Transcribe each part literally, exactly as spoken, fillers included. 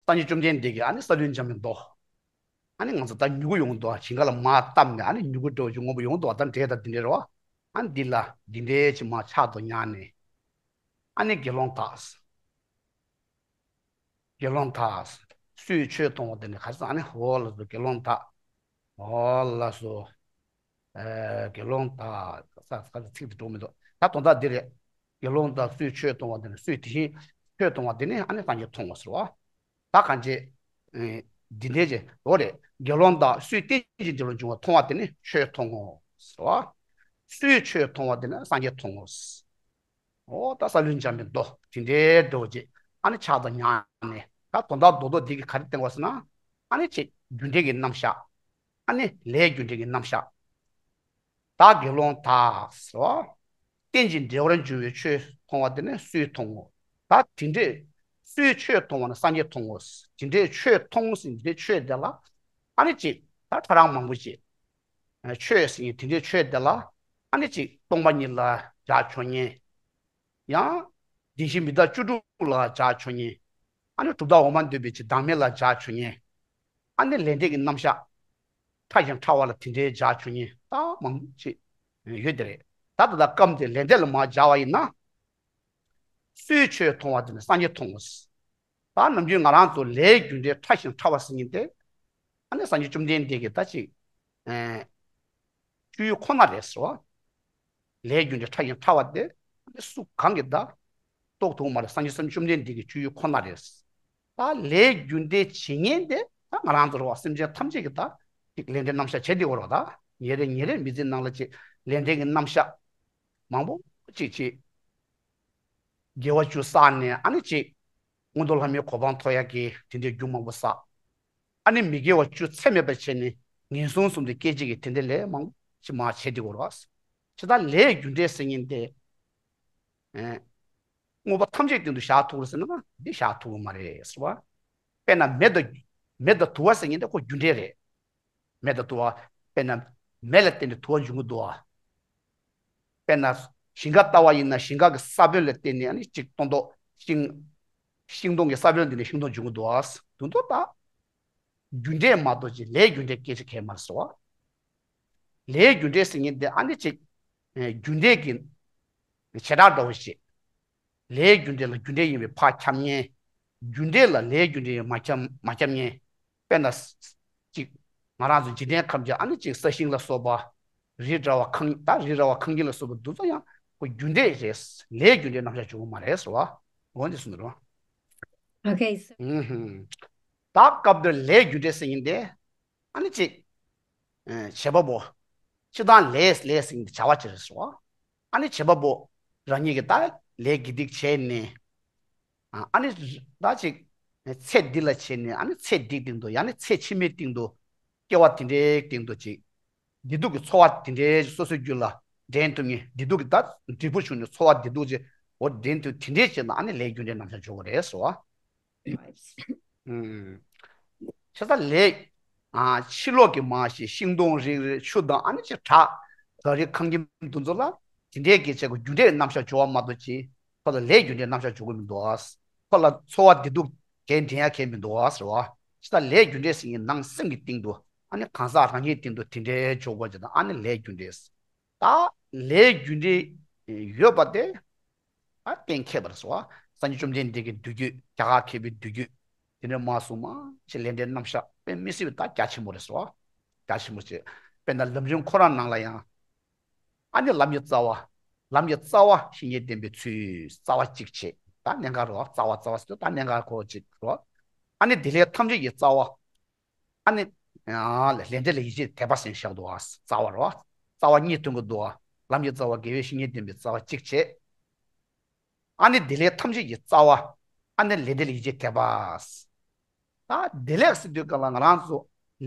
སངས་རྒྱས་བཅོམ་ལྡན་འདས་ཀྱིས་ཨ་ནི་ས་བདུན་འཇོམས་པའི་མདོ། ཨ་ནི་ང་ཚོ་ད་མྱུ་གུ་ཡོང་འདུག་ཞིང་ཁ་ལ་མར་བཏབ་ནས་ཨ་ནི་མྱུ་གུ་འདྲ་བོ་ཅིག་སྔོན་པོ་ཡོང་འདུག་ད་འབྲས་དང་འདི་འདྲའི་རེད་བ། ཨ་ནི་འདི་ལ་འདི་འདྲའི་ཅིག་མར་ཕྱག་ཏུ་བསྙེངས་ནས། ཨ་ནི་དགེ་སློང་དག་དགེ་སློང་དག་སུས་ཆོས་མཐོང་བ་དེ་ནི་ག་ས་ཨ་ནི་འོ་ལགས་སོ་དགེ་སློང་དག་འོ་ལགས་སོ། ཨ། དགེ་སློང་དག་ས་ས་ཚིག་དེ་འགྲོ་མི་འདུག་ད་དོན་དག་འདི་རེད། དགེ་སློང་དག་སུས་ཆོས་མཐོང་བ་དེ་ནི་སུས་དེ་བཞིན་ཆོས་མཐོང་བ་དེ་ནི་ཨ་ནི་སངས་རྒྱས་མཐོང་ངོ་ཟེར་བ། ད་གང་བྱེད། ཨེ། འདི་འདྲའི་ཅེས་འོ་རེད། དགེ་སློང་དག་སུས་རྟེན་ཅིང་འབྲེལ་བར་འབྱུང་བ་མཐོང་བ་དེ་ནི་ཆོས་མཐོང་ངོ་། ཟེར་བ། སུས་ཆོས་མཐོང་བ་དེ་ནི་སངས་རྒྱས་མཐོང་ངོ་། འོ་ད་ས་བདུན་འཇོམས་པའི་མདོ་དེ་འདྲའི་འགྲོ་བྱེད་ཨ་ནི་ཕྱག་དང་མཉམ་ནས་ད་དོན་དག་རྡོག་རྡོག་འདི་གི་ག་རེ་བསྟན་པ་ཟེར་ན། ཨ་ནི་ཅིག་རྒྱུ་འབྲས་ཀྱི་རྣམ་གཞག་ཨ་ནི་ལས་རྒྱུ་འབྲས་ཀྱི་རྣམ་གཞག་ད་དགེ་སློང་དག་ཟེར་བ། རྟེན་ཅིང་འབྲེལ་བར་འབྱུང་བའི་ཆོས་མཐོང་བ་དེ་ནི་སུས་མཐོང་ངོ་། ད་དེ་འདྲས་སུས་ཆོས་མཐོང་བ་ན་སངས་རྒྱས་མཐོང་ངོ་། དེ་འདྲས་ཆོས་མཐོང་ཟེར་དེ་འདྲས་ཆོས་དེ་ལ་ཨ་ནི་ཅིག་ད་ཕྲ་རགས་མང་པོ་ཅིག་ཆོས་ཟེར་མཁན་དེ་འདྲས་ཆོས་དེ་ལ་ཨ་ནི་ཅིག་སྟོང་པ་ཉིད་ལ་སྦྱར་ཆོག་མཁན། ཡང་བདེན་བཞི་མི་རྟག་བཅུ་དྲུག་ལ་སྦྱར་ཆོག་མཁན། ཨ་ནི་གྲུབ་མཐའ་འོག་མ་འདོད་པའི་ཅིག་བདག་མེད་ལ་སྦྱར་ཆོག་མཁན། ཨ་ནི་ལས་འབྲས་ཀྱི་རྣམ་གཞག་ཕྲ་ཞིང་ཕྲ་བ་ལ་དེ་འདྲའི་སྦྱར་ཆོག་མཁན་ད་མང་པོ་ཅིག་ཡོད་དེ་རེད། ད་ལྟ་ད་སྐབས་འདིར་ལས་འབྲས་ལ་མར་སྦྱར་བ་ཡིན་ན། སུས་ཆོས་མཐོང་བ་དེ་ནི་སངས་རྒྱས་མཐོང་ངོ་། ད་ནམ་རྒྱུན་ང་རང་ཚོ་ལས་རྒྱུ་འབྲས་ཕྲ་ཞིང་ཕྲ་བ་ཟེར་མཁན་དེ། ཨ་ནི་སངས་རྒྱས་བཅོམ་ལྡན་འདས་ཀྱིས་ད་ཅིག་ཨེ། སྤྱོད་ཡུལ་ཁོ་ན་རེད་ཟེར་བ། ལས་རྒྱུ་འབྲས་ཕྲ་ཞིང་ཕྲ་བ་དེ་ཨ་ནི་སུ་གང་གིས་ད་རྟོགས་ཐུབ་མ་རེད། སངས་རྒྱས་བཅོམ་ལྡན་འདས་ཀྱི་སྤྱོད་ཡུལ་ཁོ་ན་རེད། ད་ལས་རྒྱུ་འབྲས་བྱེད་མཁན་དེ་ད་ང་རང་ཚོ་རེད་བ། སེམས་ཅན་ཐམས་ཅད་ཀྱིས་ད་ཅིག་ལས་འབྲས་རྣམ་གཞག་བྱེད་བསྡད་ཡོད་རེད་བ། ད་ཉིན་རེ་ཉིན་རེ་མི་ཚེའི་ནང་ལ་ཅིག་ལས་འབྲས་ཀྱི་རྣམ་གཞག་མང་པོ་ཅིག་ཅིག་དགེ་བ་བཅུ་བསགས་ནས་ཨ་ནི་ཅིག་མངོན་མཐོ་ལྷ་མིའི་གོ་འཕང་ཐོབ་ཡག་གི་དེ་འདྲའི་རྒྱུ་མང་པོ་བསགས། ཨ་ནི་མི་དགེ་བ་བཅུ་ཚད་མེད་པ་བྱས་ནས་ངན་སོང་གསུམ་དུ་སྐྱེ་བྱེད་ཀྱི་དེ་འདྲའི་ལས་མང་པོ་ཅིག་མར་བྱས་བསྡད་ཡོད་རེད་བ། ཇི་ལྟར་ལས་རྒྱུ་འབྲས་ཟེར་མཁན་དེ། ཨེ། དངོས་པོ་ཐམས་ཅད་སྟེང་དུ་བཞག་ཐུབ་རེད་ཟེར་ན་འདི་བཞག་ཐུབ་ཀྱི་མ་རེད་ཟེར་བ། དཔེར་ན་མེ་དང་། མེ་དང་དུ་བ་ཟེར་མཁན་དེ་ཁོ་རྒྱུ་འབྲས་རེད། མེ་དང་དུ་བ། དཔེར་ན་མེ་ལ་བརྟེན་ནས་དུ་བ་འབྱུང་གི་འདུག་བ། དཔེར་ན་ཞིང་ཁ་ལྟ་བ་ཡིན་ན་ཞིང་ཁ་གི་ས་བོན་ལ་བརྟེན་ནས་ཨ་ནི་ཅིག་སྟོང་ཐོག་ཤིང་། ཤིང་སྡོང་གི་ས་བོན་འདི་ནས་ཤིང་སྡོང་འབྱུང་གི་འདུག་བ། དུ་འདུག་ད། རྒྱུ་འབྲས་མ་གཏོགས་ཅིག་ལས་རྒྱུ་འབྲས་སྐད་ཆ་གང་ཡང་མ་རེད་ཟེར་བ། ལས་རྒྱུ་འབྲས་ཟེར་མཁན་དེ་ཨ་ནི་ཅིག་ཨེ། རྒྱུ་འབྲས་ཀྱི་བྱེ་བྲག་འདྲ་བོ་ཞིག་ལས་རྒྱུ་འབྲས་ལ་རྒྱུ་འབྲས་ཡིན་པའི་ཕར་འཁྱམ་མཁན། རྒྱུ་འབྲས་ལ་ལས་རྒྱུ་འབྲས་ཡིན་མ་འཁྱམ་མ་འཁྱམ་མཁན། དཔེར་ན། ཅིག་ང་རང་ཚོ་འཇིག་རྟེན་ཁམས་ཀྱི་ཨ་ནི་ཅིག་ས་ཞིང་ལ་སོགས་པ། རི་འདྲ་བ་ཁང་། ད་རི་འདྲ་བ་ཁང་ཁྱིམ་ལ་སོགས་པ་འདི་ཚོ་ཡང་ཁོ་རྒྱུ་འབྲས་རེད། ལས་རྒྱུ་འབྲས་རྣམ་གཞག་འཇོག་གི་མ་རེད་ཟེར་བ། འོ་འདི་གསུངས་འདུག་རོ། Okay, so ཨུ་ཧུམ། ད་སྐབས་འདིར་ལས་རྒྱུ་འབྲས་ཟེར་མཁན་དེ། ཨ་ནི་ཅིག་ཨེ། བྱེད་པ་པོ། སྤྱིར་བཏང་ལས་ལས་ཟེར་མཁན་དེ་བྱ་བ་ཅིག་རེད་ཟེར་བ། ཨ་ནི་བྱེད་པ་པོ། རང་ཉིད་ཀྱིས་ད་ལས་དགེ་སྡིག་བྱས་ནས། ཨ་ནི་ད་ཅིག་ཚེ་འདི་ལ་བྱས་ནས་ཨ་ནི་ཚེ་འདིའི་སྟེང་དུ་ཡང་ན་ཚེ་ཕྱི་མའི་སྟེང་དུ་སྐྱེ་བ་དེ་འདྲའི་སྟེང་དུ་ཅིག་བདེ་སྡུག་གི་ཚོར་བ་དེ་འདྲའི་སོ་སོའི་རྒྱུད་ལ་འདྲེན་ཐུབ་མཁན། བདེ་སྡུག་གི་ད་འབྲས་བུ་བྱུང་ནས་ཚོར་བ་བདེ་སྡུག་ཅིག་འོ་འདྲེན་ཐུབ། དེ་འདྲའི་བྱས་ན་ཨ་ནི་ལས་རྒྱུ་འབྲས་རྣམ་གཞག་འཇོག་གི་རེད་ཟེར་བ། ཨུམ། བྱས་ཙང་ལས། ཨ། ཕྱི་ལོགས་ཀྱི་མ་ཤེས་ཤིང་སྡོང་རིགས་རེད། ཆུ་དང་ཨ་ནི་ཅིག་བྲག་ག་རི་ཁང་ཁྱིམ་དེ་ཚོ་ལ་དེ་འདྲའི་སྐད་ཆ་གི་རྒྱུ་འབྲས་རྣམ་གཞག་འཇོག་པ་མ་གཏོགས་ཅིག་ཁོ་ལ་ལས་རྒྱུ་འབྲས་རྣམ་གཞག་འཇོག་གི་མི་འདུག་ཨ། ཁོ་ལ་ཚོར་བ་བདེ་སྡུག་གང་འདྲེན་ཡ་གང་མི་འདུག་ཨ་ཟེར་བ། ཇི་ལྟར་ལས་རྒྱུ་འབྲས་ཟེར་མཁན་ནང་སེམས་ཀྱི་སྟེང་དུ་ཨ་ནི་གང་ཟག་རང་ཉིད་སྟེང་དུ་དེ་འདྲའི་འཇོག་པ་ཅིག་དང་ཨ་ནི་ལས་རྒྱུ་འབྲས། ད་ལས་རྒྱུ་འབྲས་ཡོད་པ་དེ། ཨ། གཏན་འཁེལ་བ་རེད་ཟེར་བ། སངས་རྒྱས་བཅོམ་ལྡན་འདས་ཀྱི་མདོ་རྒྱུད། རྒྱ་གར་མཁས་པའི་མདོ་རྒྱུད་དེ་འདྲ་མ་གསུངས་མ་ཅིག་ལས་འབྲས་རྣམ་གཞག་དཔེ་མི་སྲིད་པའི་ད་རྒྱ་ཆེན་པོ་རེད་ཟེར་བ། རྒྱ་ཆེན་པོ་ཅིག་དཔེར་ན་ལམ་རིམ་ཁོ་རང་ནང་ལ་ཡང་། ཨ་ནི་ལམ་གྱི་རྩ་བ། ལམ་གྱི་རྩ་བ་བཤེས་གཉེན་བསྟེན་པའི་ཚུལ། རྩ་བ་གཅིག་བྱེད། ད་གནད་འགག་རེད་བ། རྩ་བ་རྩ་བ་ཟེར་དུས་ད་གནད་འགག་ཁོ་གཅིག་རེད་བ། ཨ་ནི་བདེ་ལེགས་ཐམས་ཅད་ཀྱི་རྩ་བ། ཨ་ནི། ཨ། ལས་འབྲས་ལ་ཡིད་ཆེས་དད་པ་ཟེར་བཞག་འདུག་བ། རྩ་བ་རེད་བ། རྩ་བ་གཉིས་སྟོན་གྱི་འདུག་བ། ལམ་གྱི་རྩ་བ། དགེ་བའི་བཤེས་གཉེན་བསྟེན་པའི་རྩ་བ་གཅིག་བྱས། ཨ་ནི་བདེ་ལེགས་ཐམས་ཅད་ཀྱི་རྩ་བ། ཨ་ནི་ལས་འབྲས་ལ་ཡིད་ཆེས་དད་པ། ད་བདེ་ལེགས་ཟེར་དུས་སྒང་ལ་ང་རང་ཚོ་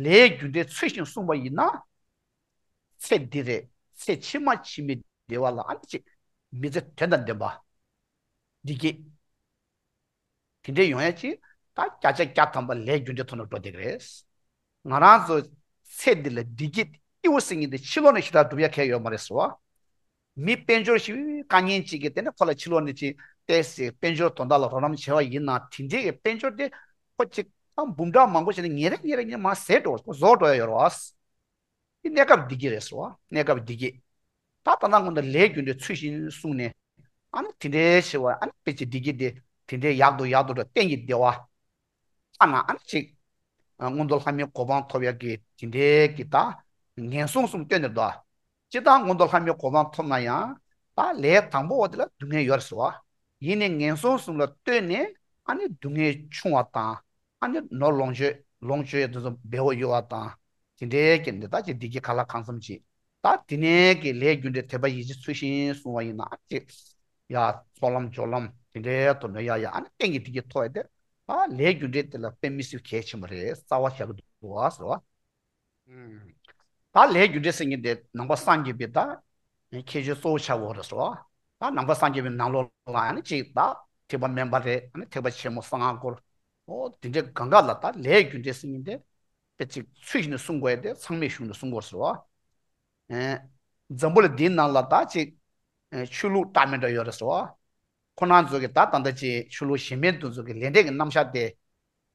ལས་རྒྱུ་འབྲས་ཚུལ་བཞིན་བསྲུངས་པ་ཡིན་ན། ཚེ་འདི་རེད། ཚེ་ཕྱི་མ་ཕྱི་མའི་བདེ་བ་ལ་ཨ་ནི་ཅིག་མི་ཚེ་དོན་དང་ལྡན་པ། བདེ་སྐྱིད། དེ་འདྲའི་ཡོང་ཡ་ཅིག་ད་བརྒྱ་ཆ་བརྒྱ་ཐམ་པ་ལས་རྒྱུ་འབྲས་ཐོག་ནས་འགྲོ་བསྡད་ཀྱི་རེད། ང་རང་ཚོ་ཚེ་འདི་ལ་བདེ་སྐྱིད་སྐྱིད་པོ་ཟེར་མཁན་དེ་ཕྱི་ལོགས་ནས་ཞེ་དྲག་སྒྲུབ་ཡ་གང་ཡང་ཡོད་མ་རེད་ཟེར་བ། མི་དཔལ་འབྱོར་ཞིག་དཀའ་ངལ་ཅིག་གིས་དེ་ནས་ཁོ་ལ་ཕྱི་ལོགས་ནས་ཅིག་བལྟས་ཟེར་དཔལ་འབྱོར་དོན་དག་ལ་རོགས་རམ་བྱས་པ་ཡིན་ན་དེ་འདྲའི་གི་དཔལ་འབྱོར་དེ་ ཁོ་གཅིག་ཨ་འབུམ་ཕྲག་མང་པོ་བྱས་ནས་ཉིན་རེ་ཉིན་རེ་ཉིན་མ་ཟད་འགྲོ་བ་ཁོ་རྫོགས་འགྲོ་ཡ་ཡོད་རེད་བ། འདི་གནས་སྐབས་བདེ་སྐྱིད་རེད་ཟེར་བ། གནས་སྐབས་བདེ་སྐྱིད། ད་ད་ལྟ་སྔོན་དུ་ལས་རྒྱུ་འབྲས་ཚུལ་བཞིན་བསྲུངས་ནས། ཨ་ནི་དེ་འདྲའི་ཆེ་བ་ཨ་ནི་དཔེ་ཆ་བདེ་སྐྱིད་དེ་དེ་འདྲའི་ཡག་ཏུ་ཡག་ཏུ་འགྲོ་གཏན་གྱི་བདེ་བ། ཐ་ན་ཨ་ནི་ཅིག་མངོན་མཐོ་ལྷ་མིའི་གོ་འཕང་ཐོབ་ཡག་གི་དེ་འདྲའི་གི་ད་ངན་སོང་གསུམ་བསྟན་ནས་འདུག་སྤྱིར་བཏང་མངོན་མཐོ་ལྷ་མིའི་གོ་འཕང་ཐོབ་ན་ཡང་ད་ལས་དང་པོ་བ་དེ་ལ་སྡུག་བསྔལ་ཡོད་རེད་ཟེར་བ། ཡིན་ནའི་ངན་སོང་གསུམ་ལ་ལྟོས་ནས་ཨ་ནི་སྡུག་བསྔལ་ཆུང་བ་དང་། ཨ་ནི་ནོར་ལོངས་སྤྱོད་ལོངས་སྤྱོད་དེ་ཚོ་འབེལ་བོ་ཡོད་བ་དང་། དེ་འདྲའི་གི་འདི་ད་ཅིག་བདེ་སྐྱིད་ཁ་ལག་གང་འཚམ་ཅིག་ད་དེ་ནས་གི་ལས་རྒྱུ་འབྲས་དད་པ་ཡིད་ཆེས་ཚུལ་བཞིན་བསྲུང་བ་ཡིན་ན་ཨ་ཅིག་ཡ་ཚོགས་ལམ་སྦྱོར་ལམ་དེ་འདྲའི་ཐོག་ནས་ཡ་ཡ་ཨ་ནི་གཏན་གྱི་བདེ་སྐྱིད་ཐོབ་ཡ་དེ་ད་ལས་རྒྱུ་འབྲས་དེ་ལ་དཔེ་མི་སྲིད་གལ་ཆེན་པོ་རེད། རྩ་བ་བཞག་གི་འདུག་བ་ཟེར་བ། ད་ལས་རྒྱུ་འབྲས་ཟེར་མཁན་དེ་ནང་པ་སངས་རྒྱས་པའི་ད་ཁྱད་ཆོས་གཙོ་བོ་ཆགས་ཡོད་རེད་ཟེར་བ། ད་ནང་པ་སངས་རྒྱས་པའི་ནང་ལོགས་ལ་ཨ་ནི་ཅིག་ད་ཐེག་པ་དམན་པ་རེད། ཨ་ནི་ཐེག་པ་ཆེན་མོ་གསང་སྔགས་སྐོར། ཨོ་དེ་འདྲའི་གང་ག་ལ་ད་ལས་རྒྱུ་འབྲས་ཟེར་མཁན་དེ་དཔེ་ཅིག་ཚུལ་བཞིན་དུ་བསྲུང་དགོས་ཡ་དེ་ཚང་མས་གཞུང་དུ་བསྲུང་དགོས་ཟེར་བ། ཨེ། འཛམ་བུ་གླིང་འདིའི་ནང་ལ་ད་ཅིག་ཨེ་ཆོས་ལུགས་འདྲ་མི་འདྲ་ཡོད་རེད་ཟེར་བ། ཁོ་རང་ཚོ་གི་ད་ད་ལྟ་ཅིག་ཆོས་ལུགས་གཞན་ཕན་དེ་ཚོ་གི་ལས་འབྲས་ཀྱི་རྣམ་གཞག་དེ་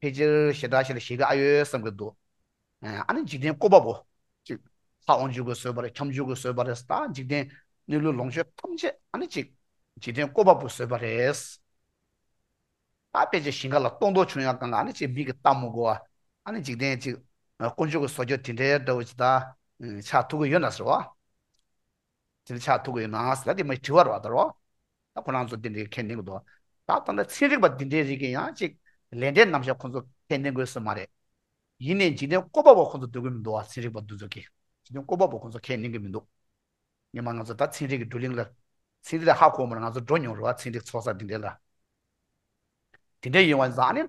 ཕལ་ཆེར་ཞེ་དྲག་ཞེ་དྲག་ཤེས་ཀྱི་ཨ་ཡོད་བསམ་གྱི་འདུག་ཨ་ནི་འཇིག་རྟེན་བཀོད་པ་པོ་ཅིག་ལྷ་དབང་ཕྱུག་གིས་བཟོས་པ་རེད། ཁྱབ་འཇུག་གིས་བཟོས་པ་རེད། ད་འཇིག་རྟེན་གནས་ལུགས་ལོངས་སྤྱོད་ཐམས་ཅད་ཨ་ནི་ཅིག་འཇིག་རྟེན་བཀོད་པ་པོས་བཟོས་པ་རེད། ད་ཕལ་ཆེར་ཞིང་ཁ་ལ་སྟོང་ཐོག་བྱུང་ཡག་གང་ལ་ཨ་ནི་ཅིག་མིག་གིས་ལྟ་མི་དགོས་པ། ཨ་ནི་འཇིག་རྟེན་ཅིག་དཀོན་མཆོག་གིས་བཟོ་རྒྱུ་དེ་འདྲའི་འདྲ་བོ་ཅིག་ད་ཆགས་ཐུབ་ཀྱི་ཡོད་ན་ཟེར་བ། དེ་འདྲ་ཆགས་ཐུབ་ཀྱི་ཡོད་ན་ཟེར་ད་དེ་མ་དྲི་བ་རེད་བ་ད་རོ། ད་ཁོ་རང་ཚོ་དེ་འདྲའི་ཁས་ལེན་གྱི་འདུག་ད་ད་ལྟ་ཚན་རིག་པ་འདི་འདྲའི་རིགས་ཀྱིས་ཡང་ཅིག་ལས་འབྲས་རྣམ་གཞག་ཁོ་ཚོ་ཁས་ལེན་དགོས་ས་མ་རེད། ཡིན་ནའི་འཇིག་རྟེན་བཀོད་པ་པོ་ཁོ་ཚོ་འདོད་ཀྱི་མི་འདུག་བ། ཚན་རིག་པ་འདི་ཚོ་གིས་འཇིག་རྟེན་བཀོད་པ་པོ་ཁོ་ཚོ་ཁས་ལེན་གྱི་མི་འདུག་སྔོན་མ་ང་ཚོ་ད་ཚན་རིག་གི་བགྲོ་གླེང་ལ། ཚན་རིག་ལ་ཧ་གོ་མ་རེད། ང་ཚོ་འགྲོ་མྱོང་རེད་བ། ཚན་རིག་ཚོགས་ས་འདི་འདྲ་ལ། དེ་འདྲ་ཡིན་བ་ཙང་ཨ་ནི།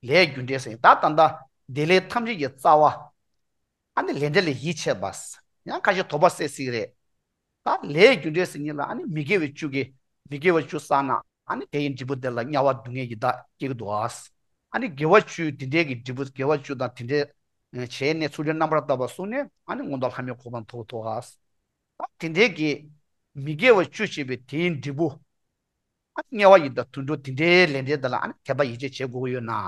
ལས་རྒྱུ་འབྲས་ཟེར་ད་ད་ལྟ་བདེ་ལེགས་ཐམས་ཅད་ཀྱི་རྩ་བ། ཨ་ནི་ལས་འབྲས་ལ་ཡིད་ཆེས་པ། ཡང་ཁ་ཤས་དོགས་པ་སེལ་སྲིད་རེད། ད་ལས་རྒྱུ་འབྲས་ཟེར་མཁན་ལ་ཨ་ནི་མི་དགེ་བའི་བཅུ་གི་མི་དགེ་བ་བཅུ་བསགས་ན་ཨ་ནི་དེ་ཡི་འབྲས་བུ་དེ་ལ་དམྱལ་བ་སྡུག་བསྔལ་གྱི་བདག་སྐྱེ་གི་འདུག་ཨ། ཨ་ནི་དགེ་བ་བཅུ་དེ་འདྲའི་གི་འབྲས་བུ་དགེ་བ་བཅུ་དང་དེ་འདྲའི་བྱས་ནས་ཚུལ་ཁྲིམས་རྣམ་པར་དག་པ་བསྲུངས་ནས་ཨ་ནི་མངོན་མཐོ་ལྷ་མིའི་གོ་འཕང་ཐོབ་ཐོབ་ཨ། ད་དེ་འདྲའི་གི་མི་དགེ་བ་བཅུ་བྱས་པའི་དེའི་འབྲས་བུ། ཨ་དམྱལ་བ་ཡི་དྭགས་དུད་འགྲོ་དེ་འདྲའི་ལས་འབྲས་དེ་ལ་ཨ་ནི་དད་པ་ཡིད་ཆེས་བྱེད་དགོས་ཀྱི་ཡོད་ན། ཨ་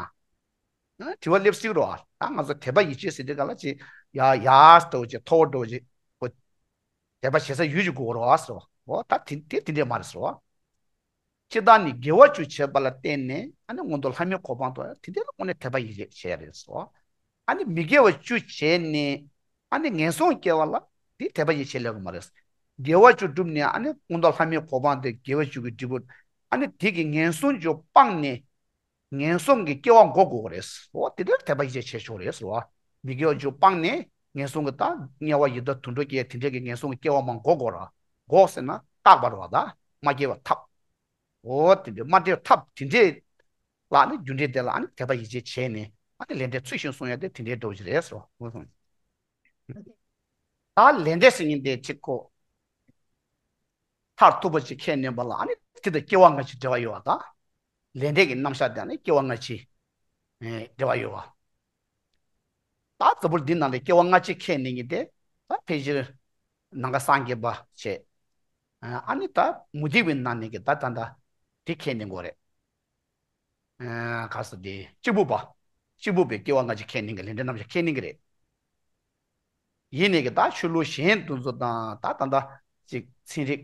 དྲི་བ་སླེབས་སྲིད་རོ། ཨ་ད་ང་ཚོ་དད་པ་ཡིད་ཆེས་ཟེར་དུས་ག་ལ་ཅིག་ཡ་ཡ་འགྲོ་ཅིག་མཐོ་བོ་འགྲོ་ཅིག་ཁོ། དད་པ་བྱེད་ས་ཡོད་ཅིག་དགོས་རོ་ཨ་ཟེར་བ། འོ་ད་དེ་དེ་དེ་འདྲས་མ་རེད་ཟེར་བ། སྤྱིར་བཏང་ནི་དགེ་བ་བཅུ་བྱས་པ་ལ་བརྟེན་ནས་ཨ་ནི་མངོན་མཐོ་ལྷ་མིའི་གོ་འཕང་ཐོབ་ཡ་དེ་འདྲའི་ལ་དངོས་གནས་དད་པ་ཡིད་ཆེས་བྱེད་ཡ་རེད་ཟེར་བ། ཨ་ནི་མི་དགེ་བ་བཅུ་བྱས་ནས་ཨ་ནི་ངན་སོང་སྐྱེ་བ་ལ་དེ་དད་པ་ཡིད་ཆེས་སླེབས་ཀྱི་མ་རེད། དགེ་བ་བཅུ་བསྒྲུབས་ནས་ཨ་ནི་མངོན་མཐོ་ལྷ་མིའི་གོ་འཕང་དེ་དགེ་བ་བཅུ་གི་འབྲས་བུ། ཨ་ནི་དེ་གི་ངན་སོང་བཅུ་སྤངས་ནས་ངན་སོང་གི་སྐྱེ་བ་འགོག་དགོས་རེད། འོ་དེ་འདྲར་དད་པ་ཡིད་ཆེས་བྱེད་ཆོག་རེད་ཟེར་བ། མི་དགེ་བ་བཅུ་སྤངས་ནས་ངན་སོང་གི་ད་དམྱལ་བ་ཡི་དྭགས་དུད་འགྲོ་སྐྱེ་དེ་འདྲ་གི་ངན་སོང་གི་སྐྱེ་བ་མ་འགོག་དགོས་ར། འགོག་ཟེར་ན་བརྟག་པ་རེད་བ། ད་མ་སྐྱེ་བ་ཐབས། འོ་དེ་འདྲའི་མ་འདྲེས་ཐབས་དེ་འདྲའི་ལ་ནི་རྒྱུ་འབྲས་དེ་ལ་ནི་དད་པ་ཡིད་ཆེས་བྱས་ནས་ཨ་ནི་ལས་འབྲས་ཚུལ་བཞིན་བསྲུང་ཡ་དེ་དེ་འདྲའི་འགྲོ་གི་རེད་ཟེར་བ། ད་ལས་འབྲས་ཟེར་མཁན་དེ་གཅིག་གོ། མཐར་ཐུག་པ་ཅིག་ཁས་ལེན་པ་ལ་ཨ་ནི་དེ་དང་སྐྱེ་བ་སྔ་ཕྱི་འབྲེལ་བ་ཡོད་པ་དང་། ལས་འབྲས་ཀྱི་རྣམ་གཞག་དེ་ཨ་ནི་སྐྱེ་བ་སྔ་ཕྱི་འབྲེལ་བ་ཡོད་པ། ད་འཛམ་བུ་གླིང་འདི་ནང་ལ་སྐྱེ་བ་སྔ་ཕྱི་ཁས་ལེན་མཁན་དེ་ད་ཕལ་ཆེར་ནམ་མཁའ་སངས་རྒྱས་པ་བྱས། ཨ་ནི་ད་མུ་སྟེགས་པའི་ནང་ནས་ཀྱི་ད་ད་ད་དེ་ཁས་ལེན་དགོས་རེད། ཨ་ག་ཟེར་དེ་གཅིག་པུ་པ། གཅིག་པུ་པའི་སྐྱེ་བ་སྔ་ཕྱི་ཁས་ལེན་གི་ལས་འབྲས་རྣམ་གཞག་ཁས་ལེན་གི་རེད། ཡིན་ནས་གི་ད་ཆོས་ལུགས་གཞན་དེ་ཚོ་དང་ད་ད་ད་ཅིག་ཚན་རིག་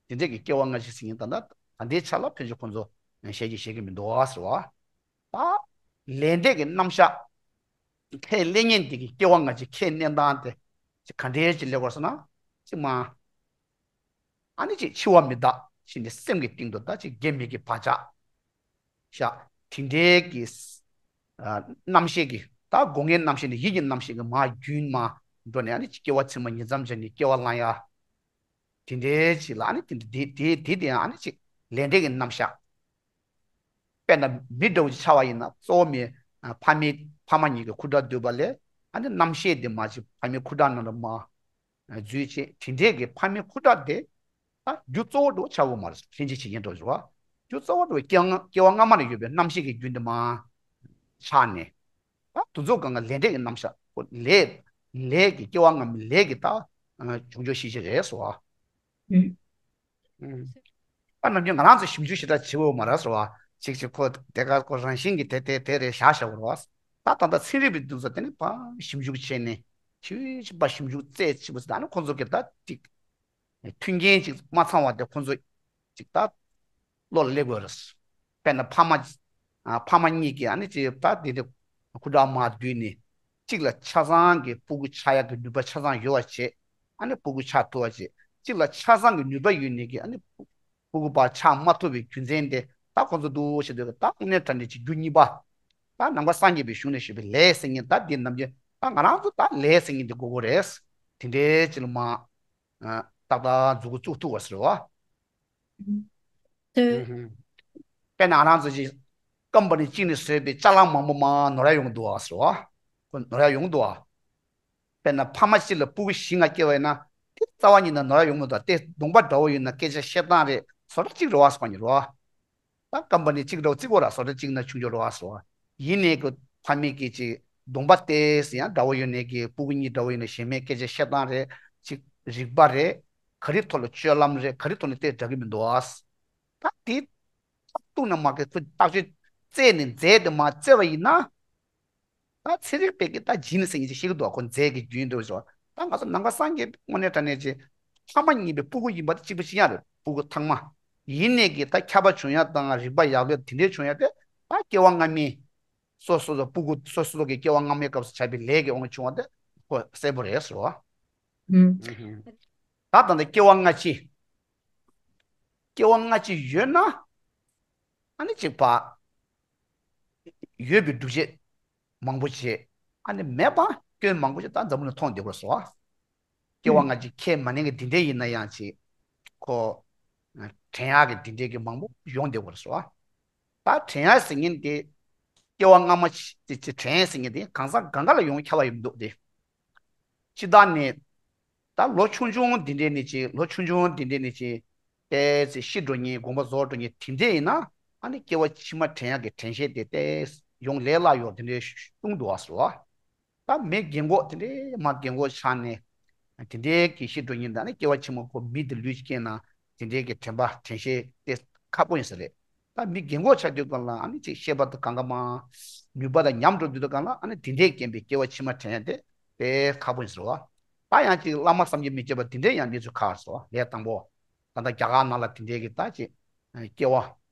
དེ་འདྲས་ཀྱི་སྐྱེ་བ་སྔ་ཕྱི་ཟེར་མཁན་ད་ད་ད་ལྟའི་ཆ་ལ་ཕལ་ཆེར་ཁོང་ཚོ་བཤད་ཀྱི་བཤད་ཀྱི་མི་འདུག་ཟེར་བ། ད་ལས་འབྲས་ཀྱི་རྣམ་གཞག་ཁས་ལེན་མཁན་དེ་གི་སྐྱེ་བ་སྔ་ཕྱི་ཁས་ལེན་སྟངས་དེ་ཅིག་ག་འདྲས་ཅིག་སླེབས་པ་ཟེར་ན་ཅིག་མ། ཨ་ནི་ཅིག་འཆི་བ་མི་རྟག་ཕྱིན་ནས་སེམས་ཀྱི་སྟེང་དུ་ད་ཅིག་དགེ་མི་དགེ་བག་ཆགས་ཤ་དེ་འདྲའི་གི་ཨ་རྣམ་ཤེས་ཀྱི་ད་སྒོ་ལྔའི་རྣམ་ཤེས་ནས་ཡིད་ཀྱི་རྣམ་ཤེས་ཀྱི་མར་རྒྱུན་མར་འགྲོ་ནས་ཨ་ནི་ཅིག་སྐྱེ་བ་ཕྱི་མ་ཉིང་མཚམས་སྦྱར་ནས་སྐྱེ་བ་བླང་ཡ། དེ་འདྲའི་ཅིག་ལ་ཨ་ནི་དེ་འདྲ་དེ་དེ་དེ་ཡང་ཨ་ནི་ཅིག་ལས་འབྲས་ཀྱི་རྣམ་གཞག་དཔེར་ན་མི་འདྲ་བོ་ཅིག་ཆགས་པ་ཡིན་ན་གཙོ་བོ་མི་ཨ་ཕ་མའི་ཕ་མ་གཉིས་ཀྱི་ཁུ་ཁྲག་འདུས་པ་ལས་ཨ་ནི་རྣམ་ཤེས་དེ་མར་ཅིག་ཕ་མའི་ཁུ་ཁྲག་ནང་ལ་མར་འཛུལ་བྱས་དེ་འདྲས་ཀྱི་ཕ་མའི་ཁུ་ཁྲག་དེ་ད་རྒྱུ་གཙོ་བོ་འདྲ་བོ་ཆགས་ཡོད་མ་རེད། ལྷན་ཅིག་བྱེད་མཁན་འདྲ་བོ་ཞིག་རེད་བ། རྒྱུ་གཙོ་བོ་འདྲ་བོ་སྐྱེ་བ་སྔ་སྐྱེ་བ་སྔ་མ་ནས་ཡོད་པའི་རྣམ་ཤེས་ཀྱི་རྒྱུན་དེ་མར་ཆགས་ནས་ད་དེ་ཚོ་གང་ག་ལས་འབྲས་ཀྱི་རྣམ་གཞག་ལས་ལས་ཀྱི་སྐྱེ་བ་སྔ་མའི་ལས་ཀྱི་ད་བྱུང་ཆོག་ཤེས་བྱ་རེད་ཟེར་བ། ཨ་ནམ་རྒྱུན་ང་རང་ཚོ་ཞིབ་འཇུག་ཞེ་དྲག་བྱེད་འོས་མ་རེད་ཟེར་བ། ཅིག་ཅིག་ཁོ་དེ་ག་ཁོ་རང་བཞིན་གྱིས་དེ་དེ་དེ་རེད་བཞག་བཞག་པ་རེད་བ། ད་ད་ལྟ་ཚན་རིག་པའི་འདུག་ས་དེ་ནི་ཕར་ཞིབ་འཇུག་བྱས་ནས་ཅིག་ཅིག་ཕར་ཞིབ་འཇུག་རྩད་ཆེ་པོ་ཟེར། ད་ནི་ཁོ་ཚོ་གི་ད་ཅིག་མཐུན་རྐྱེན་ཅིག་མ་ཚང་བ་དེ་ཁོ་ཚོ་ཅིག་ད་བློ་ལ་སླེབས་དགོས་རེད། དཔེར་ན་ཕ་མ་ཨ་ཕ་མ་གཉིས་ཀྱིས་ཨ་ནི་ཅིག་ད་དེ་དེ་སྐུ་དྲག་མ་བསྡུས་ནས་གཅིག་ལ་ཆ་ཚང་གི་སྤུ་གུ་ཆགས་ཡག་གི་ནུས་པ་ཆ་ཚང་ཡོད་པ་བྱས། ཨ་ནི་སྤུ་གུ་ཆགས་ཐུབ་པ་བྱས། གཅིག་ལ་ཆ་ཚང་གི་ནུས་པ་ཡོད་ནས་ཀྱི་ཨ་ནི་སྤུ་གུ་ཕར་ཆགས་མ་ཐུབ་པའི་རྒྱུ་མཚན་དེ་ད་ཁོ་ཚོ་འདུག་བྱེད་དུས་ད་དངོས་གནས་དྲང་གནས་ཀྱི་རྒྱུ་གཉིས་པ། ད་ནང་པ་སངས་རྒྱས་པའི་གཞུང་ནས་ཞུས་པའི་ལས་ཟེར་མཁན་ད་འདི་ནམ་རྒྱུན་ད་ང་རང་ཚོ་ད་ལས་ཟེར་མཁན་འདི་དགོས་དགོས་རེད། དེ་འདྲའི་ཅིག་ལ་མ་ཨ་ཏག་ཏག་མཛུབ་གུ་བཙུགས་ཐུབ་པ་ཟེར་བ། དེ་དཔེར་ན་ང་རང་ཚོ་ཅིག་ཀམ་པ་ནི་གཅིག་ནས་བཟོས་པའི་ཅ་ལག་མང་པོ་མར་ནོར་ཡ་ཡོང་གི་འདུག་བ་ཟེར་བ། ཁོ་ནོར་ཡ་ཡོང་གི་འདུག་བ། དཔེར་ན་ཕ་མ་གཅིག་ལ་སྤུ་གུ་བཞི་ལྔ་སྐྱེས་པ་ཡིན་ན་དེ་རྩ་བ་ཉིད་ནས་ནོར་ཡ་ཡོང་མི་འདུག་དེ་གདོང་པ་འདྲ་བོ་ཡིན་ན་སྐད་ཆ་བཤད་སྟངས་རེད། བཟོ་གྲྭ་གཅིག་རེད་བ་ཟེར་བ་ནི་རེད་བ། ད་ཀམ་པ་ནི་གཅིག་འདྲ་བོ་བརྩི་དགོས་ར། བཟོ་གྲྭ་གཅིག་ན་ཆུང་ཆུང་རེད་བ་ཟེར་བ། ཡིན་ནའི་ཁོ་ཕ་མེས་ཀྱི་ཅིག་གདོང་པ་དེ་ཟེར་ཡང་འདྲ་བོ་ཡོད་ནའི་ཀྱི་སྤུ་གུ་གཉིས་འདྲ་བོ་ཡོད་ནའི་གཞན་མའི་སྐད་ཆ་བཤད་སྟངས་རེད། ཅིག་རིག་པ་རེད། ག་རེ་ཐོག་ལ་སྤྱོད་ལམ་རེད། ག་རེ་ཐོག་ལ་དེ་འདྲ་གི་མི་འདུག་ཨ། ད་དེ་ཏག་ཏུ་ན་མ་གི་ཁོ་ཐག་གཅོད་རྩད་ནས་རྫས་དེ་མ་རྩད་པ་ཡིན་ན། ད་ཚན་རིག་པས་ཀྱི་ད་ཇིན་ཟེར་མཁན་ཅིག་ཤེས་ཀྱི་འདུག་ཁོ་རྫས་ཀྱི་རྒྱུན་འདུག་ཟེར་བ། ད་ང་ཚོ་ནང་པ་སངས་རྒྱས་དངོས་གནས་དྲང་གནས་ཀྱི་ཕ་མ་གཉིས་པའི་སྤུ་གུ་ཡིན་པ་དེ་གཅིག་པ་གཅིག་རྐྱང་རེད། སྤུ་གུ་ཚང་མ། ཡིན་ནའི་གི་ད་ཁྱབ་པ་བྱུང་ཡ་དང་རིག་པ་ཡག་ཡོད་དེ་འདྲའི་བྱུང་ཡ་དེ་ད་སྐྱེ་བ་སྔ་མའི་སོ་སོ་སོ་སྤུ་གུ་སོ་སོ་སོ་གི་སྐྱེ་བ་སྔ་མའི་སྐབས་སུ་བྱས་པའི་ལས་ཀྱི་དབང་གིས་བྱུང་བ་དེ་ཁོ་གསལ་པོ་རེད་ཟེར་བ། ད་ད་ལྟ་སྐྱེ་བ་སྔ་ཕྱི། སྐྱེ་བ་སྔ་ཕྱི་ཡོད་ན་ཨ་ནི་གཅིག་པ་ཡོད་པའི་སྒྲུབ་བྱེད་མང་པོ་བྱེད། ཨ་ནི་མེད་པ་སྐྱོན་མང་པོ་ཞིག་ད་འཛམ་བུ་གླིང་མཐོང་བསྡད་དགོས་སོ། སྐྱེ་བ་སྔ་ཕྱི་ཁས་མ་ལེན་གྱི་འདི་འདྲའི་ཡིན་ན་ཡང་ཅིག་ཁོ་དྲན་ཡག་གི་འདི་འདྲའི་གི་མང་པོ་ཡོང་བསྡད་དགོས་སོ། ད་དྲན་ཡག་ཟེར་མཁན་དེ་སྐྱེ་བ་སྔ་མ་ཅིག་དྲན་ཟེར་མཁན་དེ་གང་ཟག་གང་ག་ལ་ཡོང་ཁྱབ་པ་ཡོད་མི་འདུག་སྟེ། སྤྱིར་བཏང་ནས་ད་ལོ་ཆུང་ཆུང་འདི་འདྲའི་ནས་ཅིག་ལོ་ཆུང་ཆུང་འདི་འདྲའི་ནས་ཅིག་ཏོག་ཙམ་ཤི་འགྲོ་མཁན་དགོངས་པ་རྫོགས་འགྲོ་མཁན་དེ་འདྲས་ཡིན་ན་ཨ་ནི་སྐྱེ་བ་ཕྱི་མ་དྲན་ཡག་གི་དྲན་ཤེས་དེ་ཏོག་ཙམ་ཡོང་ལས་སླ་ཡོད་དེ་འདྲའི་གསུངས་འདུག་བ་ཟེར་བ། ད་མི་རྒན་གོག་དེ་འདྲའི་མ་རྒན་གོག་ཆགས་ནས་དེ་འདྲའི་གི་ཤི་འགྲོ་མཁན་དང་ནི་སྐྱེ་བ་ཕྱི་མ་ཁོ་མི་དེ་ལུས་སྐྱེས་ན་དེ་འདྲའི་གི་དྲན་པ་དྲན་ཤེས་དེ་ཁག་པོ་ཡིན་ས་རེད། ད་མི་རྒན་གོག་ཆགས་དུས་སྒང་ལ་ཨ་ནི་ཅིག་ཤེས་པ་དང་གང་ག་མ་ནུས་པ་དང་ཉམས་འགྲོ་དུས་སྒང་ལ་ཨ་ནི་དེ་འདྲས་རྐྱེན་པས་སྐྱེ་བ་ཕྱི་མ་དྲན་ཡ་དེ་དཔེ་ཁག་པོ་ཡིན་ཟེར་བ། ད་ཡང་ཅིག་བླ་མ་བསམ་གྱིས་མི་ཁྱབ་པ་དེ་འདྲས་ཡང་གནས་ཚུལ་ཁག་ཟེར་བ། ལས་དང་པོ་ད་ལྟ་རྒྱ་གར་ནང་ལ་དེ་འདྲས་ཀྱི་ད་ཅིག་སྐྱེ་བ་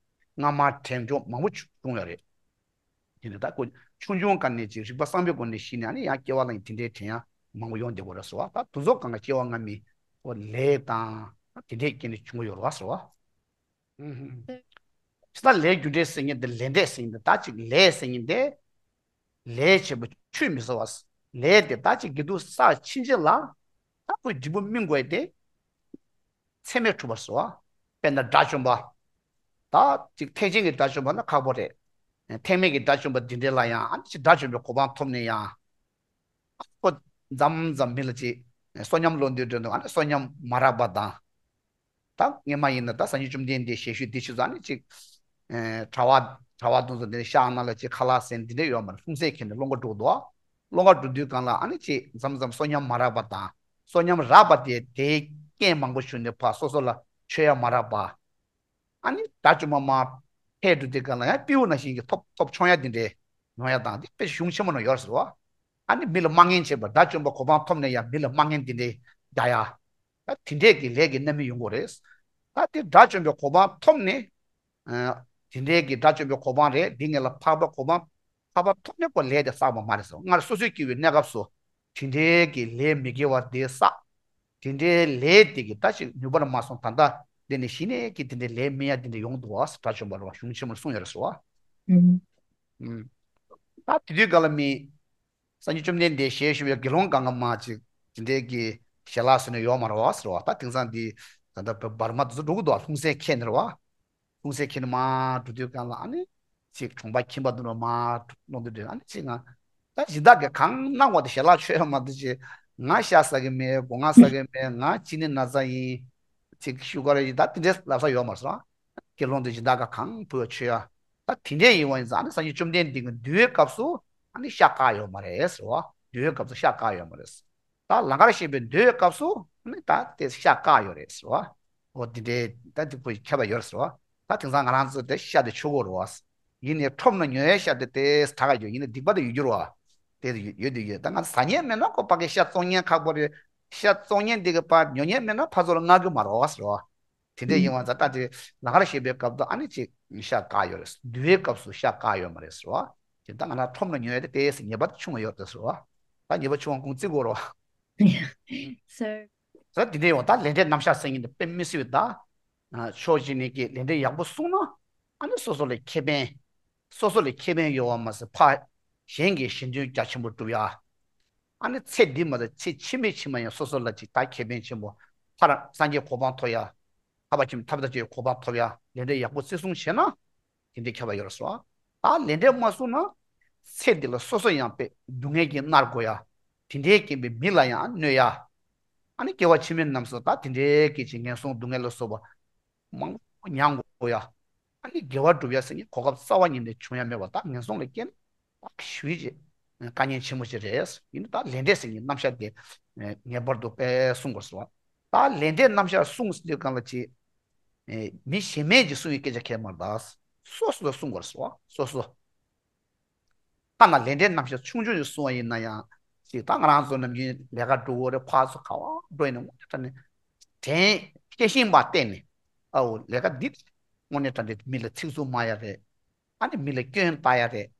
སྔ་མ་དྲན་ཕྱོགས་མང་པོ་བྱུང་ཡོད་རེད། དེ་ནི་ད་ཁོ་ཆུང་ཆུང་སྒང་ནས་ཅིག་རིག་པ་བསམ་པའི་སྒོ་ནས་ཤེས་ནས་ཨ་ནི་ཡང་སྐྱེ་བ་ལ་ཡང་དེ་འདྲའི་དྲན་ཡ་མང་པོ་ཡོང་བསྡད་དགོས་རེད་ཟེར་བ། ད་དེ་ཚོ་སྒང་ག་སྐྱེ་བ་སྔ་མའི་ཁོ་ལས་དང་དེ་འདྲའི་རྐྱེན་ནས་བྱུང་གི་ཡོད་རེད་བ་ཟེར་བ། ཇི་ལྟར་ལས་རྒྱུ་འབྲས་ཟེར་མཁན་དེ་ལས་འབྲས་ཟེར་མཁན་དེ་ད་ཅིག་ལས་ཟེར་མཁན་དེ་ལས་བྱེད་པ་ཆུད་མི་ཟ་བ། ལས་དེ་ད་ཅིག་དགེ་སྡིག་བསགས་ཕྱིན་ཆད་ལ་ད་ཁོའི་འབྲས་བུ་སྨིན་དགོས་དེ་ཚད་མས་གྲུབ་པ་ཟེར་བ། དཔེར་ན་དགྲ་བཅོམ་པ། ད་ཅིག་ཐེག་ཆེན་གྱི་དགྲ་བཅོམ་པ་ན་ཁག་པོ་རེད། ཐེག་དམན་གྱི་དགྲ་བཅོམ་པ་འདི་འདྲས་ལ་ཡང་ཨ་ནི་ཅིག་དགྲ་བཅོམ་པའི་གོ་འཕང་ཐོབ་ནས་ཡང་ཁོ་མཚམས་མཚམས་མི་ལ་ཅིག་བསོད་སྙོམས་སློང་དུས་འདྲ་འདུག་ཨ་ནི་བསོད་སྙོམས་མ་རག་པ་དང་། ད་སྔས་མ་ཡིན་ན་ད་སངས་རྒྱས་བཅོམ་ལྡན་འདས་ཞལ་བཞུགས་དེ་ཆུ་ཚོད་ཨ་ནི་ཅིག་གྲྭ་བ་གྲྭ་བ་དུང་སོ་དེ་ཤག་ནང་ལ་ཅིག་ཁ་ལག་ཟས་འདི་འདྲ་ཡོད་མ་རེད། ལྷུང་བཟེད་འཁྱེར་ནས་སློང་ག་འགྲོ་འདུག་སློང་ག་འགྲོ་དུས་སྒང་ལ་ཨ་ནི་ཅིག་མཚམས་མཚམས་བསོད་སྙོམས་མ་རག་པ་དང་བསོད་སྙོམས་རག་པ་དེ་དེའི་རྐྱེན་མང་པོ་བྱུང་ནས་ཕར་སོ་སོ་ལ་མཆོད་ཡ་མ་རག་པ། ཨ་ནི་དགྲ་བཅོམ་པ་མར་ཕེབས་འགྲོ་དུས་སྒང་ལ་ཡང་སྤྲེའུ་ནང་བཞིན་གྱི་ཐོབ་ཐོབ་མཆོང་ཡ་འདི་འདྲའི་མྱོང་ཡ་དང་འདི་དཔེ་གཞུང་ཆེན་མོ་ནང་ཡོད་རེད་ཟེར་བ། ཨ་ནི་མི་ལ་མ་ངན་བྱེད་པ། དགྲ་བཅོམ་པ་གོ་འཕང་ཐོབ་ནས་ཡང་མི་ལ་མ་ངན་འདི་འདྲའི་རྒྱག་ཡ། ད་དེ་འདྲས་ཀྱི་ལས་ཀྱི་རྣམ་སྨིན་ཡོང་གི་རེད། ད་དེ་དགྲ་བཅོམ་པའི་གོ་འཕང་ཐོབ་ནས། ཨ་དེ་འདྲས་ཀྱི་དགྲ་བཅོམ་པའི་གོ་འཕང་རེད། འདི་ངེད་ལ་འཕགས་པའི་གོ་འཕང་འཕགས་པ་ཐོབ་ནས་ཁོ་ལས་དེ་བསགས་པ་མ་རེད་ཟེར། སྔར་སོ་སོའི་སྐྱེ་བོའི་གནས་སྐབས་སུ་དེ་འདྲའི་གི་ལས་མི་དགེ་བ་དེ་བསགས། དེ་འདྲའི་ལས་དེ་གི་ད་ཅིག་ནུས་པ་ལ་མ་སོང་། ད་ལྟ་འདི་ནས་གཞི་ནས་ཀྱི་དེ་འདྲའི་ལས་སྨིན་ཡ་དེ་འདྲ་ཡོང་འདུག་བ། དགྲ་བཅོམ་པ་རེད་བ། གཞུང་ཆེན་མོར་གསུངས་ཡོད་རེད་ཟེར་བ། ཨུམ། ད་དེ་དུས་སྒང་ལ་མི། སངས་རྒྱས་བཅོམ་ལྡན་འདས་ཞལ་བཞུགས་པའི་དགེ་སློང་གང་ག་མ་ཅིག་དེ་འདྲའི་གི་ཞལ་ལག་ཟེར་ནས་ཡོད་མ་རེད་བ་ཟེར་བ། ད་དེང་སང་འདི་ད་ལྟ་བར་མ་དེ་ཚོ་འགྲོ་གི་འདུག་བ། ལྷུང་བཟེད་འཁྱེར་ནས་རེད་བ། ལྷུང་བཟེད་འཁྱེར་ནས་མར་འགྲོ་དུས་སྒང་ལ་ཨ་ནི་ཅིག་གྲོང་པ་ཁྱིམ་པ་དུ་རུ་མར་ལོག་དུས་འདྲ། ཨ་ནི་ཅིག་ང་ད་སྦྱིན་བདག་གིས་གང་གནང་བ་དེ་ཞལ་ལག་མཆོད་ཡ་མ་གཏོགས་ཅིག་ང་ཤ་ཟ་གི་མེད། སྒོ་ང་ཟ་གི་མེད། ང་གཅིན་སྙི་ན་ཚ་ཡིན། ཅིག་ཤུ་གར་ཡིན། ད་དེ་འདྲའི་ལབ་ས་ཡོད་མ་རེད་ཟེར་བ། དགེ་སློང་དེ་སྦྱིན་བདག་གིས་གང་ཕུལ་བ་མཆོད་ཡ། ད་དེ་འདྲས་ཡིན་བ་ཡིན་ཙང་ཨ་ནི་སངས་རྒྱས་བཅོམ་ལྡན་འདས་ཀྱིས་འདུལ་བའི་སྐབས་སུ་ཨ་ནི་ཤ་བཀག་ཡོད་མ་རེད་ཟེར་བ། འདུལ་བའི་སྐབས་སུ་ཤ་བཀག་ཡོད་མ་རེད། ད་ལང་ཀར་གཤེགས་པའི་འདུལ་བའི་སྐབས་སུ་ཨ་ནི་ད་དེ་ཤ་བཀག་ཡོད་རེད་ཟེར་བ། འོ་དེ་འདྲའི་ད་དེ་ཁོ་ཁྱབ་པ་ཡོད་རེད་ཟེར་བ། ད་དེང་སང་ང་རང་ཚོ་དེ་ཤ་དེ་མཆོད་ཀྱི་ཡོད་རེད་བ། ཡིན་ནའི་ཁྲོམ་ན་ཉོ་ཡའི་ཤ་དེ་དེ་དྲག་ག་ཡོད། ཡིན་ནའི་སྡིག་པ་དེ་ཡོད་རྒྱུ་རེད་བ། དེ་ཡོད་ཡོད་དེ་ཡོད། ད་ང་ཟ་མཁན་མེད་ན་ཁོ་ཕ་གི་ཤ་བཙོང་མཁན་ཁག་པོ་རེད། ཤ་བཙོང་མཁན་དེ་གི་ཕར་ཉོ་མཁན་མེད་ན་ཕར་ཚུར་མངག་གི་མ་རེད་བ་ཟེར་བ། དེ་འདྲ་ཡིན་པ་ཙང་ད་དེ་ལང་ཀར་བཞེས་པའི་སྐབས་དུ་ཨ་ནི་ཅིག་ཤ་བཀག་ཡོད་རེད། འདུལ་བའི་སྐབས་སུ་ཤ་བཀག་ཡོད་མ་རེད་ཟེར་བ། དེ་ད་ང་རང་ཁྲོམ་ལ་ཉོས་ཏེ་དེ་ཉེས་པ་ཆུང་བ་ཡོད་དེ་ཟེར་བ། ད་ཉེས་པ་ཆུང་བ་ཁོང་བརྩི་དགོས་རེད་བ། So ད་དེ་འདྲ་ཡོང་ད་ལས་འབྲས་རྣམ་གཞག་ཟེར་མཁན་དེ་དཔེ་མི་སྲིད་པའི་ད། ཕྱོགས་གཅིག་ནས་ཀྱི་ལས་འབྲས་ཡག་པོ་གསུངས་ན། ཨ་ནི་སོ་སོ་ལ་ཁེ་ཕན། སོ་སོ་ལ་ཁེ་ཕན་ཡོད་པ་མ་ཟད་ཕར་གཞན་གྱི་གཞན་དོན་རྒྱ་ཆེན་པོ་སྒྲུབ་ཡ། ཨ་ནི་ཚེ་འདི་མ་ཟད་ཚེ་ཕྱི་མའི་ཕྱི་མ་ཡང་སོ་སོ་ལ་ཅིག་ད་ཁེ་ཕན་ཆེན་པོ། ཕར་སངས་རྒྱས་གོ་འཕང་ཐོབ་ཡ། ཐར་པ་ཆེན་ཐར་པ་དང་བཅས་པའི་གོ་འཕང་ཐོབ་ཡ་ལས་འབྲས་ཡག་པོ་བརྩི་སྲུང་བྱས་ན། དེ་འདྲའི་ཁྱབ་པ་ཡོད་རེད་ཟེར་བ། ད་ལས་འབྲས་མ་བསྲུངས་ན། ཚེ་འདི་ལ་སོ་སོ་ཡང་དཔེ་སྡུག་བསྔལ་གྱིས་མནར་དགོས་ཡ། དེ་འདྲའི་རྐྱེན་པས་མི་ལ་ཡང་གནོད་ཡ། ཨ་ནི་སྐྱེ་བ་ཕྱི་མའི་རྣམས་སུ་ད་དེ་འདྲའི་སྐད་ཅིག་ངན་སོང་སྡུག་བསྔལ་ལ་སོགས་པ་མང་པོ་མྱང་དགོས་ཡ། ཨ་ནི་དགེ་བ་སྒྲུབ་ཡ་ཟེར་མཁན་གོ་སྐབས་རྩ་བ་ཉིད་ནས་བྱུང་ཡ་མེད་པ། ད་ངན་སོང་ལ་སྐྱེས་ན་ད་ཞུས་ཅིག་དཀའ་ངལ་ཆེན་པོ་ཞིག་རེད། ཡིན་ད་ལས་འབྲས་ཟེར་མཁན་རྣམ་གཞག་དེ་ངེས་པར་དུ་དཔེ་གསུང་དགོས་ཟེར་བ། ད་ལས་འབྲས་རྣམ་གཞག་གསུངས་ཟེར་དུས་གང་ལ་ཅིག་ཨེ། མི་གཞན་མས་ཀྱིས་གསུང་བའི་སྐད་ཆ་གང་ཡང་མ་རེད་ད། སོ་སོ་ལ་གསུང་དགོས་རེད་ཟེར་བ། སོ་སོ། ཐ་ན་ལས་འབྲས་རྣམ་གཞག་ཆུང་ཆུང་ཞིག་གསུང་བ་ཡིན་ན་ཡང་། ཅིག་ད་ང་རང་ཚོ་ནམ་རྒྱུན་ལས་ཀ་འགྲོ་གི་རེད། ཕར་ཚུར་ག་པར་འགྲོ་ཡིན་ན་དངོས་གནས་དྲང་གནས་དྲན་སྐྱེ་ཤིང་པ་བལྟས་ནས། ཨའོ་ལས་ཀ་འདི་དངོས་གནས་དྲང་གནས་མི་ལ་ཚིག་རྩུབ་སྨྲ་ཡ་རེད། ཨ་ནི་མི་ལ་སྐྱོན་བཏགས་ཡ་རེད།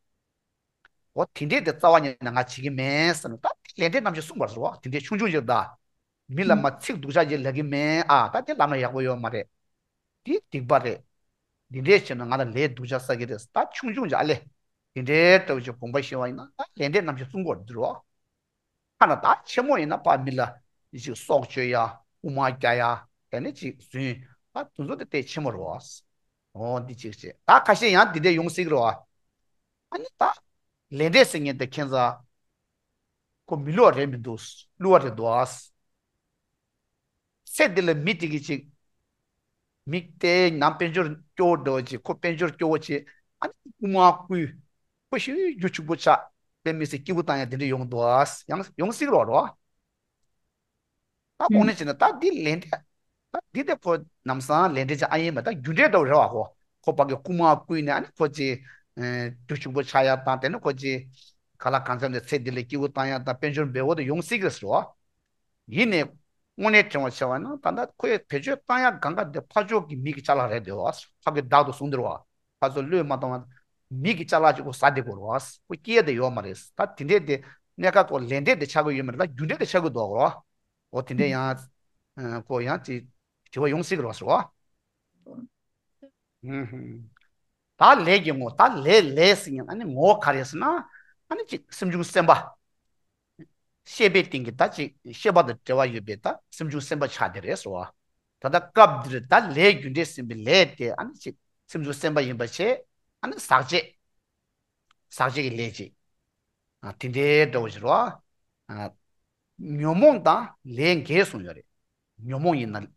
འོ་དེ་འདྲས་དེ་རྩ་བ་ཉིད་ནས་ང་བྱེད་ཀྱི་མེད་ཟེར་ནས་ད་ལས་འབྲས་རྣམ་གཞག་གསུངས་པ་རེད་བ། དེ་འདྲས་ཆུང་ཆུང་ཞིག་ད། མི་ལ་མ་ཚིག་སྡུག་ཅག་ཅིག་ལབ་ཀྱི་མེད་ཨ། ད་དེ་ལབ་ན་ཡག་པོ་ཡོད་མ་རེད། དེ་སྡིག་པ་རེད། འདི་འདྲས་བྱས་ན་ང་ལ་ལས་སྡུག་ཅག་བསགས་ཀྱི་རེད། ད་ཆུང་ཆུང་ཅིག་ཨ་ལས། དེ་འདྲས་འདྲ་བོ་ཅིག་དགོངས་པ་བཞེས་པ་ཡིན་ན་ད་ལས་འབྲས་རྣམ་གཞག་གསུང་དགོས་རེད་བ། ཐ་ན་ད་ཆེན་མོ་ཡིན་ན་ཕར་མི་ལ་ཅིག་སྲོག་གཅོད་ཡ། རྐུ་མ་རྒྱག་ཡ། དེ་ནས་ཅིག་རྫུན། ད་དེ་ཚོ་དེ་དེ་ཆེན་མོ་རེད་བ། འོ་འདི་གཅིག་བྱས། ད་ཁ་ཤས་ཡང་འདི་འདྲས་ཡོང་སྲིད་ཀྱི་རེད་བ། ཨ་ནི་ད་ལས་འབྲས་ཟེར་མཁན་དེ་ཁྱེད་ཚོ་ཁོ་མི་བསླུ་བ་རེད་མི་འདུག་བསླུ་བ་རེད་འདུག་ཨ། ཚེ་འདི་ལ་མི་དེ་གི་ཅིག་མི་དེ་ནང་དཔལ་འབྱོར་སྐྱོ་བོ་འདྲ་བོ་ཅིག་ཁོ་དཔལ་འབྱོར་སྐྱོ་བོ་ཅིག་ཨ་ནི་རྐུ་མ་རྐུས། ཁོ་ཤི་རྒྱུ་ཕྱུག་པོ་ཆགས། དཔེ་མི་སྲིད་སྐྱིད་པོ་བཏང་ཡ་དེ་འདྲ་ཡོང་འདུག་ཨ། ཡང་ཡོང་སྲིད་རོགས་རོགས། ད་དངོས་གནས་བྱས་ན་ད་འདི་ལས་འབྲས། ད་འདི་དེ་ཁོ་ལམ་སང་ལས་འབྲས་ཅིག་ཨ་ཡིན་མ་ད་རྒྱུ་འབྲས་འདྲ་བོ་རེད་བ་ཁོ། ཁོ་ཕ་གི་རྐུ་མ་རྐུས་ནས་ཨ་ནི་ཁོ་ཅིག་རྒྱུ་ཕྱུག་པོ་ཆགས་ཡ་དང་དེ་ནི་ཁོ་ཅིག་ག་ལ་གང་འཚམ་དེ་ཚེ་འདི་ལ་སྐྱིད་པོ་བཏང་ཡ་དང་དཔལ་འབྱོར་འབེལ་བོ་དེ་ཡོང་སྲིད་ཀྱི་རེད་བ། ཡིན་ནའི་དངོས་གནས་དྲང་པོ་བྱས་པ་ན་ད་ལྟ་ཁོས་བེད་སྤྱོད་བཏང་ཡ་གང་ག་དེ་ཕར་ཕྱོགས་ཀྱི་མི་གི་ཅ་ལག་རེད་འདུག་བ། ཕ་གི་བདག་ཏུ་བཟུང་འདུག་བ། ཕར་ཚུར་བློས་མ་གཏོང་བ། མི་གི་ཅ་ལག་ཅིག་ཁོ་ཟ་བསྡད་དགོས་རེད་བ། ཁོ་སྐྱེ་ཡ་དེ་ཡོད་མ་རེད། ད་དེ་འདྲས་དེ་གནས་སྐབས་ཁོ་ལས་འབྲས་དེ་ཆགས་ཀྱི་ཡོད་མ་རེད། ད་རྒྱུ་འབྲས་དེ་ཆགས་ཀྱི་འདུག་གོ། འོ་དེ་འདྲས་ཡང་ཁོ་ཡང་ཅིག་དྲི་བ་ཡོང་སྲིད་ཀྱི་རེད་བ། ཧུམ་ཧུམ། ད་ལས་ཀྱི་ངོ་ད་ལས་ལས་ཟེར་མཁན་ཨ་ནི་ངོ་བོ་ག་རེ་ཟེར་ན། ཨ་ནི་ཅིག་སེམས་བྱུང་སེམས་པ། ཤེས་པའི་སྟེང་གི་ད་ཅིག་ཤེས་པ་དང་འབྲེལ་བ་ཡོད་པའི་ད་སེམས་བྱུང་སེམས་པ་ཆགས་བསྡད་རེད་ཟེར་བ། ད་ལྟ་སྐབས་འདིར་ད་ལས་རྒྱུ་འབྲས་ཟིན་པའི་ལས་དེ་ཨ་ནི་ཅིག་སེམས་བྱུང་སེམས་པ་ཡིན་པ་བྱས། ཨ་ནི་ཟག་བཅས། ཟག་བཅས་ཀྱི་ལས་ཅིག་ཨ་དེ་འདྲའི་འདྲ་བོ་ཞིག་རེད་བ། ཨ་ཉོན་མོངས་དང་ལས་འགལ་གསུངས་ཡོད་རེད། ཉོན་མོངས་ཡིན་ན།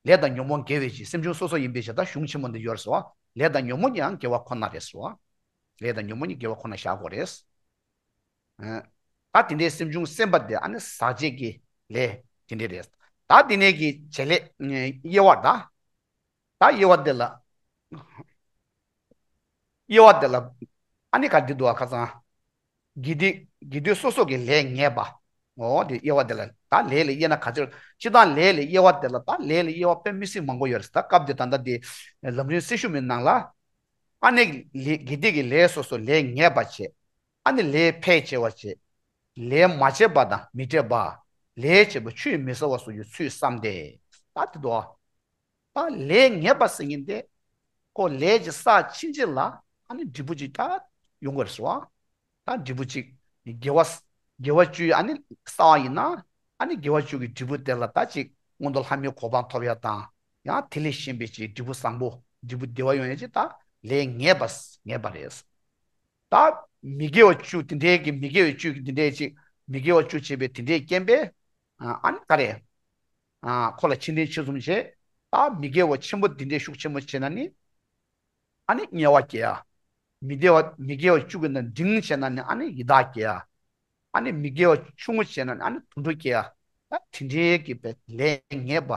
ལས་དང་ཉོན་མོངས་འགལ་བའི་ཕྱིར། སེམས་བྱུང་སོ་སོ་ཡིན་པའི་ཕྱིར། ད་གཞུང་ཆེན་མོ་འདི་ཡོད་རེད་ཟེར་བ། ལས་དང་ཉོན་མོངས་ཀྱང་འགལ་བ་ཁོ་ན་རེད་ཟེར་བ། ལས་དང་ཉོན་མོངས་ཀྱི་འགལ་བ་ཁོ་ན་བཞག་དགོས་རེད། ཨ་ད་དེ་འདྲའི་སེམས་བྱུང་སེམས་པ་དེ་ཨ་ནི་ཟག་བཅས་ཀྱི་ལས་དེ་འདྲ་རེད། ད་དེ་ནས་ཀྱི་བྱེད་ལས་དབྱེ་བ་ད། ད་དབྱེ་བ་དེ་ལ། དབྱེ་བ་དེ་ལ། ཨ་ནི་ག་འདི་འདུག་ཨ་ཁ་སང་། དགེ་སྡིག་དགེ་སྡིག་སོ་སོ་གི་ལས་ངེས་པ། འོ་དེ་དབྱེ་བ་དེ་ལ་ད་ལས་ལ་དབྱེ་ན་ག་ཚོད་སྤྱི་དང་ལས་ལ་དབྱེ་བ་དེ་ལ་ད་ལས་ལ་དབྱེ་བ་དཔེ་མི་སྲིད་མང་པོ་ཡོད་རེད། ད་སྐབས་དེ་ད་ལྟ་དེ་ལམ་རིམ་སྲི་ཞུ་མའི་ནང་ལ། ཨ་ནི་ལས་དགེ་སྡིག་གི་ལས་སོ་སོ་ལས་ངེས་པ་བྱེད། ཨ་ནི་ལས་ཕལ་ཆེ་བ་བྱེད། ལས་མ་བྱས་པ་དང་མི་འབྲལ་བ། ལས་བྱས་པ་ཆུད་མི་ཟ་བ་སོགས་ཀྱི་ཚུལ་བསམ་སྟེ། ད་དེ་འདུག་ད་ལས་ངེས་པ་ཟེར་མཁན་དེ། ཁོ་ལས་ཀྱི་ས་ཕྱིན་ཅི་ལ་ཨ་ནི་འབྲས་བུ་ཅིག་ད་ཡོང་དགོས་རེད་ཟེར་བ། ད་འབྲས་བུ་ཅིག་དགེ་བ། དགེ་བ་བཅུ་ཨ་ནི་བསགས་པ་ཡིན་ན། ཨ་ནི་དགེ་བ་བཅུ་གི་འབྲས་བུ་དེ་ལ་ད་ཅིག་མངོན་མཐོ་ལྷ་མིའི་གོ་འཕང་ཐོབ་ཡ་དང་། ཡང་དེ་ལས་གཞན་པའི་ཅིག་འབྲས་བུ་བཟང་པོ། འབྲས་བུ་བདེ་བ་ཡོང་ཡ་ཅིག་ད་ལས་ངེས་པ་ངེས་པ་རེད། ད་མི་དགེ་བ་བཅུ་དེ་འདྲའི་གི་མི་དགེ་བ་བཅུ་གི་དེ་འདྲའི་ཅིག་མི་དགེ་བ་བཅུ་བྱས་པའི་དེ་འདྲའི་རྐྱེན་པས། ཨ་ནི་ག་རེ། ཨ་ཁོ་ལ་ཕྱི་འབྲེལ་ཕྱི་བཟུང་བྱས། ད་མི་དགེ་བ་ཆེན་པོ་འདི་འདྲའི་ཤུགས་ཆེན་པོ་བྱས་ན་ནི། ཨ་ནི་དམྱལ་བ་སྐྱེ་ཡ། མི་དགེ་བ་མི་དགེ་བ་བཅུ་གི་ནང་འབྲིང་བྱས་ན་ནི་ཨ་ནི་ཡི་དྭགས་སྐྱེ་ཡ། ཨ་ནི་མི་དགེ་བ་ཆུང་ངུ་བྱས་ན་ནི་ཨ་ནི་དུད་འགྲོ་སྐྱེ་ཡ། ད་དེ་འདྲའི་གི་པའི་ལས་ངེས་པ།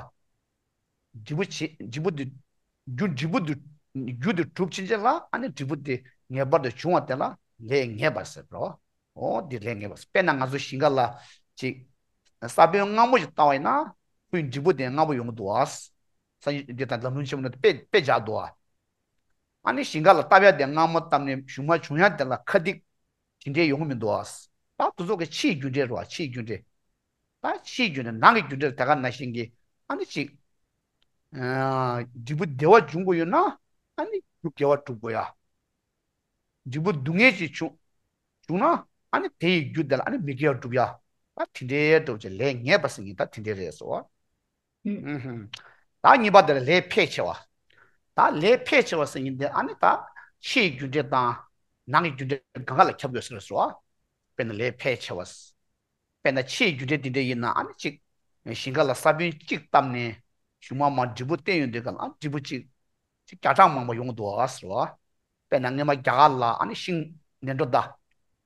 འབྲས་བུ་ཆེ་འབྲས་བུ་འདི། རྒྱུ་འབྲས་བུ་འདི་ རྒྱུ་དེ་གྲུབ་ཕྱིན་ཆད་ལ་ཨ་ནི་འབྲས་བུ་དེ་ངེས་པར་དུ་འབྱུང་བ་དེ་ལ་ལས་ངེས་པ་ཟེར་རོ། འོ་འདི་ལས་ངེས་པ་ཟེར། དཔེར་ན་ང་ཚོ་ཞིང་ཁ་ལ་ཅིག་ས་བོན་མངར་མོ་ཞིག་བཏབ་པ་ཡིན་ན་ཁོའི་འབྲས་བུ་དེ་མངར་པོ་ཡོང་གི་འདུག་བ། ས་འདི་དང་ལམ་རིམ་ཆེན་མོ་ནི་དཔེ་དཔེ་བཞག་འདུག་བ། ཨ་ནི་ཞིང་ཁ་ལ་བཏབ་ཡ་དེ་མངར་མོ་བཏབ་ནས་གཞུག་མ་བྱུང་ཡ་དེ་ལ་ཁ་སྡིག་དེ་འདྲས་ཡོང་གི་མི་འདུག་བ། ད་དེ་ཚོ་གི་ཕྱིའི་རྒྱུ་འབྲས་རེད་བ། ཕྱིའི་རྒྱུ་འབྲས། ད་ཕྱིའི་རྒྱུ་འབྲས་ནང་གི་རྒྱུ་འབྲས་དེ་ག་ནང་བཞིན་གྱི་ཨ་ནི་ཅིག་ཨ་འབྲས་བུ་བདེ་བ་འབྱུང་དགོས་ཡོད་ན་ཨ་ནི་རྒྱུ་དགེ་བ་སྒྲུབ་དགོས་ཡ། འབྲས་བུ་སྡུག་བསྔལ་ཅིག་བྱུང་བྱུང་ན་ཨ་ནི་དེ་ཡི་རྒྱུ་དེ་ལ་ཨ་ནི་མི་དགེ་བ་སྒྲུབ་ཡ། ད་དེ་འདྲའི་འགྲོ་ཅིག་ལས་ངེས་པ་ཟེར་མཁན་ད་དེ་འདྲའི་རེད་སོ། ཨུ་ཧུམ། ད་གཉིས་པ་དེ་ལ་ལས་ཕལ་ཆེ་བ། ད་ལས་ཕལ་ཆེ་བ་ཟེར་མཁན་དེ་ཨ་ནི་ད་ཕྱིའི་རྒྱུ་འབྲས་དང་ནང་གི་རྒྱུ་འབྲས་གང་ག་ལ་ཁྱབ་དགོས་ཟེར་སོ། དཔེར་ན་ལས་ཕལ་ཆེ་བ། དཔེར་ན་ཕྱིའི་རྒྱུ་འབྲས་འདི་འདྲ་ཡིན་ན་ཨ་ནི་གཅིག་ཞིང་ཁ་ལ་ས་བོན་གཅིག་བཏབ་ནས་གཞུག་མ་མར་འབྲས་བུ་བསྟན་ཡོང་དུས་ག་ལ་ཨ་འབྲས་བུ་གཅིག་གཅིག་བརྒྱ་ཕྲག་མང་པོ་ཡོང་འདུག་ཟེར་བ། དཔེར་ན་སྔོན་མ་རྒྱ་གར་ལ་ཨ་ནི་ཤིང་ནེ་འགྲོ་ད།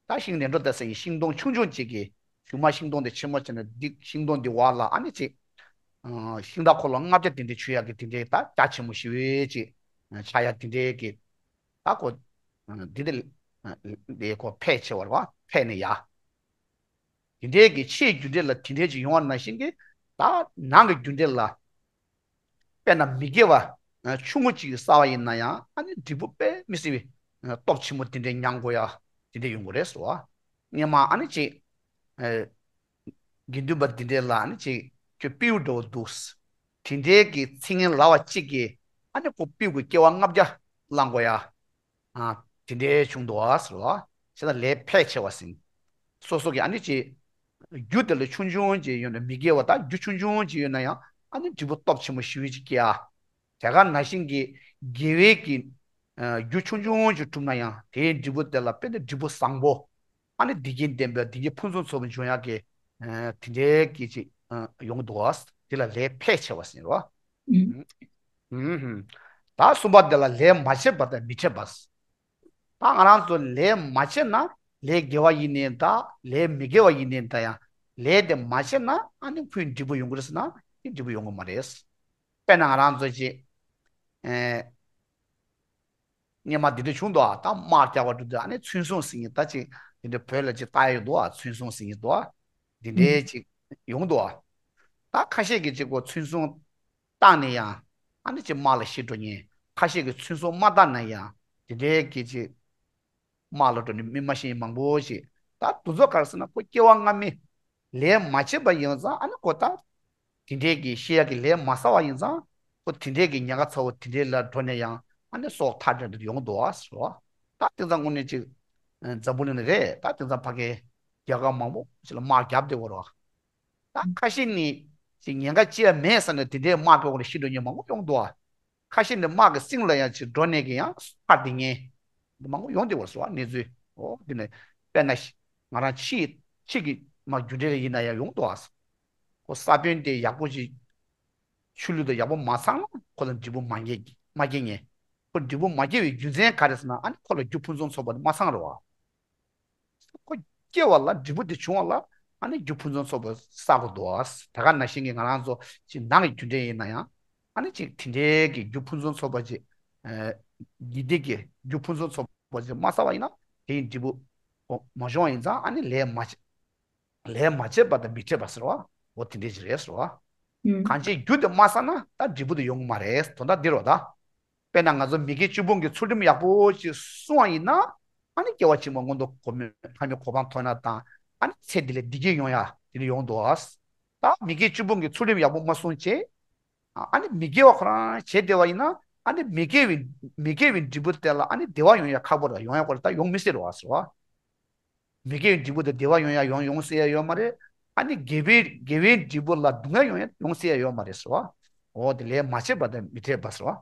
ད་ཤིང་ནེ་འགྲོ་ད་ཟེར་ཡིན་ཤིང་སྡོང་ཆུང་ཆུང་གཅིག་གིས་གཞུག་མ་ཤིང་སྡོང་དེ་ཆེན་མོ་བྱས་ནས་འདི་ཤིང་སྡོང་འདི་བར་ལ་ཨ་ནི་གཅིག་ཤིང་རྟ་འཁོར་ལོ་ལྔ་བརྒྱ་དེ་འདྲ་ཆུད་ཡག་གི་དེ་འདྲའི་ད་རྒྱ་ཆེན་མོ་ཞེ་པོ་ཅིག་ཆགས་ཡག་དེ་འདྲའི་གི་ད་ཁོ་འདི་འདི་འདི་ཁོ་ཕལ་ཆེ་བ་རེད་བ། ཕལ་ནི་ཡ། དེ་འདྲའི་གི་ཕྱིའི་རྒྱུ་འབྲས་ལ་དེ་འདྲའི་ཅིག་ཡོང་བ་ནང་བཞིན་གྱི་ད་ནང་གི་རྒྱུ་འབྲས་ལ་དཔེར་ན་མི་དགེ་བ་ཆུང་ངུ་ཅིག་བསགས་པ་ཡིན་ན་ཡང་ཨ་ནི་འབྲས་བུ་དཔེ་མི་སྲིད་པའི་སྟོབས་ཆེན་པོ་དེ་འདྲའི་མྱང་དགོས་ཡ་དེ་འདྲ་ཡོང་གི་རེད་ཟེར་བ། སྔོན་མ་ཨ་ནི་ཅིག་དགེ་འདུན་པ་དེ་འདྲའི་ལ་ཨ་ནི་ཅིག་ཁྱོད་སྤྲེའུ་འདྲ་བོ་འདུག་དེ་འདྲའི་གི་ཚིག་ངན་ལབ་པ་གཅིག་གིས་ཨ་ནི་ཁོ་སྤྲེའུ་གི་སྐྱེ་བ་ལྔ་བརྒྱ་བླང་དགོས་ཡ། ཨ། དེ་འདྲའི་བྱུང་འདུག་ཟེར་བ། བྱས་ན་ལས་ཕལ་ཆེ་བ་ཟིན། སོ་སོ་གི་ཨ་ནི་ཅིག་རྒྱུ་དེ་ལ་ཆུང་ཆུང་ཅིག་ཡོད་ན་མི་དགེ་བ་དང་རྒྱུ་ཆུང་ཆུང་ཅིག་ཡོད་ན་ཡང་ཨ་ནི་འབྲས་བུ་སྟོབས་ཆེན་པོ་ཞེ་པོ་ཅིག་སྐྱེ་ཨ། དེ་ག་ནང་བཞིན་གྱི་དགེ་བའི་གི་རྒྱུ་ཆུང་ཆུང་ཅིག་གྲུབ་ན་ཡང་དེའི་འབྲས་བུ་དེ་ལ་དཔེ་དེ་འབྲས་བུ་བཟང་པོ། ཨ་ནི་བདེ་སྐྱིད་ལྡན་པའི་བདེ་སྐྱིད་ཕུན་སུམ་ཚོགས་པ་འབྱུང་ཡག་གི་དེ་འདྲའི་གི་ཅིག་ཡོང་གི་འདུག་བ། དེ་ལ་ལས་ཕལ་ཆེ་བ་ཟེར་རོ། ད་གསུམ་པ་དེ་ལ་ལས་མ་བྱས་པ་དང་མི་འཕྲད་པ། ད་ང་རང་ཚོ་ལས་མ་བྱས་ན་ལས་དགེ་བ་ཡིན་ནའི་འདྲ་ལས་མི་དགེ་བ་ཡིན་ནའི་འདྲ་ཡང་ལས་དེ་མ་བྱས་ན་ཨ་ནི་ཁོའི་འབྲས་བུ་ཡོང་གི་རེད་ཟེར་ན་དེ་འབྲས་བུ་ཡོང་གི་མ་རེད། དཔེར་ན་ང་རང་ཚོ་ཅིག་ཨེ། སྔོན་མ་འདི་འདྲ་བྱུང་འདུག་ཨ། ད་དམག་རྒྱག་པ་འགྲོ་དུས་ཨ་ནི་མཚོན་སྲུང་ཟེར་མཁན་ད་ཅིག་འདི་འདྲ་བོད་ལ་ཅིག་ལྟ་ཡ་ཡོད་འདུག་ཨ། མཚོན་སྲུང་ཟེར་མཁན་འདུག་ཨ། འདི་འདྲའི་ཅིག་ཡོང་འདུག་ཨ། ད་ཁ་ཤས་ཀྱིས་ཅིག་གོ་མཚོན་སྲུང་བཏང་ནས་ཡང་ཨ་ནི་ཅིག་དམག་ལ་ཤི་འགྲོ་མཁན། ཁ་ཤས་ཀྱིས་མཚོན་སྲུང་མ་བཏང་ན་ཡང་འདི་འདྲའི་གི་ཅིག་དམག་ལ་འགྲོ་ནས་མི་མ་ཤི་མང་པོ་ཞིག་ད་དེ་ཚོ་ག་རེ་ཟེར་ན་ཁོ་སྐྱེ་བ་སྔ་མའི་ལས་མ་བྱས་པ་ཡིན་ཙང་ཨ་ནི་ཁོ་ད་དེ་འདྲའི་གི་ཤི་ཡག་གི་ལས་མ་བསགས་པ་ཡིན་ཙང་ཁོ་དེ་འདྲའི་གི་ཉེན་ཁ་ཚ་བོ་དེ་འདྲའི་ལ་འགྲོ་ནས་ཡང་ཨ་ནི་སྲོག་ཐར་འདྲ་འདྲ་ཡོང་འདུག་ཨ་ཟེར་བ། ད་དེང་སང་དངོས་གནས་ཅིག་འཛམ་བུ་གླིང་ནས་རེད། ད་དེང་སང་ཕ་གིའི་རྒྱལ་ཁབ་མང་པོ་ཞིག་ལ་དམག་བརྒྱབ་བསྡད་ཡོད་རེད་བ། ད་ཁ་ཤས་ནི་ཅིག་ཉེན་ཁ་ཅི་ཡང་མེད་ཟེར་ནས་དེ་འདྲའི་དམག་གི་འོག་ལ་ཤི་འགྲོ་མཁན་མང་པོ་ཡོང་འདུག་ཨ། ཁ་ཤས་ནི་དམག་གི་གསེང་ལ་ཡང་ཅིག་འགྲོ་ནས་ཀྱི་ཡང་ཕར་བསྡད་མཁན་མང་པོ་ཡོང་བསྡད་པ་རེད་ཟེར་བ་གནས་ཚུལ། འོ་དེ་ནས་དཔེར་ན་ང་རང་ཕྱིའི་ཕྱི་གི་མ་རྒྱུ་འབྲས་ལ་ཡིན་ན་ཡང་ཡོང་འདུག་ཨ། ཁོ་ས་བོན་དེ་ཡག་པོ་ཅིག་ཆུ་ལུད་དང་ཡག་པོ་མ་ཚང་ན་ཁོ་ལ་འབྲས་བུ་མ་སྐྱེ་མ་སྐྱེ་མཁན། ཁོ་འབྲས་བུ་མ་སྐྱེ་བའི་རྒྱུ་མཚན་ག་རེ་ཟེར་ན་ཨ་ནི་ཁོ་ལ་རྒྱུ་ཕུན་སུམ་ཚོགས་པ་དེ་མ་ཚང་རེད་བ། ཁོ་སྐྱེ་བ་ལ་འབྲས་བུ་དེ་བྱུང་བ་ལ་ཨ་ནི་རྒྱུ་ཕུན་སུམ་ཚོགས་པ་བསགས་དགོས་འདུག་ཨ། ད་ག་ནང་བཞིན་གྱི་ང་རང་ཚོ་ཅིག་ནང་གི་རྒྱུ་འབྲས་ཡིན་ན་ཡང་ཨ་ནི་ཅིག་དེ་འདྲའི་གི་རྒྱུ་ཕུན་སུམ་ཚོགས་པ་ཅིག་ཨ། དགེ་སྡིག་གི་རྒྱུ་ཕུན་སུམ་ཚོགས་པ་ཅིག་མ་བསགས་པ་ཡིན་ན་དེ་ཡི་འབྲས་བུ་མ་བྱུང་བ་ཡིན་ཙང་ཨ་ནི་ལས་མ་བྱེད། ལས་མ་བྱས་པ་དང་མི་འཕྲད་པ་ཟེར་བ། འོ་དེ་འདྲས་ཅིག་རེད་ཟེར་བ། ཨུམ། གང་ཅིའི་རྒྱུ་དེ་མ་བསགས་ན་ད་འབྲས་བུ་དེ་ཡོང་གི་མ་རེད། དོན་དག་འདི་རེད་བ་ད། དཔེར་ན་ང་ཚོ་མི་དགེ་བཅུ་སྤོང་གི་ཚུལ་ཁྲིམས་ཡག་པོ་ཅིག་སྲུང་བ་ཡིན་ན་ཨ་ནི་སྐྱེ་བ་ཕྱི་མ་མངོན་མཐོ་གོ་མི་ལྷ་མིའི་གོ་འཕང་ཐོབ་ན་དང་ཨ་ནི་ཚེ་འདི་ལ་བདེ་སྐྱིད་ཡོང་ཡ་དེ་འདྲ་ཡོང་འདུག་བ། ད་མི་དགེ་བཅུ་སྤོང་གི་ཚུལ་ཁྲིམས་ཡག་པོ་མ་སྲུང་བྱས། ཨ་ནི་མི་དགེ་བ་ཁོ་རང་བྱས་བསྡད་པ་ཡིན་ན་ཨ་ནི་མི་དགེ་བའི་མི་དགེ་བའི་འབྲས་བུ་དེ་ལ་ཨ་ནི་བདེ་བ་ཡོང་ཡ་ཁག་པོ་རེད། ཡོང་ཡ་ཁོ་རང་ད་ཡོང་མི་སྲིད་རེད་བ་ཟེར་བ། མི་དགེ་བའི་འབྲས་བུ་དེ་བདེ་བ་ཡོང་ཡ་ཡོང་ཡོང་སྲིད་ཡ་ཡོད་མ་རེད། ཨ་ནི་དགེ་བའི་དགེ་བའི་འབྲས་བུ་ལ་སྡུག་བསྔལ་ཡོང་ཡ་ཡོང་སྲིད་ཡ་ཡོད་མ་རེད་ཟེར་བ། འོ་དེ་ལས་མ་བྱས་པ་དང་མི་འཕྲད་པ་ཟེར་བ།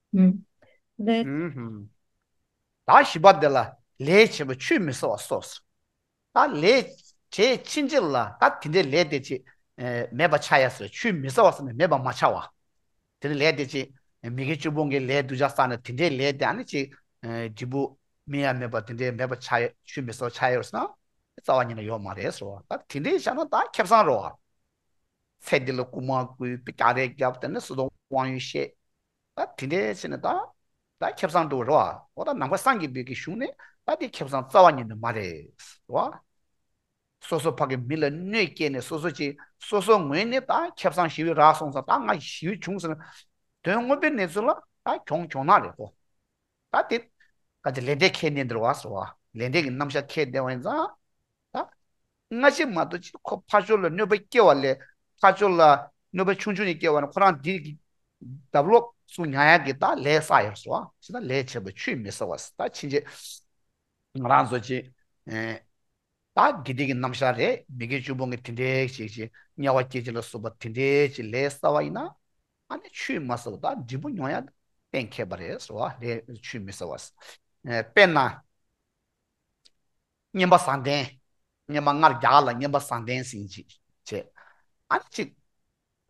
ཨུམ། ལས། ཨུམ་ཧུམ། ད་བཞི་པ་དེ་ལ་ལས་བྱས་པ་ཆུད་མི་ཟ་བ་སོགས། ད་ལས་བྱས་ཕྱིན་ཆད་ལ་ད་དེ་འདྲའི་ལས་དེ་ཅིག་ཨེ་མེད་པ་ཆགས་ཡ་ཟེར་ཆུད་མི་ཟ་བ་ཟེར་ནས་མེད་པ་མ་ཆགས་པ། དེ་འདྲའི་ལས་དེ་ཅིག་མི་དགེ་བཅུ་སྤོང་གི་ལས་སྡུག་ཅག་བསགས་ནས་དེ་འདྲའི་ལས་དེ་ཨ་ནི་ཅིག་ཨེ་འབྲས་བུ་སྨིན་ཡ་མེད་པ་དེ་འདྲའི་མེད་པ་ཆགས་ཡ་ཆུད་མི་ཟ་བ་ཆགས་ཡ་ཟེར་ན་རྩ་བ་ཉིད་ནས་ཡོད་མ་རེད་ཟེར་བ། ད་དེ་འདྲའི་བྱས་ན་ད་ཁེ་བཟང་རེད་བ། ཚེ་འདི་ལ་རྐུ་མ་རྐུས་རྒྱག་རེས་རྒྱབ་དེ་ནས་སུ་དང་དབང་ཡོད་བཤད། ད་དེ་འདྲའི་བྱས་ནས་ད། ད་ཁེ་བཟང་འགྲོ་རོ། འོ་ད་ནང་པ་སངས་རྒྱས་པའི་གི་གཞུང་ནས་ད་དེ་ཁེ་བཟང་རྩ་བ་ཉིད་ནས་མ་རེད་རོ། སོ་སོ་ཕ་གི་མི་ལ་གནོད་སྐྱེལ་ནས་སོ་སོ་ཅིག་སོ་སོ་ངོས་ནས་ད་ཁེ་བཟང་ཞི་བའི་རག་སོང་ཙང་ད་ང་ཞི་བའི་བྱུང་ཟེར་ན། དོན་དངོས་པོའི་གནས་ཚུལ་ལ་ད་གྱོང་གྱོང་ན་རེད་གོ། ད་དེ་ག་ཚོད་ལས་འབྲས་ཁས་ལེན་འདིར་བ་སོ་བ་ལས་འབྲས་ཀྱི་རྣམ་གཞག་ཁས་ལེན་བ་ཡིན་ཙང་། ད་སྔ་ཕྱི་མ་གཏོགས་ཅིག་ཁོ་ཕར་ཕྱོགས་ལ་གནོད་པ་སྐྱེལ་བ་ལས་ཕར་ཕྱོགས་ལ་གནོད་པ་ཆུང་ཆུང་ནས་སྐྱེལ་བ་ནི་ཁོ་རང་འདི་གི་བརྡབ་ལོག་སུ་ཉར་ཡག་གི་ད་ལས་བསགས་ཡོད་སོ་བ་ཞེ་ད་ལས་བྱས་པ་ཆུད་མི་ཟ་བ་ད་ཕྱིན་ཆད་ང་རང་ཚོ་ཅིག་ད་དགེ་སྡིག་གི་རྣམ་གཞག་རེད། མི་དགེ་བཅུ་སྤོང་གི་དེ་འདྲའི་ཞིག་ཅིག་དམྱལ་བ་སྐྱེ་བྱེད་ལ་སོགས་པ་དེ་འདྲའི་ཅིག་ལས་བསགས་པ་ཡིན་ན་ཨ་ནི་ཆུད་མ་ཟ་བ་ད་འབྲས་བུ་མྱོང་ཡག་གཏན་འཁེལ་བ་རེད་སོ་བ་ལས་ཆུད་མི་ཟ་བ། དཔེར་ན། བསྙེན་པ་བཟང་ལྡན། བསྙེན་པ་སྔར་རྒྱག་ལ་བསྙེན་པ་བཟང་ལྡན་ཟེར་ཅིག་བྱས། ཨ་ནི་ཅིག་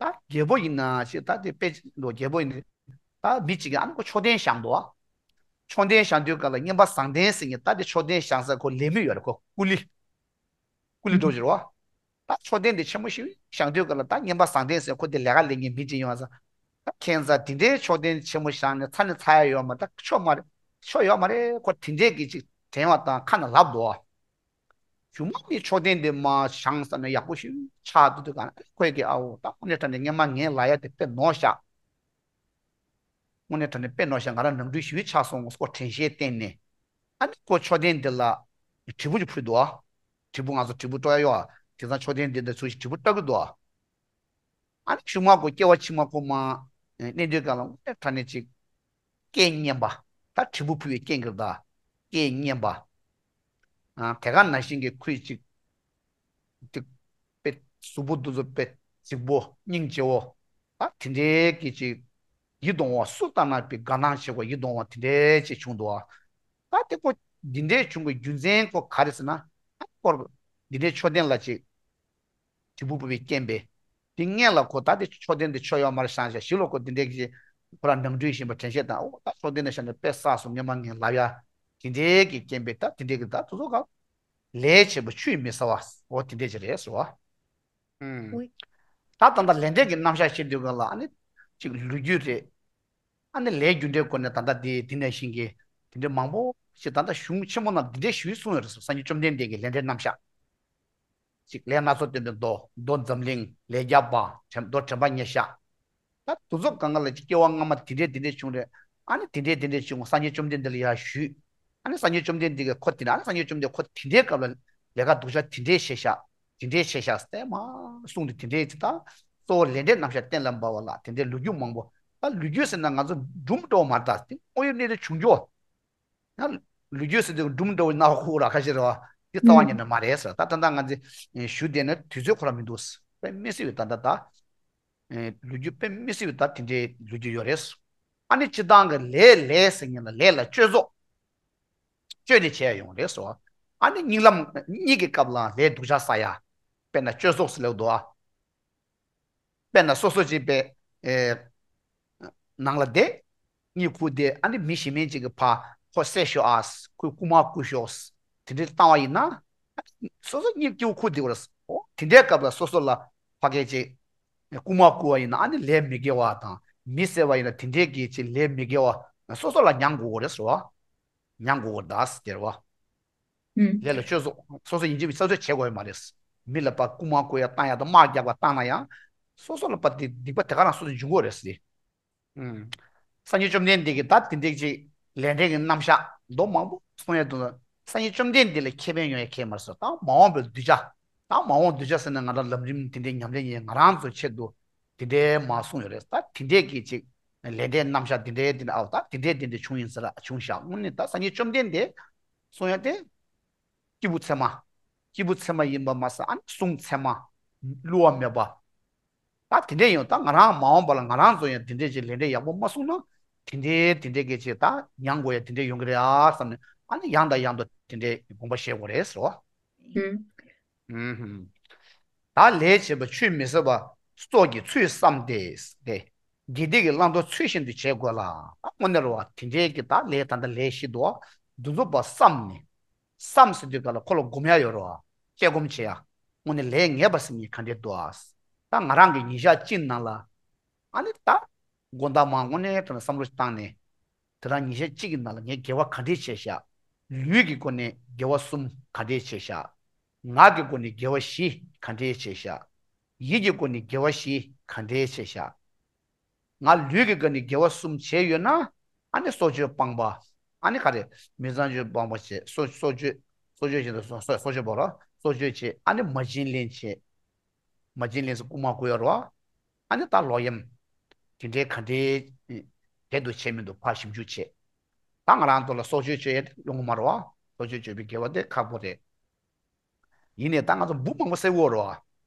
ད་རྒྱལ་པོ་ཡིན་ན་ཅིག་ད་དེ་དཔེ་ཅིག་འདུག་རྒྱལ་པོ་ཡིན་ན་ད་མི་ཅིག་གིས་ཨ་ནི་ཁོ་མཆོད་རྟེན་བཞེངས་འདུག་མཆོད་རྟེན་བཞེངས་དུས་སྐབས་ལ་བསྙེན་པ་བཟང་ལྡན་ཟེར་མཁན་ད་དེ་མཆོད་རྟེན་བཞེངས་ས་ཁོ་ལས་མི་ཡོད་རེད། ཁོ་ཀུ་ལི། ཀུ་ལི་འགྲོ་ཕྱིར་བ། ད་མཆོད་རྟེན་དེ་ཆེན་མོ་ཞིག་བཞེངས་དུས་སྐབས་ལ་ད་བསྙེན་པ་བཟང་ལྡན་ཟེར་ཁོ་དེ་ལས་ཀ་ལས་མཁན་མི་ཅིག་ཡོང་བ་ས། ད་ཁྱེད་ཚ་དེ་འདྲའི་མཆོད་རྟེན་ཆེན་མོ་བཞེངས་ནས་ཚ་ནི་ཚ་ཡ་ཡོད་མ་ད་ཆོ་མ་རེད། ཆོ་ཡོད་མ་རེད། ཁོ་དེ་འདྲས་ཀྱི་ཅིག་དྲན་བ་དང་ཁ་ནས་ལབ་འདུག་གཞུག་མ་ནི་མཆོད་རྟེན་དེ་མ་བཞེངས་ས་ནས་ཡག་པོ་ཞིག་ཆགས་འདུག་དུས་གང་ཁོས་ཀྱི་ཨ་འོ་ད་དངོས་གནས་དྲང་གནས་སྔོན་མ་ངས་ལབ་ཡ་དེ་དཔེ་ནོར་བཞག་དངོས་གནས་དྲང་གནས་དཔེ་ནོར་བཞག་ང་རང་ནམ་རྒྱུན་ཞུ་ཆགས་སོང་ངོ་ཁོ་དྲན་ཤེས་བསྟན་ནས། ཨ་ནི་ཁོ་མཆོད་རྟེན་འདི་ལ་དྲིལ་བུ་ཅིག་ཕུལ་འདུག་དྲིལ་བུ་ང་ཚོ་དྲིལ་བུ་སྤྲོ་ཡ་ཡོད་དེ་ཚང་མཆོད་རྟེན་འདི་འདི་ཚོ་ཞིག་དྲིལ་བུ་སྤྲོ་གི་འདུག་ཨ་ནི་གཞུག་མ་ཁོ་སྐྱེ་བ་ཕྱི་མ་ཁོ་མ་གནས་དུས་གང་ལ་དངོས་གནས་དྲང་གནས་ཅིག་སྐད་སྙན་པ། ད་དྲིལ་བུ་ཕུལ་བའི་རྐྱེན་གྱིས་ད་སྐད་སྙན་པ། དེ་ག་ནང་བཞིན་གྱི་ཁོས་ཅིག་ཅིག་དཔེ་གཟུགས་པོ་འདི་ཚོ་དཔེ་རྫིག་པོ་སྙིང་རྗེ་བོ། ད་དེ་འདྲའི་གི་ཅིག་ཡིད་དུ་འོང་བ་སུ་ལྟ་ན་དཔེ་དགའ་སྣང་བྱེད་པ་ཡིད་དུ་འོང་བ་དེ་འདྲའི་ཅིག་བྱུང་འདུག་ད་དེ་ཁོ་འདི་འདྲའི་བྱུང་བའི་རྒྱུ་མཚན་ཁོ་ག་རེ་ཟེར་ན། ཁོ་འདི་འདྲའི་མཆོད་རྟེན་ལ་ཅིག་དྲིལ་བུ་ཕུལ་བའི་རྐྱེན་པས། དེ་སྔོན་ལ་ཁོ་ད་དེ་མཆོད་རྟེན་དེ་མཆོད་ཡོད་མ་རེད་བཞེངས་བཞག་ཞིག་ལ་ཁོ་དེ་འདྲའི་གི་ཁོ་རང་ནང་ཁྲོལ་བཞིན་པ་དྲན་ཤེས་དང་ཨོ་ད་མཆོད་རྟེན་ནས་བཞེངས་ནས་དཔེ་བསགས་སོང་སྔོན་མ་ངས་ལབ་ཡ། དེ་འདྲའི་གི་རྐྱེན་པས་ད་དེ་འདྲའི་གི་ད་དེ་ཚོ་ག་ལས་བྱེད་པ་ཆུད་མི་ཟ་བ་ཨོ་དེ་འདྲའི་ཅིག་རེད་ཟེར་བ། ཨུམ། ད་ད་ལྟ་ལས་འབྲས་ཀྱི་རྣམ་གཞག་བཤད་དུས་ག་ལ་ཨ་ནི་ཅིག་ལོ་རྒྱུས་རེད། ཨ་ནི་ལས་རྒྱུ་འབྲས་སྐོར་ནས་ད་ལྟ་དེ་དེ་ནས་བཞིན་གི་དེ་འདྲའི་མང་པོ་ཞིག་ད་ལྟ་གཞུང་ཆེན་མོ་ནང་དེ་འདྲའི་ཞུས་གསུངས་ཡོད་རེད་ཟེར་སངས་རྒྱས་བཅོམ་ལྡན་འདས་ཀྱི་ལས་འབྲས་རྣམ་གཞག་ཅིག་ལས་སྣ་ཚོགས་སྟོན་པའི་མདོ། མདོ་འཛམ་གླིང་། ལས་རྒྱལ་བ། དྲན་མདོ་དྲན་པ་ཉེར་བཞག་ད་དུ་ཚོགས་གང་ག་ལ་ཅིག་སྐྱེ་བ་སྔ་མ་དེ་འདྲས་དེ་འདྲས་བྱུང་རེད། ཨ་ནི་དེ་འདྲས་དེ་འདྲས་བྱུང་སངས་རྒྱས་བཅོམ་ལྡན་འདས་ལ་ཡར་ཞུས། ཨ་ནི་སངས་རྒྱས་བཅོམ་ལྡན་འདས་ཀྱིས་ཁོ་དེ་འདྲ་ཨ་ནི་སངས་རྒྱས་བཅོམ་ལྡན་ཁོ་དེ་འདྲའི་སྐབས་ལ་ལས་ཀ་སྡུག་ཅག་དེ་འདྲས་བྱས་ཤག་དེ་འདྲས་བྱས་ཤག་ཟེར་མ་གསུངས་ཏེ་དེ་འདྲས་ཅིག་ད་གཙོ་བོ་ལས་འབྲས་རྣམ་གཞག་གཏན་ལ་འབབ་པ་ལ་དེ་འདྲས་ལོ་རྒྱུས་མང་པོ། ད་ལོ་རྒྱུས་ཟེར་ན་ང་ཚོ་སྒྲུང་འདྲ་བོ་མ་རེད་ད་དེ་དངོས་ཡོད་གནས་ཚུལ་བྱུང་རྒྱུ། ཡང་ལོ་རྒྱུས་ཟེར་དུས་སྒྲུང་འདྲ་བོ་ནག་ཁུག་ར་ཁ་ཤས་རེད་བ། འདི་རྩ་བ་ཉིད་ནས་མ་རེད་ཟེར། ད་ད་ལྟ་ང་ཚོས་ཞུ་བསྡད་ན་དུས་ཚོད་ཁོ་རང་མི་འདུག་དཔེ་མི་སྲིད་པའི་ད་ལྟ་ད་ལོ་རྒྱུས་དཔེ་མི་སྲིད་པའི་ད་དེ་འདྲའི་ལོ་རྒྱུས་ཡོད་རེད། ཨ་ནི་སྤྱི་བཏང་གི་ལས་ལས་ཟེར་མཁན་ལ་ལས་ལ་སྤྱོད་རྫོགས། སྤྱོད་དེ་བྱས་ཡོང་རེད་ཟེར་བ། ཨ་ནི་གཉིད་ལམ་གཉིད་ཀྱི་སྐབས་ལ་ལས་སྡུག་ཅག་བསགས་ཡ། དཔེར་ན་སྤྱོད་རྫོགས་ཟེར་ལབ་འདུག་ཨ། དཔེར་ན་སོ་སོ་ཅིག་པའི་ཨེ་ནང་ལ་བསྡད། གཉིད་ཁུག་སྟེ་ཨ་ནི་མི་གཞན་མིན་ཅིག་གིས་ཕར་ཁོ་བསད་ཤོག་ཨ། ཁོའི་རྐུན་མ་རྐུ་ཤོག་དེ་འདྲའི་བཏང་བ་ཡིན་ན། སོ་སོ་གཉིད་སྐྱིད་པོ་ཁུག་བསྡད་པ་རེད། འོ་དེ་འདྲའི་སྐབས་ལ་སོ་སོ་ལ་ཕ་སྐད་ཅིག་རྐུན་མ་རྐུ་བ་ཡིན་ན་ཨ་ནི་ལས་མི་དགེ་བ་དང་མི་བསད་པ་ཡིན་ན་དེ་འདྲའི་གི་ཅིག་ལས་མི་དགེ་བ་སོ་སོ་ལ་མྱང་དགོས་པ་རེད་ཟེར་བ། མྱང་དགོས་པ་རེད་ཟེར་བ། ལས་ལ་སྤྱོད་རྫོགས་སོ་སོ་ཡིན་གཅིག་མིན་གཅིག་བྱེད་དགོས་ཡོད་མ་རེད། མི་ལ་ཕར་རྐུན་མ་རྐུ་ཡ་བཏང་ཡ་དང་དམག་རྒྱག་པ་བཏང་ན་ཡང་། སོ་སོ་ལ་ཕར་དེ་སྡིག་པ་དེ་ག་རང་སོ་སོ་འབྱུང་གི་རེད་ཟེར། སངས་རྒྱས་བཅོམ་ལྡན་འདས་ཀྱིས་ད་དེ་འདྲའི་ཅིག་ལས་འབྲས་ཀྱི་རྣམ་གཞག་མདོ་མང་པོ་གསུང་ཡ་འདུག་སངས་རྒྱས་བཅོམ་ལྡན་འདས་ལ་ཁེ་ཕན་ཡོང་ཡ་ཁེ་མ་རེད་ཟེར། ད་མ་འོངས་པའི་གདུལ་བྱ། ད་མ་འོངས་གདུལ་བྱ་ཟེར་ན་ང་རང་ལམ་རིམ་དེ་འདྲའི་ཉམས་ལེན་ཡིན་ང་རང་ཚོའི་ཆེད་དུ་དེ་འདྲའི་མ་གསུངས་ཡོད་རེད། ད་དེ་འདྲའི་གི་ཅིག་ལས་འབྲས་རྣམ་གཞག་དེ་འདྲའི་དེ་འདྲ་ཨའོ་ད་དེ་འདྲའི་དེ་འདྲ་བྱུང་ཡིན་ཟེར་ལ་བྱུང་ཤག་དངོས་གནས་ད་སངས་རྒྱས་བཅོམ་ལྡན་འདས་གསུང་ཡ་དེ། སྐྱེས་བུ་ཚད་མ། སྐྱེས་བུ་ཚད་མ་ཡིན་པ་མ་ཟད་ཨ་ནི་གསུང་ཚད་མ། བསླུ་བ་མེད་པ། ད་དེ་འདྲས་ཡོང་ད་ང་རང་མ་འོངས་པ་ལ་ང་རང་ཚོ་ཡང་དེ་འདྲས་ཀྱི་ལས་འབྲས་ཡག་པོ་མ་གསུངས་ན། དེ་འདྲས་དེ་འདྲས་ཀྱི་ཅིག་ད་མྱང་དགོས་ཡ་དེ་འདྲས་ཡོང་གི་རེད་ཨ་བསམ་ནས་ཨ་ནི་ཡང་དང་ཡང་དུ་དེ་འདྲས་དགོངས་པ་བཞེས་དགོས་རེད་ཟེར་བ། ཨུམ། ད་ལས་བྱེད་པ་ཆུད་མི་ཟ་བ་སྲོག་གི་ཚུལ་བསམ་སྟེ། དགེ་སྡིག་གི་བླང་དོར་ཚུལ་བཞིན་དུ་བྱེད་དགོས་ལ། དངོས་གནས་རེད་བ་དེ་འདྲས་ཀྱི་ད་ལས་ད་ལྟ་ལས་བཞི་འདུག་བ། འདི་ཚོ་བ་བསམ་ནས། བསམ་ཟེར་དུས་ག་ལ་ཁོ་ལ་སྒོམ་ཡ་ཡོད་རེད་བ། དཔྱད་སྒོམ་བྱེད་ཡ། དངོས་གནས་ལས་ངན་པ་ཟེར་མཁན་ག་འདྲས་འདུག་ཨ། ད་ང་རང་གི་ཉིན་ཞག་གཅིག་ནང་ལ། ཨ་ནི་ད། དགོང་དག་མ་དངོས་གནས་དྲང་བསམ་བློ་ཞིག་བཏང་ནས། དེ་རང་ཉིན་ཞག་གཅིག་གི་ནང་ལ་ངས་དགེ་བ་ག་འདྲས་བྱས་ཤག་ལུས་ཀྱི་སྒོ་ནས་དགེ་བ་གསུམ་ག་འདྲས་བྱས་ཤག་ངག་གི་སྒོ་ནས་དགེ་བ་བཞི་ག་འདྲས་བྱས་ཤག་ཡིད་ཀྱི་སྒོ་ནས་དགེ་བ་བཞི་ག་འདྲས་བྱས་ཤག་ང་ལུས་ཀྱི་སྒོ་ནས་དགེ་བ་གསུམ་བྱས་ཡོད་ན། ཨ་ནི་སྲོག་གཅོད་སྤངས་པ། ཨ་ནི་ག་རེ། མི་ཚངས་སྤྱོད་སྤངས་པ་བྱས། སྲོག་སྲོག་གཅོད། སྲོག་གཅོད་བྱས་ན་སྲོག་སྲོག་སྲོག་གཅོད་པོ་ར། སྲོག་གཅོད་བྱས། ཨ་ནི་མ་བྱིན་ལེན་བྱས། མ་བྱིན་ལེན་ཟེར་རྐུ་མ་རྐུ་ཡ་ར། ཨ་ནི་ད་ལོག་གཡེམ། དེ་འདྲའི་ག་འདྲའི་བྱས་འདུག་བྱས་མི་འདུག་ཕར་ཞིབ་འཇུག་བྱས། ད་ང་རང་ཚོ་ལ་སྲོག་གཅོད་གཅོད་ཡ་ཡོང་གི་མ་རེད་བ། སྲོག་གཅོད་གཅོད་པའི་དགེ་བ་དེ་ཁག་པོ་རེད། ཡིན་ནའི་ད་ང་ཚོ་འབུ་མང་པོ་བསད་ཀྱི་ཡོད་རེད་བ།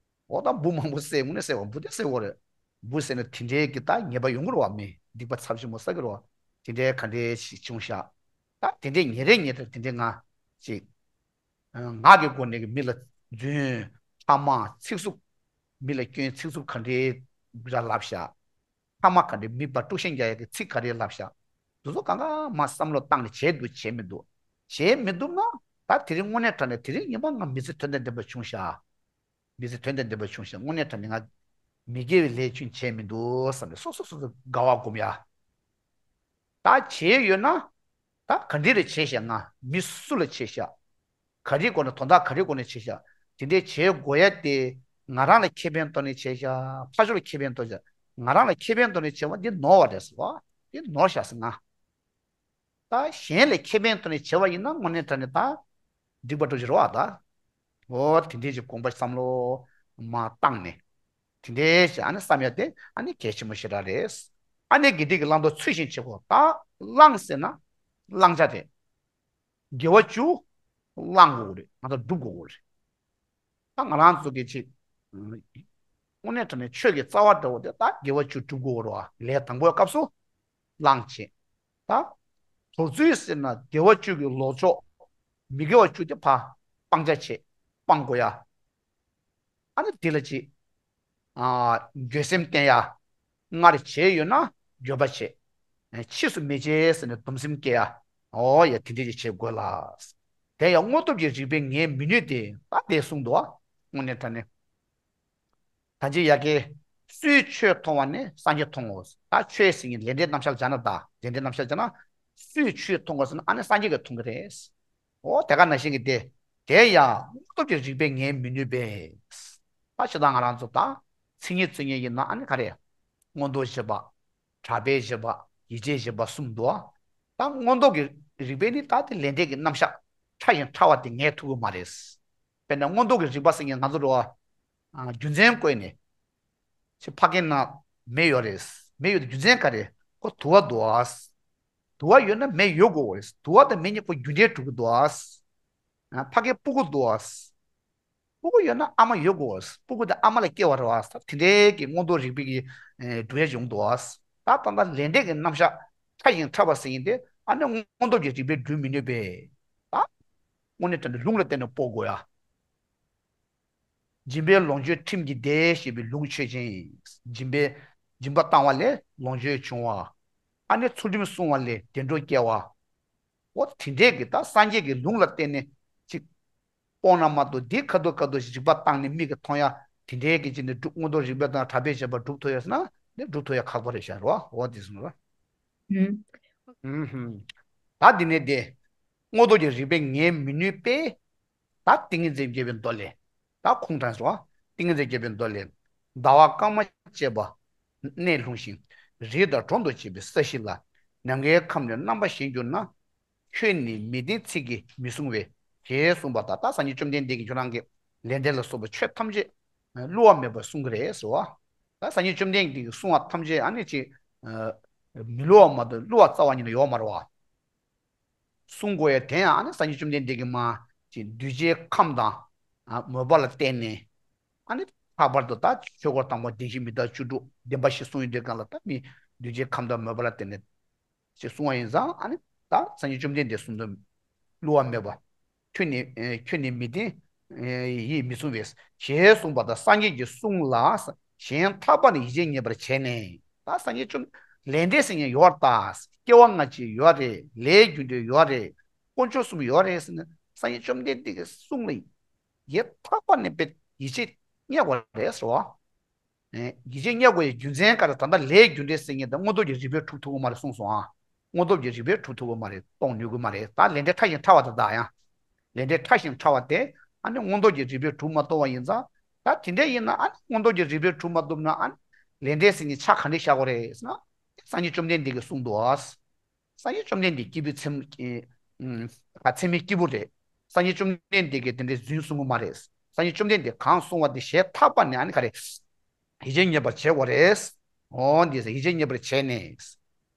འོ་ད་འབུ་མང་པོ་བསད་དངོས་གནས་བསད་པ་འབུ་དེ་བསད་ཀྱི་ཡོད་རེད། འབུ་བསད་ན་དེ་འདྲའི་གི་ད་ཉེས་པ་ཡོང་གི་རེད་བ། མི་སྡིག་པ་ཚབས་ཆེན་པོ་བསགས་ཀྱི་རེད་བ། དེ་འདྲའི་ག་འདྲའི་ཞིག་བྱུང་ཤག་ད་དེ་འདྲའི་ཉིན་རེ་ཉིན་རེ་དེ་འདྲའི་ང་ཅིག་ངག་གི་སྒོ་ནས་གི་མི་ལ་རྫུན། ཕྲ་མ། ཚིག་རྩུབ། མི་ལ་སྐྱོན་ཚིག་རྩུབ་ག་འདྲའི་ར་ལབ་ཤག་ཕྲ་མ་ག་འདྲའི་མི་པ་དཀྲུག་ཤིང་རྒྱག་ཡ་གི་ཚིག་ག་རེ་ལབ་ཤག་དེ་ཚོ་གང་ག་མ་བསམ་བློ་བཏང་ནས་བྱས་འདུག་བྱས་མི་འདུག་བྱས་མི་འདུག་ན། ད་དེ་རིང་དངོས་གནས་དྲང་གནས་དེ་རིང་ཉིན་མ་ང་མི་ཚེ་དོན་དང་ལྡན་པ་བྱུང་ཤག་མི་ཚེ་དོན་དང་ལྡན་པ་བྱུང་ཤག་དངོས་གནས་དྲང་གནས་ང་མི་དགེ་བའི་ལས་ཅུང་བྱས་མི་འདུག་བསམ་ནས་སོ་སོ་སོ་སོ་དགའ་བ་སྒོམ་ཡ། ད་བྱས་ཡོད་ན། ད་ག་འདྲ་རེ་བྱས་ཤག་ང་མི་སུ་ལ་བྱས་ཤག་ག་རེའི་སྒོ་ནས། དོན་དག་ག་རེའི་སྒོ་ནས་བྱས་ཤག་དེ་འདྲའི་བྱེད་དགོས་ཡ་དེ་ང་རང་ལ་ཁེ་ཕན་ཐོག་ནས་བྱས་ཤག་ཕར་ཕྱོགས་ལ་ཁེ་ཕན་ཐོག་ཤག་ང་རང་ལ་ཁེ་ཕན་ཐོག་ནས་བྱས་པ་འདི་ནོར་བ་རེད་ཟེར་བ། འདི་ནོར་ཤག་ཟེར་ང་། ད་གཞན་ལ་ཁེ་ཕན་ཐོག་ནས་བྱས་པ་ཡིན་ན་དངོས་གནས་དྲང་གནས་ད་སྡིག་པ་འགྲོ་གི་རེད་བ་ད། འོ་དེ་འདྲའི་ཅིག་དགོངས་པ་བསམ་བློ་མ་བཏང་ནས། དེ་འདྲའི་ཅིག་ཨ་ནི་བསམ་ཡ་དེ་ཨ་ནི་གལ་ཆེན་པོ་ཞེ་དྲག་རེད། ཨ་ནི་དགེ་སྡིག་གི་བླང་དོར་ཚུལ་བཞིན་བྱེད་དགོས། ད་བླང་ཟེར་ན་བླང་བྱ་རེད། དགེ་བ་བཅུ་བླང་དགོས་རེད། ང་ཚོ་སྒྲུབ་དགོས་རེད། ད་ང་རང་ཚོ་གི་ཅིག་དངོས་གནས་དྲང་གནས་ཆོས་ཀྱི་རྩ་བ་འདྲ་བོ་དེ་ད་དགེ་བ་བཅུ་སྒྲུབ་དགོས་རེད་བ། ལས་དང་པོའི་སྐབས་སུ་བླང་བྱེད། ད་དོར་ཚུལ་ཟེར་ན་དགེ་བ་བཅུ་གི་ལོག་ཕྱོགས། མི་དགེ་བ་བཅུ་དེ་ཕར་སྤང་བྱ་བྱེད། སྤང་དགོས་ཡ། ཨ་ནི་དེ་ལ་ཅིག་ཨ་འགྱོད་སེམས་བསྟེན་ཡ། སྔར་བྱས་ཡོད་ན་འགྱོད་པ་བྱེད། ཨ་ཕྱིས་སུ་མི་བྱེད་ཟེར་ནས་སྡོམ་སེམས་སྐྱེ་ཡ། འོ་ཡ་དེ་འདྲ་ཅིག་བྱེད་དགོས་ལ། དེ་ཡང་དངོས་སྟོབས་ཀྱི་རིགས་པས་ངས་མི་ནུས་ཏེ། ད་དེ་གསུངས་འདུག་བ། དངོས་གནས་དྲང་གནས། ད་ཅི་ཡ་གི། སུས་ཆོས་མཐོང་བ་ནི་སངས་རྒྱས་མཐོང་ངོ་། ད་ཆོས་ཟེར་མཁན་ལས་འབྲས་རྣམ་གཞག་སྦྱར་ན། ད་ལས་འབྲས་རྣམ་གཞག་སྦྱར་ན། སུས་ཆོས་མཐོང་ངོ་ཟེར་ན་ཨ་ནི་སངས་རྒྱས་ཀྱིས་མཐོང་གི་རེད། འོ་དེ་ག་ནང་བཞིན་གྱི་དེ། དེ་ཡང་དངོས་སྟོབས་ཀྱི་རིགས་པས་ངས་མི་ནུས་པས། ད་ཕྱི་དང་ང་རང་ཚོ་ད་མཚན་ཉིད་རྩོད་མཁན་ཡིན་ན་ཨ་ནི་ག་རེ། མངོན་རྟོགས་བཞི་པ། གྲགས་པའི་བཞི་པ། ཡིད་ཆེས་བཞི་པ་གསུམ་འདུག་ད་མངོན་རྟོགས་ཀྱི་རིགས་པས་ནི་ད་དེ་ལས་འབྲས་ཀྱི་རྣམ་གཞག་ཕྲ་ཞིང་ཕྲ་བ་དེ་ངས་ཐུབ་ཀྱི་མ་རེད། དཔེར་ན་མངོན་རྟོགས་ཀྱི་རིགས་པ་ཟེར་མཁན་ང་ཚོ་རེད་བ། ཨ་རྒྱུ་མཚན་བཀོད་ནས། ཅིག་ཕ་གི་ན་མེ་ཡོད་རེད། མེ་ཡོད་དེ་རྒྱུ་མཚན་ག་རེ། ཁོ་དུ་བ་འདུག་ཨ། དུ་བ་ཡོད་ན་མེ་ཡོད་དགོས་རེད། དུ་བ་དང་མེ་གཉིས་ཁོ་རྒྱུ་འབྲས་གྲུབ་ཀྱི་འདུག་ཨ། ཕ་གི་སྤུ་གུ་འདུག་ཨ། སྤུ་གུ་ཡོད་ན་ཨ་མ་ཡོད་དགོས། སྤུ་གུ་དེ་ཨ་མ་ལ་སྐྱེ་བ་རེད་བ། དེ་འདྲའི་གི་མངོན་རྟོགས་རིགས་པའི་གི་ཨེ་སྒྲུབ་ཡ་ཡོང་འདུག་བ། ད་ད་ལྟ་ལས་འབྲས་ཀྱི་རྣམ་གཞག་ཕྲ་ཞིང་ཕྲ་བ་ཟེར་མཁན་དེ་ཨ་ནི་མངོན་རྟོགས་ཀྱི་རིགས་པས་སྒྲུབ་མི་ནུས་པས། ད་དངོས་གནས་དྲང་གནས་ལུང་ལ་བརྟེན་ནས་དཔོག་དགོས་ཡ། སྦྱིན་པས་ལོངས་སྤྱོད་ཁྲིམས་ཀྱིས་བདེ་ཞེས་པའི་ལུང་ཆོས་ཅན། སྦྱིན་པས་སྦྱིན་པ་བཏང་བ་ལས་ལོངས་སྤྱོད་བྱུང་བ། ཨ་ནི་ཚུལ་ཁྲིམས་བསྲུང་བ་ལས་བདེ་འགྲོར་སྐྱེ་བ། འོ་དེ་འདྲས་ཀྱི་ད་སངས་རྒྱས་ཀྱི་ལུང་ལ་བརྟེན་ནས་ཅིག་སྤོང་ན་མ་གཏོགས་འདི་ཁ་ཐུག་ཁ་ཐུག་ཞིག་རིག་པ་བཏང་ནས་མིག་གིས་མཐོང་ཡ་དེ་འདྲས་ཀྱི་ཅིག་ནི་སྒྲུབ་མངོན་རྟོགས་རིགས་པ་དང་གྲགས་པའི་བྱེད་པ་སྒྲུབ་ཐུབ་ཡ་ཟེར་ན་འདི་སྒྲུབ་ཐུབ་ཡ་ཁག་པོ་རེད་ཤག་རོ། འོ་དེ་སོང་ར། ཨུམ། ཨུམ་ཧུམ། ད་འདི་ནས་དེ། མངོན་རྟོགས་ཀྱི་རིགས་པས་ངས་མི་ནུས་པས། ད་ཏིང་ངེ་འཛིན་བརྒྱད་པའི་མདོ་ལས། ད་ཁུངས་དྲངས་སོ། ཏིང་ངེ་འཛིན་བརྒྱད་པའི་མདོ་ལས། ཟླ་བ་སྐར་མ་བཅས་པ། གནས་ལྷུང་ཞིང་། རི་དང་གྲོང་དུ་བཅས་པའི་ས་གཞི་ལ། ནམ་མཁའི་ཁམས་ནི་རྣམ་པ་གཞན་གྱུར་ན། ཁྱོད་ནི་མི་བདེན་ཚིག་གིས་མི་བསྲུང་བས། ཞེས་གསུངས་པ་ལྟར་ད་སངས་རྒྱས་བཅོམ་ལྡན་འདས་ཀྱིས་ཁྱོད་རང་གི་ལས་འབྲས་ལ་སོགས་པ་ཆོས་ཐམས་ཅད་བསླུ་བ་མེད་པར་གསུང་གི་རེད་ཟེར་བ། ད་སངས་རྒྱས་བཅོམ་ལྡན་འདས་ཀྱིས་གསུང་བ་ཐམས་ཅད་ཨ་ནི་ཅིག་མི་བསླུ་བ་མ་གཏོགས་བསླུ་བ་རྩ་བ་ཉིད་ནས་ཡོད་མ་རེད་བ། གསུང་དགོས་ཡ་དེ་ཡང་ཨ་ནི་སངས་རྒྱས་བཅོམ་ལྡན་འདས་ཀྱིས་མ་ཅིག་གདུལ་བྱའི་ཁམས་དང་ཨ་མོས་པ་ལ་བརྟེན་ནས། ཨ་ནི་ལྷག་པར་དུ་ད་ཆོས་འཁོར་དང་པོ་བདེན་བཞི་མི་རྟག་བཅུ་དྲུག་བདེན་པ་བཞི་གསུང་ཡོང་དུས་སྒང་ལ་ད་མི་གདུལ་བྱའི་ཁམས་དང་མོས་པ་ལ་བརྟེན་ནས་ཅེས་གསུང་བ་ཡིན་ཙང་ཨ་ནི་ད་སངས་རྒྱས་བཅོམ་ལྡན་འདས་གསུང་དོན་བསླུ་བ་མེད་པ། ཁྱོད་ནི་ཁྱོད་ནི་མི་བདེན་ཡིད་མི་བསྲུང་བས། ཞེས་གསུངས་པ་དང་སངས་རྒྱས་ཀྱི་གསུང་ལ་གཞན་ཐར་པ་ནི་ཡིད་ཆེས་རྙེད་པར་བྱས་ནས། ད་སངས་རྒྱས་བཅོམ་ལས་འབྲས་ཟེར་མཁན་ཡོད་རེད། ད་སྐྱེ་བ་སྔ་ཕྱི་ཡོད་རེད། ལས་རྒྱུ་འབྲས་ཡོད་རེད། དཀོན་མཆོག་གསུམ་ཡོད་རེད་ཟེར་ནས་སངས་རྒྱས་བཅོམ་ལྡན་འདས་ཀྱི་གསུང་ལ་ཡིད་ཐག་པ་ནས་པའི་ཡིད་ཆེས་རྙེད་པ་རེད་ཟེར་བ། ཡིད་ཆེས་རྙེད་དགོས་ཡའི་རྒྱུ་མཚན་ག་རེ། ད་ལྟ་ལས་རྒྱུ་འབྲས་ཟེར་མཁན་དེ་མངོན་རྟོགས་ཀྱི་རིགས་པས་གྲུབ་ཐུབ་ཀྱི་མ་རེད་གསུངས་སོང་ཨ། མངོན་སྟོབས་ཀྱི་རིགས་པས་གྲུབ་ཐུབ་ཀྱི་མ་རེད། གཏོང་ནུས་ཀྱི་མ་རེད། ད་ལས་འབྲས་ཕྲ་ཞིང་ཕྲ་བ་དེ་དག་ཡང་། ལས་འབྲས་ཕྲ་ཞིང་ཕྲ་བ་དེ་ཨ་ནི་མངོན་རྟོགས་ཀྱི་རིགས་པས་གྲུབ་མ་ཐུབ་པ་ཡིན་ཙང་། ད་དེ་འདྲ་ཡིན་ན་ཨ་ནི་མངོན་རྟོགས་ཀྱི་རིགས་པས་གྲུབ་མ་ཐུབ་ན། ཨ་ནི་ལས་འབྲས་ཟེར་མཁན་ཆ་ག་འདྲ་བཞག་དགོས་རེད་ཟེར་ན། སངས་རྒྱས་བཅོམ་ལྡན་འདས་ཀྱིས་གསུངས་འདུག་ཨ། སངས་རྒྱས་བཅོམ་ལྡན་འདས་སྐྱེས་བུའི་ཚད་མ། ཨ། ཚད་མའི་སྐྱེས་བུ་རེད། སངས་རྒྱས་བཅོམ་ལྡན་འདས་ཀྱིས་དེ་འདྲའི་རྫུན་གསུང་གི་མ་རེད། སངས་རྒྱས་བཅོམ་ལྡན་འདས་གང་གསུང་བ་དེ་ཞལ་ཐག་པ་ནས་ཨ་ནི་ག་རེ། ཡིད་ཆེས་རྙེད་པར་བྱེད་དགོས་རེད། འོ་འདི་ཡིད་ཆེས་རྙེད་པར་བྱས་ནས།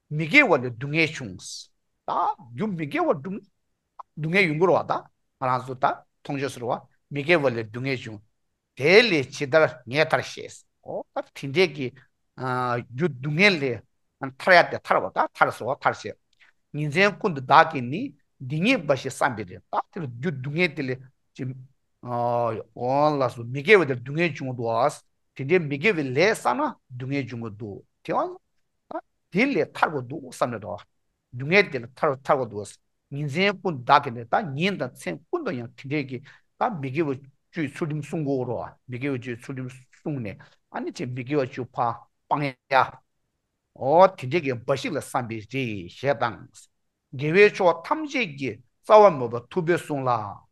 མི་དགེ་བ་ལས་སྡུག་བསྔལ་འབྱུང་། ད་རྒྱུ་མི་དགེ་བ་སྡུག་སྡུག་བསྔལ་ཡོང་གི་རེད་བ། ད་ང་རང་ཚོ་ད་མཐོང་ཆོས་སུ་རེད་བ། མི་དགེ་བ་ལས་སྡུག་བསྔལ་འབྱུང་། དེ་ལས་ཇི་ལྟར་ངེས་ཐབས་ཤེས། འོ་ད་དེ་འདྲས་ཀྱི། ཨ། རྒྱུ་སྡུག་བསྔལ་ལས་ཐར་ཡ་དེ་ཐར་བ། ད་ཐར་སོ་ཐར་བྱེད། ཉིན་མཚན་ཀུན་ཏུ་བདག་གིས་ནི། འདི་ཉིད་འབའ་ཞིག་བསམ་པའི་རེ། ད་དེ་ལ་རྒྱུ་སྡུག་བསྔལ་དེ་ལས་ཅི། ཨ། འོ་ལགས་སོ། མི་དགེ་བ་དེ་ལ་སྡུག་བསྔལ་འབྱུང་གི་འདུག་ཨ། དེ་འདྲའི་མི་དགེ་བའི་ལས་བསགས་ན་སྡུག་བསྔལ་འབྱུང་གི་འདུག་དེ་བ། ད་དེ་ལས་ཐར་དགོས་འདུག་བསམ་ནས་འདུག་སྡུག་བསྔལ་དེ་ལས་ཐར་ཐར་དགོས་འདུག་ཉིན་མཚན་ཀུན་བདག་གིས་ནི། ད་ཉིན་དང་མཚན་ཀུན་ཏུ་ཡང་དེ་འདྲས་ཀྱི་ད་མི་དགེ་བ་བཅུའི་ཚུལ་ཁྲིམས་བསྲུང་དགོས་རེད་བ། མི་དགེ་བ་བཅུའི་ཚུལ་ཁྲིམས་བསྲུངས་ནས། ཨ་ནི་ཅིག་མི་དགེ་བ་བཅུ་ཕར་སྤང་ཡ། འོ་དེ་འདྲས་ཀྱི་འབའ་ཞིག་ལ་བསམ་པའི་རེ་ཞེས་དང་། དགེ་བའི་ཕྱོགས་ཐམས་ཅད་ཀྱི་རྩ་བ་མོས་པ་ཐུབ་པས་བསྲུང་ལ།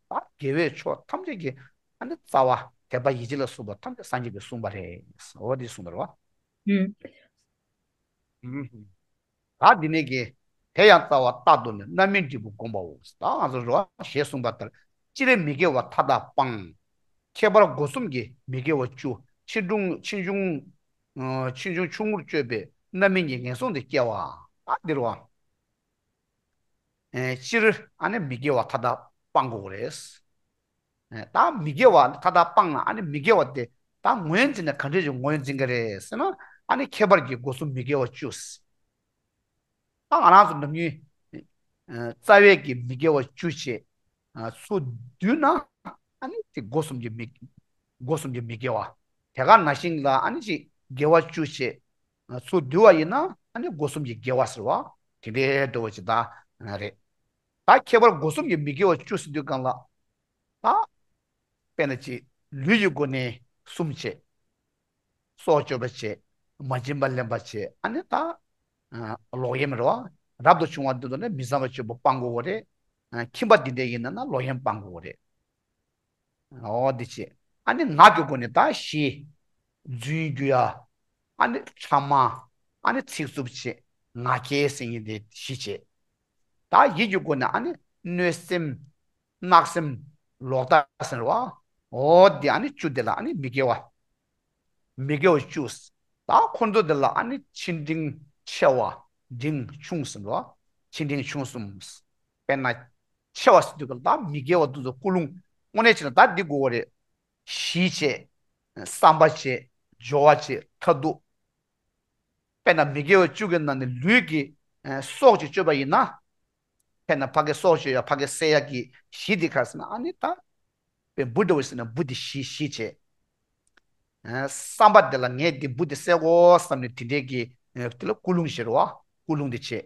ད་དགེ་བའི་ཕྱོགས་ཐམས་ཅད་ཀྱི་ཨ་ནི་རྩ་བ་དད་པ་ཡིད་ཆེས་ལ་སོགས་པ་ཐམས་ཅད་སངས་རྒྱས་ཀྱིས་གསུངས་པ་རེད། འོ་འདི་གསུངས་པ་རེད་བ། ཨུམ། ད་འདི་ནས་ཀྱི། དེ་ཡང་རྩ་བ་རྟག་ཏུ་ནི། རྣམ་སྨིན་འབྲས་བུ་བསྒོམ་པའོ། ད་ང་ཚོ་རེད་བ། ཞེས་གསུངས་པ་ལྟར་སྤྱིར་མི་དགེ་བ་མཐའ་དག་སྤང་། ཁྱད་པར་སྒོ་གསུམ་གྱི་མི་དགེ་བ་བཅུ། ཕྱིས་འབྱུང་ཕྱིས་འབྱུང་། ཨ། ཕྱིས་འབྱུང་ཆུང་ངུར་སྤྱོད་པའི་རྣམ་སྨིན་གྱི་ངན་སོང་དུ་སྐྱེ་བ། ད་འདི་རེད་བ། ཨེ། སྤྱིར་ཨ་ནི་མི་དགེ་བ་མཐའ་དག་སྤང་དགོས་རེད། ཨེ། ད་མི་དགེ་བ་མཐའ་དག་སྤངས་ན། ཨ་ནི་མི་དགེ་བ་དེ་ད་ངོས་འཛིན་ན་ག་འདྲས་ཀྱི་ངོས་འཛིན་གྱི་རེད་ཟེར་ན། ཨ་ནི་ཁྱད་པར་གྱི་སྒོ་གསུམ་མི་དགེ་བ་བཅུ། ད་ང་རང་ཚོ་ནམ་རྒྱུན། ཨེ། རྩ་བའི་གི་མི་དགེ་བ་བཅུ་བྱས། ཨ། ཚུར་བསྡུས་ན་ཨ་ནི་དེ་སྒོ་གསུམ་གྱི་མི། སྒོ་གསུམ་གྱི་མི་དགེ་བ། དེ་ག་ནང་བཞིན་ལ་ཨ་ནི་ཅིག་དགེ་བ་བཅུ་བྱས། ཨ། ཚུར་བསྡུ་བ་ཡིན་ན་ཨ་ནི་སྒོ་གསུམ་གྱི་དགེ་བ་ཟེར་བ་དེ་འདྲའི་འདྲ་བོ་ཅིག་ད་རེད། ད་ཁྱད་པར་སྒོ་གསུམ་གྱི་མི་དགེ་བ་བཅུ་ཟེར་དུས་སྒང་ལ། ད་དཔེར་ན་ཅིག་ལུས་ཀྱི་སྒོ་ནས་གསུམ་བྱས། སྲོག་གཅོད་པ་བྱས། མ་བྱིན་པ་ལེན་པ་བྱས། ཨ་ནི་ད། ཨ། ལོག་གཡེམ་རེད་བ། རབ་ཏུ་བྱུང་བ་འདི་ཚོ་ནི་མི་བཟང་བ་སྤྱོད་པ་སྤང་དགོས་རེད། ཨ། ཁྱིམ་པ་འདི་འདྲ་ཡིན་ན་ན་ལོག་གཡེམ་སྤང་དགོས་རེད། འོ་འདི་བྱས། ཨ་ནི་ངག་གི་སྒོ་ནས་ད་བཞི། རྫུན་རྒྱུ་ཡ། ཨ་ནི་ཕྲ་མ། ཨ་ནི་ཚིག་རྩུབ་བྱས། ངག་འཁྱལ་ཟེར་མཁན་དེ་བཞི་བྱས། ད་ཡིད་ཀྱི་སྒོ་ནས་ཨ་ནི་གནོད་སེམས། བརྣག་སེམས། ལོག་ལྟ་ཟེར་བ། འོ་འདི་ཨ་ནི་བཅུ་དེ་ལ་ཨ་ནི་མི་དགེ་བ། མི་དགེ་བ་བཅུ། ད་ཁོ་ཚོ་དེ་ལ་ཨ་ནི་ཆེ་འབྲིང་ཆེ་བ། འབྲིང་ཆུང་ཟེར་བ། ཆེ་འབྲིང་ཆུང་གསུམ། དཔེར་ན། ཆེ་བ་ཟེར་དུས་ཀ་ལ་ད་མི་དགེ་བ་དེ་ཚོ་ཀུན་སློང་དངོས་གནས་བྱས་ན་ད་འདི་དགོས་པ་རེད། ཞི་བྱས། བསམ་པ་བྱས། སྦྱོར་བ་བྱས། མཐར་ཐུག་དཔེར་ན་མི་དགེ་བ་བཅུ་གི་ནང་ནས་ལུས་ཀྱི། ཨ། སྲོག་ཅིག་གཅོད་པ་ཡིན་ན། དཔེར་ན་ཕ་གི་སྲོག་གཅོད་ཡ་ཕ་གི་བསད་ཡ་གི་གཞི་དེ་ག་རེ་ཟེར་ན་ཨ་ནི་ད། དཔེ་འབུ་འདྲ་བོ་ཟེར་ན་འབུ་དེ་ཞི་ཞི་བྱས། ཨ། བསམ་པ་དེ་ལ་ངས་འདི་འབུ་དེ་བསད་དགོས་བསམ་ནས་དེ་འདྲའི་གི། ཨ། དེ་ལ་ཀུན་སློང་ཞིག་རེད་བ། ཀུན་སློང་དེ་བྱས།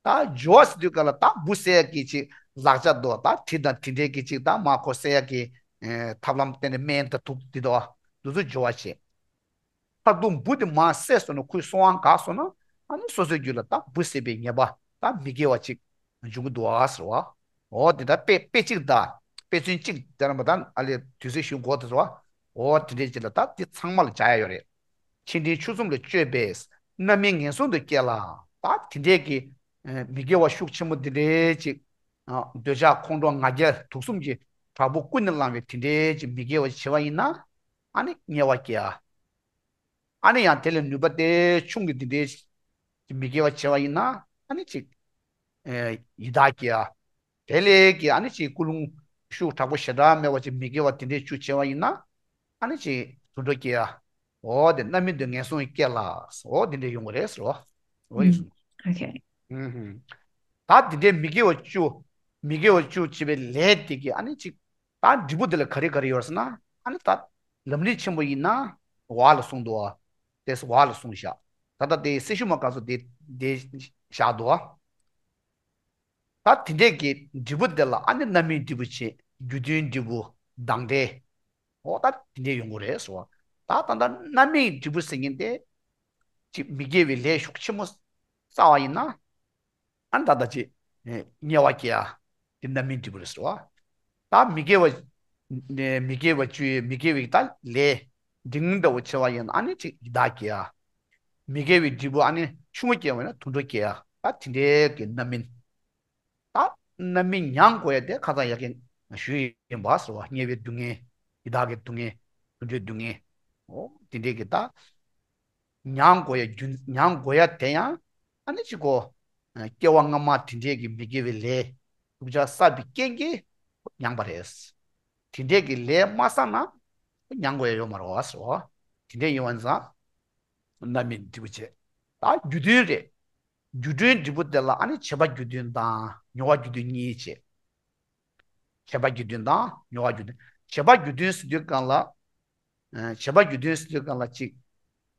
ད་སྦྱོར་བ་ཟེར་དུས་ག་ལ་ད་འབུ་བསད་ཡ་གི་ཅིག་ལག་ཆ་དོ། ད་གྲི་དང་དེ་འདྲའི་གི་ཅིག་ད་མ་ཁོ་བསད་ཡ་གི། ཨ། ཐབས་ལམ་བསྟན་ནས་སྨན་དང་དུག་འདི་དོ། འདི་ཚོ་སྦྱོར་བ་བྱས། མཐར་ཐུག་འབུ་དེ་མར་བསད་སོང་ན་ཁོའི་གསོན་དབང་འགག་སོང་ན། ཨ་ནི་སོ་སོའི་རྒྱུད་ལ་ད་འབུ་བསད་པའི་ཉེས་པ་ད་མི་དགེ་བ་ཅིག་འབྱུང་གི་འདུག་ཨ་ཟེར་བ། འོ་དེ་ལྟར་དཔེ་དཔེ་གཅིག་དང་དཔེ་མཚོན་གཅིག་དེ་རང་མ་ད་ཨ་ལས་དུས་ཚོད་ཞུ་དགོས་དེ་ཟེར་བ། འོ་དེ་འདྲའི་ཅིག་ལ་ད་དེ་ཚང་མ་ལ་སྦྱར་ཡ་ཡོད་རེད། ཆེ་འབྲིང་ཆུང་གསུམ་ལ་སྤྱོད་པས་རྣམ་སྨིན་ངན་སོང་དུ་སྐྱེ་ལ། ད་དེ་འདྲའི་གི་མི་དགེ་བ་ཤུགས་ཆེན་པོ་དེ་འདྲའི་ཅིག་འདོད་ཆགས་ཁོང་ཁྲོ་ང་རྒྱལ་དུག་གསུམ་གྱི་དྲག་པོ་ཀུན་ནས་བསླངས་པའི་དེ་འདྲའི་ཅིག་མི་དགེ་བ་བྱེད་པ་ཡིན་ན། ཨ་ནི་དམྱལ་བ་སྐྱེ་ཡ། ཨ་ནི་ཡང་དེ་ལས་ནུས་པ་དེ་ཆུང་གི་འདི་འདྲའི་མི་དགེ་བ་བྱེད་པ་ཡིན་ན་ཨ་ནི་ཅིག་ཨེ། ཡི་དྭགས་སྐྱེ་ཡ། དེ་ལས་ཀྱི་ཨ་ནི་ཅིག་ཀུན་སློང་ཤུགས་དྲག་པོ་ཞེ་དྲག་མེད་པ་ཅིག་མི་དགེ་བ་དེ་འདྲའི་བཅུ་བྱེད་པ་ཡིན་ན་ཨ་ནི་ཅིག་དུད་འགྲོ་སྐྱེ་ཡ། འོ་དེ་རྣམ་སྨིན་དུ་ངན་སོང་སྐྱེ་ལ། འོ་དེ་འདྲའི་ཡོང་གི་རེད་ཟེར་བ། འོ་ཡིན་སོང་། ཨོ་ཁེ། ཧུམ་ཧུམ། ད་དེ་འདྲའི་མི་དགེ་བ་བཅུ། མི་དགེ་བ་བཅུ་བྱེད་པའི་ལས་དེ་གི་ཨ་ནི་ཅིག་ད་འབྲས་བུ་དེ་ལ་ག་རེ་ག་རེ་ཡོད་ཟེར་ན། ཨ་ནི་ད་ལམ་རིམ་ཆེན་པོ་ཡིན་ན་འོག་ལ་གསུངས་འདུག་བ། དེ་འོག་ལ་གསུངས་བཞག་ད་ལྟ་དེ་སེ་ཤུ་མ་ག་ཚོད་དེ་དེ་བཞག་འདུག་བ། ད་དེ་འདྲས་ཀྱི་འབྲས་བུ་དེ་ལ་ཨ་ནི་རྣམ་སྨིན་འབྲས་བུ་བྱེད། རྒྱུ་མཐུན་འབྲས་བུ། སྡང་འབྲས། འོ་ད་དེ་འདྲས་ཡོང་གི་རེད་ཟེར་བ། ད་ད་ལྟ་རྣམ་སྨིན་འབྲས་བུ་ཟེར་མཁན་དེ། ཅིག་མི་དགེ་བའི་ལས་ཤུགས་ཆེན་མོ་བསགས་པ་ཡིན་ན། ཨ་ནི་ད་ལྟ་ཅིག་དམྱལ་བ་སྐྱེ་ཡ། དེ་རྣམ་སྨིན་འབྲས་བུ་རེད་ཟེར་བ། ད་མི་དགེ་བ། མི་དགེ་བ་བཅུ་ཡི་མི་དགེ་བའི་ད་ལས་འབྲིང་འདྲ་བོ་ཆེ་བ་ཡིན་ན་ཨ་ནི་ཅིག་ཡི་དྭགས་སྐྱེ་ཡ། མི་དགེ་བའི་འབྲས་བུ་ཨ་ནི་ཆུང་ངུ་སྐྱེ་བ་ཡིན་ན་དུད་འགྲོ་སྐྱེ་ཡ། ད་དེ་འདྲའི་གི་རྣམ་སྨིན། ད་རྣམ་སྨིན་མྱང་དགོས་ཡ་དེ་ཁ་སང་ཡ་གི་ཞུས་ཡིན་པ་ཟེར་བ། དམྱལ་བའི་སྡུག་བསྔལ། ཡི་དྭགས་ཀྱི་སྡུག་བསྔལ། དུད་འགྲོའི་སྡུག་བསྔལ། འོ་དེ་འདྲའི་གི་ད། མྱང་དགོས་ཡ་རྒྱུ། མྱང་དགོས་ཡ་དེ་ཡང་ཨ་ནི་ཅིག་གོ། སྐྱེ་བ་སྔ་མ་དེ་འདྲའི་གི་མི་དགེ་བའི་ལས་བསགས་པའི་རྐྱེན་གྱིས་མྱངས་པ་རེད། དེ་འདྲའི་གི་ལས་མ་བསགས་ན་མྱང་དགོས་ཡ་ཡོད་མ་རེད་བ་ཟེར་བ། དེ་འདྲའི་ཡིན་པ་ཡིན་ཙང་རྣམ་སྨིན་འབྲས་བུ་བྱེད། ད་རྒྱུ་མཐུན་རེད། རྒྱུ་མཐུན་འབྲས་བུ་དེ་ལ་ཨ་ནི་བྱེད་པ་རྒྱུ་མཐུན་དང་མྱོང་བ་རྒྱུ་མཐུན་གཉིས་བྱེད། བྱེད་པ་རྒྱུ་མཐུན་དང་མྱོང་བ་རྒྱུ་མཐུན། བྱེད་པ་རྒྱུ་མཐུན་ཟེར་དུས་གང་ལ། ཨ། བྱེད་པ་རྒྱུ་མཐུན་ཟེར་དུས་གང་ལ་ཅིག་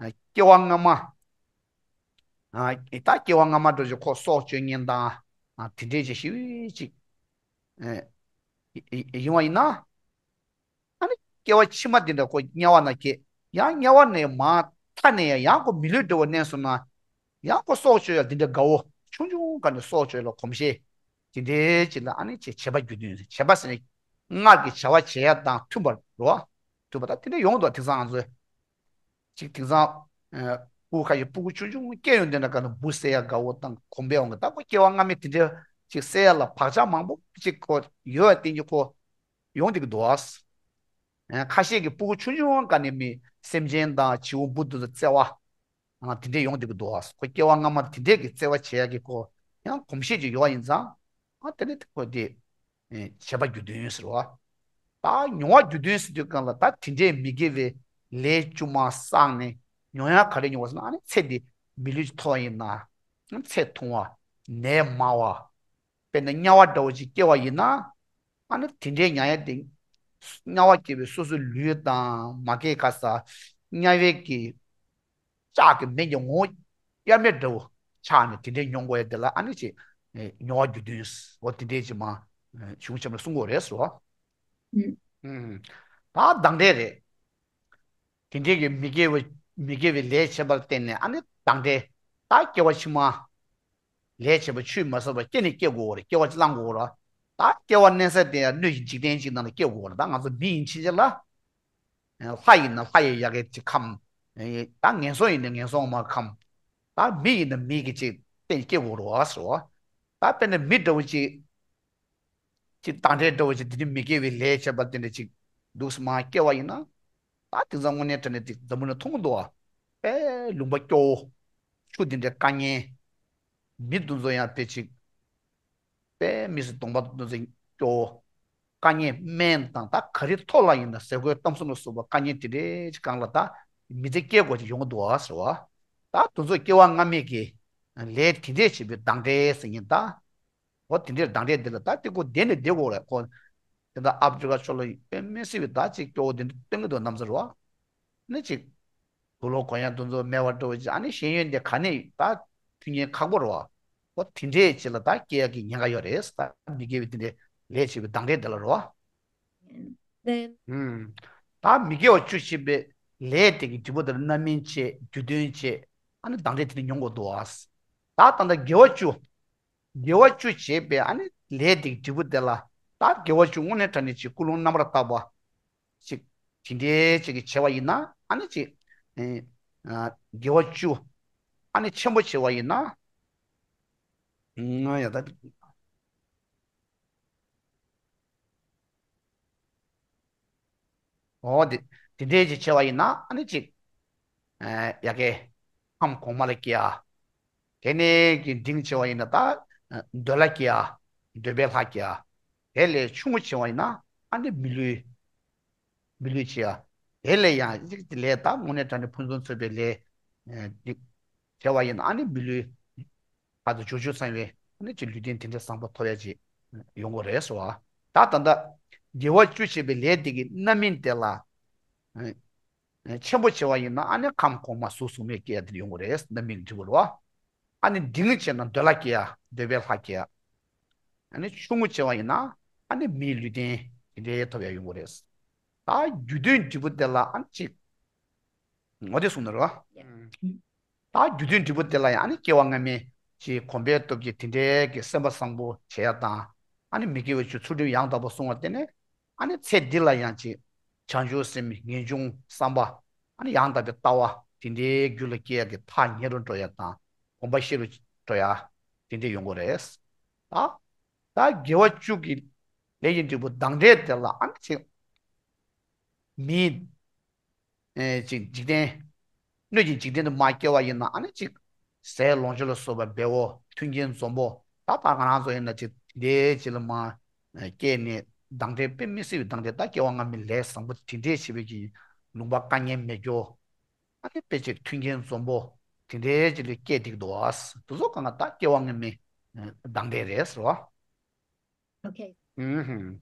ཨ། སྐྱེ་བ་སྔ་མ། ཨ། ད་སྐྱེ་བ་སྔ་མ་འགྲོ་ཞིག་ཁོ་སྲོག་གཅོད་མཁན་དང་། ཨ། དེ་འདྲའི་ཅིག་ཞི་བའི་ཅིག་ཨ། ཡིན་པ་ཡིན་ན། ཨ་ནི་སྐྱེ་བ་ཕྱི་མ་དེ་འདྲ་ཁོ་དམྱལ་བ་ན་སྐྱེ། ཡང་དམྱལ་བ་ནས་མར་ཐར་ནས་ཡང་ཡང་ཁོ་མི་ལུས་འདྲ་བོ་གནས་སོང་ན། ཡང་ཁོ་སྲོག་གཅོད་ཡ་དེ་འདྲ་དགའ་བོ་ཆུང་ཆུང་ག་ནས་སྲོག་གཅོད་ལ་གོམས་གཤིས་དེ་འདྲའི་ཅིག་ལ་ཨ་ནི་ཅིག་བྱེད་པ་རྒྱུ་མཐུན། བྱེད་པ་ཟེར་ནས་སྔར་གྱི་བྱ་བ་བྱེད་ཡ་དང་མཐུན་པ་རེད་བ། མཐུན་པ་ད་དེ་འདྲ་ཡོང་འདུག་དེང་སང་ང་ཚོས་ཅིག་དེང་སང་ཨ། སྤུ་གུ་ཁ་ཤས་སྤུ་གུ་ཆུང་ཆུང་སྐྱེ་ཡོང་དུས་ན་ག་ནས་འབུ་བསད་ཡ་དགའ་བོ་དང་གོམས་པའི་འོང་གི། ད་ཁོ་སྐྱེ་བ་སྔ་མའི་དེ་འདྲའི་ཅིག་བསད་ཡ་ལ་བག་ཆགས་མང་པོ་ཅིག་ཁོ་ཡོད་ཡ་བསྟན་གྱི་ཁོ་ཡོང་བསྡད་ཀྱི་འདུག་ཨ། ཁ་ཤས་ཀྱི་སྤུ་གུ་ཆུང་ཆུང་ག་ནས་མི་སེམས་ཅན་དང་བྱིའུ་འབུ་དེ་ཚོ་བརྩེ་བ། ཨ། དེ་འདྲས་ཡོང་བསྡད་ཀྱི་འདུག་ཨ། ཁོ་སྐྱེ་བ་སྔ་མ་དེ་འདྲས་ཀྱི་བརྩེ་བ་བྱེད་ཡ་གི་ཁོ་ཡང་གོམས་གཤིས་ཅིག་ཡོད་པ་ཡིན་ཙང་། ཨ། དེ་ནི་ཁོ་དེ་བྱེད་པ་རྒྱུ་མཐུན་ཟེར་བ། ད་མྱོང་བ་རྒྱུ་མཐུན་ཟེར་དུས་གང་ལ་ད་དེ་འདྲས་མི་དགེ་བའི་ལས་བཅུ་མ་བསགས་ནས་མྱོང་ཡ་ག་རེ་མྱོང་བ་ཟེར་ན། ཨ་ནི་ཚེ་འདི་མི་ལུས་ཅིག་ཐོབ་པ་ཡིན་ན། ཚེ་ཐུང་བ། ནད་མང་བ། དཔེར་ན་དམྱལ་བ་འདྲ་བོ་ཅིག་སྐྱེ་བ་ཡིན་ན། ཨ་ནི་དེ་འདྲའི་མྱང་ཡ་དེ། དམྱལ་བ་སྐྱེ་བའི་སོ་སོའི་ལུས་དང་མ་སྐྱེས་ག་ས། དམྱལ་བའི་གི་ལྕགས་ཀྱི་མེ་གི་ངོ་བོ་དབྱར་མེ་འདྲ་བོ་ཆགས་ནས་དེ་འདྲའི་མྱོང་དགོས་ཡ་དེ་ལ་ཨ་ནི་ཅིག་ཨེ། མྱོང་བ་རྒྱུ་མཐུན། འོ་དེ་འདྲའི་ཅིག་མ་ཨེ། གཞུང་ཆེན་མོ་ལ་གསུང་གི་ཡོད་རེད་ཟེར་བ། ཨུམ། ཨུམ། ད་སྡང་འདྲེ་རེད། དེ་འདྲའི་གི་མི་དགེ་བའི་མི་དགེ་བའི་ལས་བྱས་པར་བརྟེན་ནས་ཨ་ནི་སྡང་འདྲེ། ད་སྐྱེ་བ་ཕྱི་མ་ལས་བྱས་པ་ཆུད་མ་ཟ་བར་སྐྱེ་ནས་སྐྱེ་དགོས་པ་རེད། སྐྱེ་བ་ཅིག་བླང་དགོས་པ་རེད། ད་སྐྱེ་བ་གནས་ས་དེ་ཡང་སྣོད་ཀྱི་འཇིག་རྟེན་ཅིག་ནང་ལ་སྐྱེ་དགོས་པ་རེད། ད་ང་ཚོ་མི་ཡིན་ཕྱིན་ཆད་ལ། ལྷ་ཡིན་ན་ལྷ་ཡི་ཡ་གི་ཅིག་ཁམས། ད་ངན་སོང་ཡིན་ན་ངན་སོང་མ་ཁམས། ད་མི་ཡིན་ན་མི་གི་ཅིག་སྟེང་སྐྱེ་དགོས་རེད་བ་ཟེར་བ། ད་དཔེར་ན་མི་འདྲ་བོ་ཅིག་ཅིག་སྡང་འདྲེ་འདྲ་བོ་ཅིག་དེ་འདྲའི་མི་དགེ་བའི་ལས་བྱས་པ་དེ་འདྲ་ཅིག་འདུག་སེ་མར་སྐྱེ་བ་ཡིན་ན། ད་དེང་སང་དངོས་གནས་དྲང་གནས་ཅིག་འཛམ་བུ་གླིང་མཐོང་གི་འདུག་བ། དཔེ་ལུང་པ་སྐྱོ་བོ། ཆུ་དེ་འདྲའི་དཀའ་ངལ། མི་དེ་ཚོ་ཡང་དཔེ་ཅིག་དཔེ་མི་སྲིད་གདོང་པ་དེ་ཚོ་སྐྱོ་བོ། དཀའ་ངལ་སྨན་དང་ད་ག་རེ་ཐོག་ལ་ཡིན་ན་ཟས་གོས་གཏམ་གསུམ་ལ་སོགས་པ་དཀའ་ངལ་དེ་འདྲའི་ཅིག་སྒང་ལ་ད་མི་ཚེ་སྐྱེལ་དགོས་ཅིག་ཡོང་གི་འདུག་བ་ཟེར་བ། ད་དེ་ཚོ་སྐྱེ་བ་སྔ་མའི་གི་ལས་དེ་འདྲས་བྱས་པའི་སྡང་འདྲེ་ཟེར་མཁན་ད། འོ་དེ་འདྲའི་སྡང་འདྲེ་འདི་ལ་ད་དེ་ཁོ་བསྡད་ནས་བསྡད་དགོས་རེད་ཁོ། དེ་འདྲ་ཨ་ཕྲི་ཀ་ཕྱོགས་ལ་དཔེ་མི་སྲིད་པའི་ད་ཅིག་སྐྱོ་བོ་དེ་འདྲ་སྟོན་གྱི་འདུག་ནམ་ཟེར་བ། ནི་ཅིག་དུག་ལོག་གོན་ཡ་དེ་ཚོ་མེད་པ་འགྲོ་བ་ཅིག་ཨ་ནི་ཤེས་ཡོན་དེ་ག་ནས་ད་ཐོན་མཁན་ཁག་པོ་རེད་བ། འོ་དེ་འདྲའི་ཅིག་ལ་ད་སྐྱེ་ཡ་གི་ཉེན་ཁ་ཡོད་རེད། ད་མི་དགེ་བའི་དེ་འདྲའི་ལས་བྱས་པའི་སྡང་འདྲེ་འདི་ལ་རེད་བ། ལན། ཨུམ། ད་མི་དགེ་བ་བཅུ་བྱས་པའི་ལས་དེ་གི་འབྲས་བུ་དེ་ལ་རྣམ་སྨིན་བྱས། རྒྱུ་མཐུན་བྱས། ཨ་ནི་སྡང་འདྲེ་དེ་ནི་མྱོང་དགོས་འདུག་བ། ད་ད་ལྟ་དགེ་བ་བཅུ། དགེ་བ་བཅུ་བྱས་པའི་ཨ་ནི་ལས་དེ་གི་འབྲས་བུ་དེ་ལ། ད་དགེ་བ་བཅུ་དངོས་གནས་དྲང་གནས་ཀྱི་ཀུན་སློང་རྣམ་པར་དག་པ་ཅིག་དེ་འདྲའི་ཅིག་གི་བྱས་པ་ཡིན་ན། ཨ་ནི་ཅིག་ཨེ། ཨ། དགེ་བ་བཅུ་ཨ་ནི་ཆེན་པོ་བྱས་པ་ཡིན་ན། ཨང་། ཡ་ད། འོ་དེ་དེ་འདྲའི་ཅིག་བྱས་པ་ཡིན་ན་ཨ་ནི་ཅིག་ཨ། ཡ་གི་ཁམས་གོང་མ་ལ་སྐྱེ་ཡ། དེ་ནས་ཀྱི་འབྲིང་བྱས་པ་ཡིན་ན་ད་འདོད་ལ་སྐྱེ་ཡ། འདོད་པའི་ལྷ་སྐྱེ་ཡ། དེ་ལས་ཆུང་ངུ་བྱས་པ་ཡིན་ན་ཨ་ནི་མི་ལུས། མི་ལུས་བྱེད་ཡ། དེ་ལས་ཡང་ཅིག་དེ་ལས་ད་དངོས་གནས་དྲང་གནས་ཕུན་སུམ་ཚོགས་པའི་ལས་ཨ་ཅིག་བྱས་པ་ཡིན་ན་ཨ་ནི་མི་ལུས་ཕར་ཚུར་འབྱོར་བཅུ་ཚང་བའི་ཨ་ནི་ཅིག་ལུས་རྟེན་དེ་འདྲ་བཟང་པོ་ཐོབ་ཡ་ཅིག་ཡོང་གི་རེད་ཟེར་བ། ད་ད་ལྟ་དགེ་བ་བཅུ་བྱས་པའི་ལས་དེ་གི་རྣམ་སྨིན་དེ་ལ་ཨ་ཆེན་པོ་བྱས་པ་ཡིན་ན་ཨ་ནི་ཁམས་གོང་མ་གཟུགས་གཟུགས་མེད་སྐྱེ་ཡ་དེ་འདྲ་ཡོང་གི་རེད། རྣམ་སྨིན་འབྲས་བུ་རེད་བ། ཨ་ནི་འབྲིང་བྱས་ན་འདོད་ལྷ་སྐྱེ་ཡ། འདོད་པའི་ལྷ་སྐྱེ་ཡ། ཨ་ནི་ཆུང་ངུ་བྱས་པ་ཡིན་ན་ཨ་ནི་མིའི་ལུས་རྟེན་དེ་འདྲའི་ཐོབ་ཡ་ཡོང་གི་རེད། ད་རྒྱུ་མཐུན་འབྲས་བུ་དེ་ལ་ཨ་ནི་ཅིག་འོ་དེ་གསུངས་ནི་རེད་བ། ད་རྒྱུ་མཐུན་འབྲས་བུ་དེ་ལ་ཡང་ཨ་ནི་སྐྱེ་བ་སྔ་མའི་ ཅིག་གོམས་པའི་སྟོབས་ཀྱིས་དེ་འདྲའི་གི་སེམས་པ་བཟང་པོ་བྱེད་ཡ་དང་། ཨ་ནི་མི་དགེ་བའི་ཆོས་ཚུལ་ཁྲིམས་ཡང་དག་པ་སྲུང་བ་དེ་ནི། ཨ་ནི་ཚེ་འདི་ལ་ཡང་ཅིག་བྱང་ཆུབ་སེམས་ངེས་འབྱུང་བསམ་པ། ཨ་ནི་ཡང་དག་པའི་ལྟ་བ་དེ་འདྲའི་རྒྱུད་ལ་སྐྱེ་ཡ་གི་ཐག་ཉེ་རུ་འགྲོ་ཡ་དང་། གོམས་པ་ཤེས་རུ་འགྲོ་ཡ་དེ་འདྲ་ཡོང་གི་རེད། ད་ད་དགེ་བ་བཅུ་གི་ལས་ཀྱི་འབྲས་བུ་བདག་འབྲས་དེ་ལ། ཨ་ནི་ཅིག་མི་ཨེ་ཅིག་འཇིག་རྟེན། སྣོད་ཀྱི་འཇིག་རྟེན་དུ་མ་སྐྱེ་བ་ཡིན་ན། ཨ་ནི་ཅིག་ཟས་ལོངས་སྤྱོད་ལ་སོགས་པ་འབེལ་པོ། མཐུན་རྐྱེན་འཛོམས་པོ། ད་ད་ང་རང་ཚོ་ཡིན་ན་ཅིག་དེ་འདྲའི་ཅིག་ལ་མ་སྐྱེས་ནས་བདག་འབྲས་དཔེ་མི་སྲིད་པའི་བདག་འབྲས། ད་སྐྱེ་བ་སྔ་མའི་ལས་བཟང་པོ་དེ་འདྲའི་བྱས་པའི་གི་ལུང་པ་དཀའ་ངལ་མེད་རྒྱུ། ཨ་ནི་དཔེ་ཅིག་མཐུན་རྐྱེན་འཛོམས་པོ་དེ་འདྲའི་ཅིག་ལ་སྐྱེས་འདུག་འདུག་ཨ། དེ་ཚོ་གང་ག་ད་སྐྱེ་བ་སྔ་མའི་བདག་འབྲས་རེད་ཟེར་བ། ཨོ་ཁེ། ཨུ་ཧུམ།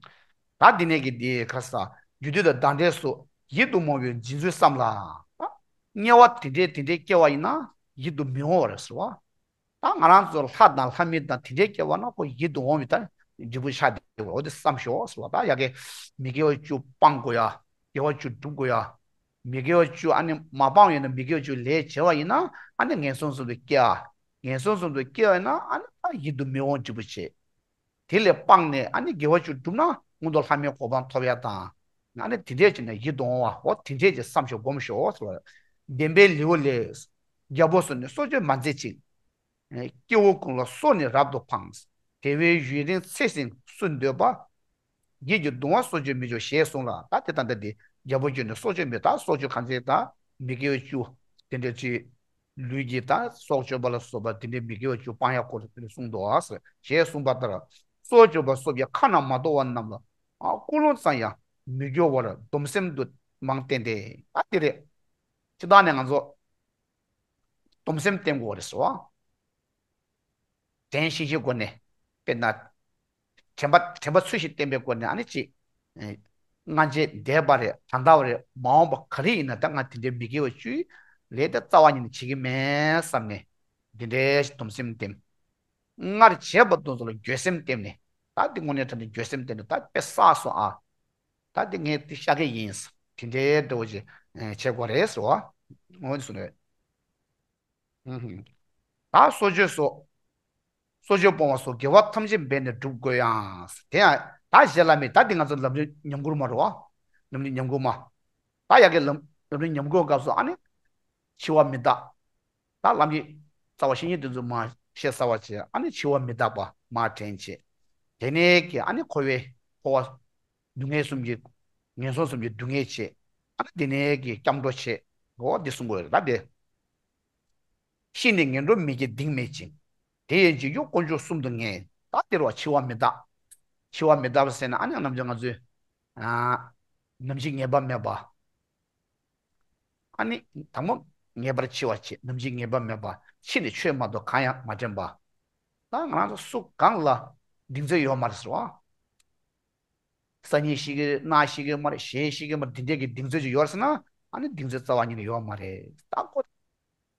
ད་འདི་ནས་ཀྱི་འདི་ཁ་ས། རྒྱུ་དུས་དང་བདག་འབྲས་སོགས་ཡིད་དུ་མི་འོང་བའི་འབྱིན་ཚུལ་བསམ་ལ། ད་དམྱལ་བ་དེ་འདྲའི་དེ་འདྲའི་སྐྱེ་བ་ཡིན་ན་ཡིད་དུ་མི་འོང་བ་རེད་ཟེར་བ། ད་ང་རང་ཚོ་ལྷ་དང་ལྷ་མིན་དང་དེ་འདྲའི་སྐྱེ་བ་ན་ཁོ་ཡིད་དུ་འོང་བའི་ད་འབྲས་བུ་ཆགས་བསྡད་ཡོད་པ། འོ་དེ་བསམ་ཤོག་ཟེར་བ། ད་ཡ་གི་མི་དགེ་བ་བཅུ་སྤང་དགོས་ཡ། དགེ་བ་བཅུ་སྒྲུབ་དགོས་ཡ། མི་དགེ་བ་བཅུ་ཨ་ནི་མ་སྤངས་ཡོད་ན། མི་དགེ་བ་བཅུ་ལས་བྱས་པ་ཡིན་ན། ཨ་ནི་ངན་སོང་གསུམ་དུ་སྐྱེ་ཡ། ངན་སོང་གསུམ་དུ་སྐྱེ་བ་ཡིན་ན། ཨ་ནི་ད་ཡིད་དུ་མི་འོང་འབྲས་བུ་བྱེད། དེ་ལས་སྤངས་ནས་ཨ་ནི་དགེ་བ་བཅུ་བསྒྲུབས་ན་མངོན་མཐོ་ལྷ་མིའི་གོ་འཕང་ཐོབ་ཡ་དང་། ཨ་ནི་དེ་འདྲས་བྱས་ནས་ཡིད་དུ་འོང་བ། འོ་དེ་འདྲས་ཀྱི་བསམ་ཤོག་སྒོམ་ཤོག་ཟེར་བ། བདེན་པའི་ལེའུ་ལས། རྒྱལ་པོ་སོགས་ནི་གསོག་སྤྱོད་མ་མཛད་ཅིང་། སྐྱེ་བོ་ཀུན་ལ་སྲོག་ནི་རབ་ཏུ་ཕངས། དེ་བས་ཡུན་རིང་ཚེ་ཟིན་སུ་འདོད་པ། བགེགས་ཀྱི་གདུང་བ་གསོག་སྤྱོད་མི་འཇུག་ཞེས་གསུངས་ལ། ད་དེ་ལྟ་འདི་རྒྱལ་པོ་ཁྱོད་ནི་གསོག་སྤྱོད་མི་ད་གསོག་སྤྱོད་གང་བྱེད་ད་མི་དགེ་བ་བཅུ་དེ་འདྲ་ཅིག་ལུས་ཀྱི་ད་སྲོག་གཅོད་པ་ལ་སོགས་པ་དེ་འདྲའི་མི་དགེ་བ་བཅུ་སྤང་ཡག་སྐོར་དེ་གསུངས་འདུག་ཨ། ཞེས་གསུངས་པ་ལྟར། སྲོག་གཅོད་པ་སོགས་ཀྱི་ཁ་ན་མ་ཐོ་བ་རྣམས་ལ་ཀུན་སློང་ཙམ་ཡང་མི་སྐྱོ་བར་སྡོམ་སེམས་དུ་མང་བསྟེན་ཏེ། ད་དེ་རེད། སྤྱིར་བཏང་ནས་ང་ཚོ་སྡོམ་སེམས་བསྟེན་དགོས་རེད་ཟེར་བ། དྲན་ཤེས་བཞིན་སྒོ་ནས། དཔེར་ན། དྲན་པ་དྲན་པ་ཚུལ་བཞིན་བསྟེན་པའི་སྒོ་ནས། ཨ་ནི་ཅིག་སྔ་རྗེས་འདས་པ་རེད། ད་ལྟ་བ་རེད། མ་འོངས་པ་ག་རེ་ཡིན་ན། ད་ང་དེ་འདྲའི་མི་དགེ་བ་བཅུའི་ལས་དེ་རྩ་བ་ཉིད་ནས་བྱེད་ཀྱི་མེད་བསམ་ནས། འདི་འདྲའི་སྡོམ་སེམས་བསྟེན། སྔར་བྱས་པ་དེ་ཚོ་ལ་འགྱོད་སེམས་བསྟེན་ནས། ད་འདི་དངོས་གནས་དྲང་གནས་འགྱོད་སེམས་བསྟེན་ནས། ད་དཔེ་བསགས་སོང་ཨ། ད་འདི་ངས་འདི་བཤགས་ཀྱི་ཡིན། དེ་འདྲའི་འདྲ་བོ་ཅིག་བྱེད་དགོས་རེད་ཟེར་བ། འོ་འདི་སོང་རེད། ད་སྲོག་གཅོད་སོགས། སྲོག་གཅོད་སྤོང་བ་སོགས་དགེ་བ་ཐམས་ཅད་འབད་ནས་སྒྲུབ་དགོས་ཡང་། དེ་ཡང་ད་ཞེས་ལབ་མི་ད་འདི་ང་ཚོ་ལམ་རིམ་ཉམས་མགུར་མ་རེད་བ། ལམ་རིམ་ཉམས་མགུར་མ། ད་ཡ་གི་ལམ་ལམ་རིམ་ཉམས་མགུར་སྐབས་སུ་ཨ་ནི། འཆི་བ་མི་རྟག་ད་ལམ་གྱི་རྩ་བ་བཤེས་གཉེན་དེ་ཚོ་མར་ཤེས་གསལ་བ་བྱས། ཨ་ནི་འཆི་བ་མི་རྟག་པ་མར་དྲན་བྱས། དེ་ནས་ཀྱི་ཨ་ནི་འཁོར་བའི་འཁོར་བ་སྡུག་བསྔལ་གསུམ་གྱི་ངན་སོང་གསུམ་གྱི་སྡུག་བསྔལ་བྱས། ཨ་ནི་དེ་ནས་ཀྱི་སྐྱབས་འགྲོ་བྱས། འོ་འདི་གསུང་དགོས་རེད་ད་དེ། ཤི་ནས་ངན་འགྲོར་མི་སྐྱེ་གདེང་མེད་ཅིང་། དེ་ཡི་འཇིགས་སྐྱོབ་དཀོན་མཆོག་གསུམ་དུ་ངེས། ད་དེ་རུ་འཆི་བ་མི་རྟག་འཆི་བ་མི་རྟག་པ་ཟེར་ན་ཨ་ནི་ནམ་རྒྱུན་ང་ཚོས། ཨ། ནམ་འཆི་ངེས་པ་མེད་པ། ཨ་ནི་དང་པོ་ངེས་པར་འཆི་བ་བྱེད། ནམ་འཆི་ངེས་པ་མེད་པ། འཆི་ནས་ཆོས་མ་གཏོགས་གང་ཡང་མ་དྲན་པ། ད་ང་རང་ཚོ་སུ་གང་ལ་གདེང་ཚོད་ཡོད་མ་རེད་ཟེར་བ། སང་ཉིན་ཤི་གི་གནངས་ཤི་གི་མ་རེད། གཞེས་ཤི་གི་མ་རེད། འདི་འདྲས་ཀྱི་གདེང་ཚོད་ཅིག་ཡོད་ཟེར་ན། ཨ་ནི་གདེང་ཚོད་རྩ་བ་ཉིད་ནས་ཡོད་མ་རེད། ད་ཁོ་ལས་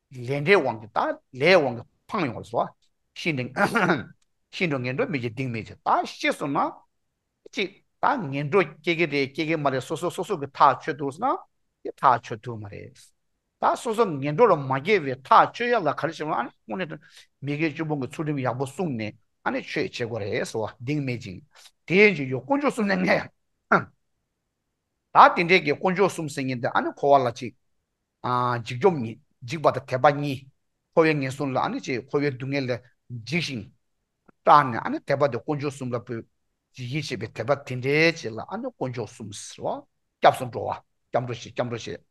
འབྲས་དབང་གིས་ད་ལས་དབང་གིས་འཕངས་ཡོང་བ་ཟེར་བ། ཤི་ནས་ཤི་འགྲོ་ངན་འགྲོར་མི་སྐྱེ་གདེང་མེད་ཅིང་། ད་ཤི་སོང་ན་ཅིག་ད་ངན་འགྲོར་སྐྱེ་གི་རེད་སྐྱེ་གི་མ་རེད། སོ་སོ་སོ་སོ་གི་ཐག་ཆོད་ཐུབ་ཟེར་ན། དེ་ཐག་ཆོད་ཐུབ་མ་རེད། ད་སོ་སོ་ངན་འགྲོ་ལ་མ་སྐྱེ་བའི་ཐག་ཆོད་ཡ་ལ་ག་རེ་བྱེད་དགོས། ཨ་ནི་དངོས་གནས་མི་དགེ་བཅུ་སྤོང་གི་ཚུལ་ཁྲིམས་ཡག་པོ་བསྲུངས་ནས་ཨ་ནི་ཆོས་བྱེད་དགོས་རེད་ཟེར་བ། གདེང་མེད་ཅིང་། དེ་ཡི་འཇིགས་སྐྱོབ་དཀོན་མཆོག་གསུམ་ནི་ངེས། ད་དེ་འདྲའི་གི་དཀོན་མཆོག་གསུམ་ཟེར་མཁན་དེ་ཨ་ནི་འཁོར་བ་ལ་ཅིག་ཨ། འཇིགས་སྐྱོབ་གཉིས། འཇིགས་པ་དང་དད་པ་གཉིས། འཁོར་བའི་ངན་སོང་ལ་ཨ་ནི་ཅིག་འཁོར་བའི་སྡུག་བསྔལ་ལས་འཇིགས་ཤིང་སྐྲག་ནས། ཨ་ནི་དད་པ་དེ་དཀོན་མཆོག་གསུམ་ལ་འབུལ། ཡིད་ཆེས་པའི་དད་པ་དེ་འདྲའི་ཅིག་ལ་ཨ་ནི་དཀོན་མཆོག་གསུམ་ཟེར་བ། སྐྱབས་སུ་འགྲོ་བ། སྐྱབས་འགྲོ་བྱེད། སྐྱབས་འགྲོ་བྱེད།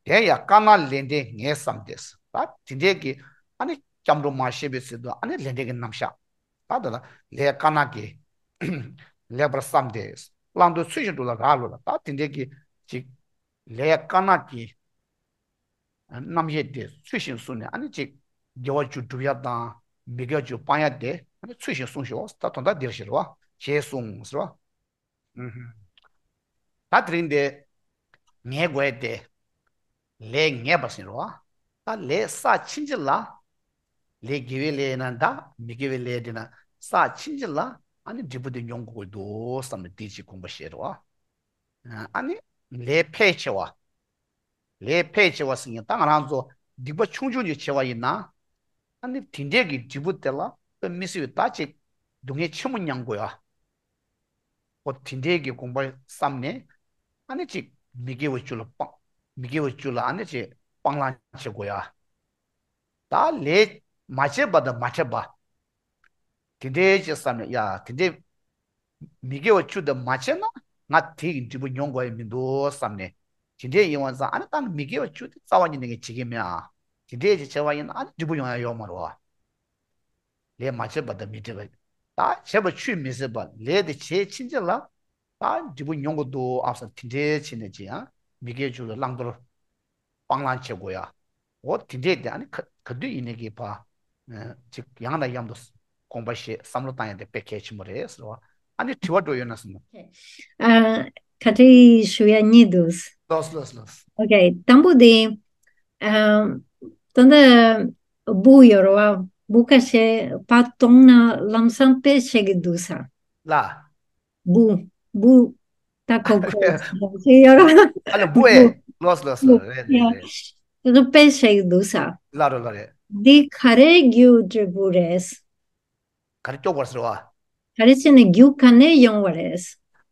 དེ་ཡང་དཀར་ནག་ལས་འབྲས་ངེས་བསམས་ཏེ། ད་དེ་འདྲའི་གི་ཨ་ནི་སྐྱབས་འགྲོ་མ་བྱས་པའི་ཚེ་དུ་ཨ་ནི་ལས་འབྲས་ཀྱི་རྣམ་གཞག་ད་དེ་ལ་ལས་དཀར་ནག་གི་ལེགས་པར་བསམས་ཏེ། བླང་དོར་ཚུལ་བཞིན་སྒྲུབ་ལ་རག་ལུས་ལ། ད་དེ་འདྲའི་གི་ཅིག་ལས་དཀར་ནག་གི་རྣམ་དབྱེ་དེ་ཚུལ་བཞིན་བསྲུངས་ནས། ཨ་ནི་ཅིག་དགེ་བ་བཅུ་སྒྲུབ་ཡ་དང་མི་དགེ་བ་བཅུ་སྤང་ཡ་དེ་ཨ་ནི་ཚུལ་བཞིན་བསྲུང་ཤོག་ད་དོན་དག་འདིར་ཞེས་རེད་བ། ཞེས་གསུངས་ཟེར་བ། ད་དེ་རིང་འདི་ངེས་དགོས་ཏེ། ལས་ངེས་པ་ཟེར་བ། ད་ལས་བསགས་ཕྱིན་ཆད་ལ། ལས་དགེ་བའི་ལས་ཡིན་ན་འདྲ། མི་དགེ་བའི་ལས་དེ་ན་བསགས་ཕྱིན་ཆད་ལ་ཨ་ནི་འབྲས་བུ་དེ་མྱོང་དགོས་ཀྱི་འདུག་བསམ་ནས་དེ་ཅིག་དགོངས་པ་བཞེས་རོགས། ཨ་ནི་ལས་ཕལ་ཆེ་བ། ལས་ཕལ་ཆེ་བ་ཟེར་མཁན་ད་ང་རང་ཚོ་སྡིག་པ་ཆུང་ཆུང་ཅིག་བྱས་པ་ཡིན་ན། ཨ་ནི་དེ་འདྲས་ཀྱི་འབྲས་བུ་དེ་ལ་དཔེ་མི་སྲིད་པའི་ད་ཅིག་སྡུག་བསྔལ་ཆེན་པོ་མྱང་དགོས་ཡ། ཨོ་དེ་འདྲས་ཀྱི་དགོངས་པ་བསམ་ནས་ཨ་ནི་ཅིག་མི་དགེ་བ་བཅུ་ལ་སྤང་། མི་དགེ་བ་བཅུ་ལ་ཨ་ནི་ཅིག་སྤང་བླང་བྱེད་དགོས་ཡ། ད་ལས་མ་བྱས་པ་དང་མ་འཕྲད་པ། དེ་འདྲའི་ཅིག་བསམ་ནས་ཡ་དེ་འདྲའི་མི་དགེ་བ་བཅུ་དེ་མ་བྱས་ན་ང་དེ་ཡི་འབྲས་བུ་མྱོང་དགོས་ཡ་མི་འདུག་བསམ་ནས། དེ་འདྲའི་ཡིན་བ་ཙང་ཨ་ནི་ད་མི་དགེ་བ་བཅུ་དེ་རྩ་བ་ཉིད་ནས་ངས་བྱེད་ཀྱི་མེད་ཨ། དེ་འདྲའི་ཅིག་བྱས་པ་ཡིན་ན་ཨ་ནི་འབྲས་བུ་ཡོང་ཡ་ཡོད་མ་རེད་བ། ལས་མ་བྱས་པ་དང་མི་འཕྲད་པ། ད་བྱས་པ་ཆུད་མི་ཟ་བ་ལས་དེ་བྱས་ཕྱིན་ཆད་ལ། ད་འབྲས་བུ་མྱོང་དགོས་འདུག་ཨ་བསམ་དེ་འདྲའི་བྱས་ནས་ཅི་ཡང་མི་དགེ་བཅུ་ལ་བླང་དོར་སྤང་བླང་བྱེད་དགོས་ཡ། འོ་དེ་འདྲས་དེ་ཨ་ནི་ག་ག་དུས་ཡིན་ནའི་གི་ཕ། ཅིག་ཡང་དང་ཡང་དུ་དགོངས་པ་བཞེས་བསམ་བློ་བཏང་ཡ་དེ་དཔེ་གལ་ཆེན་པོ་རེད་ཟེར་བ། ཨ་ནི་དྲི་བ་འགྲོ་ཡོད་ན་སོང་། ཨ། ག་རེ་ཞུ་ཡ་གཉིས་འདུག་ལོས་ལོས་ལོས། ཨོ་ཁེ། དང་པོ་དེ། ཨ། ད་ལྟ་འབུ་ཡོད་རེད་བ། འབུ་ཁ་ཤས་པ་གཏོང་ན་ལམ་སང་དཔེ་བྱེད་ཀྱི་འདུག་ས། ལ། འབུ། འབུ། ད་ཁོ་ཁོ་ཞེས་ཡོད་རེད་བ། ཨ་ལ་འབུ་ཨེ། ལོས་ལོས་ལོས། རེད་རེད་རེད། དེ་ཚོ་དཔེ་བྱེད་ཀྱི་འདུག་ས། ལ་རོ་ལ་རེད། འདི་ག་རེ་རྒྱུ་འབྲས་བུ་རེད། ག་རེ་སྐྱོ་བར་ཟེར་བ། ག་རེ་བྱས་ནས་རྒྱུ་ག་ནས་ཡོང་བ་རེད།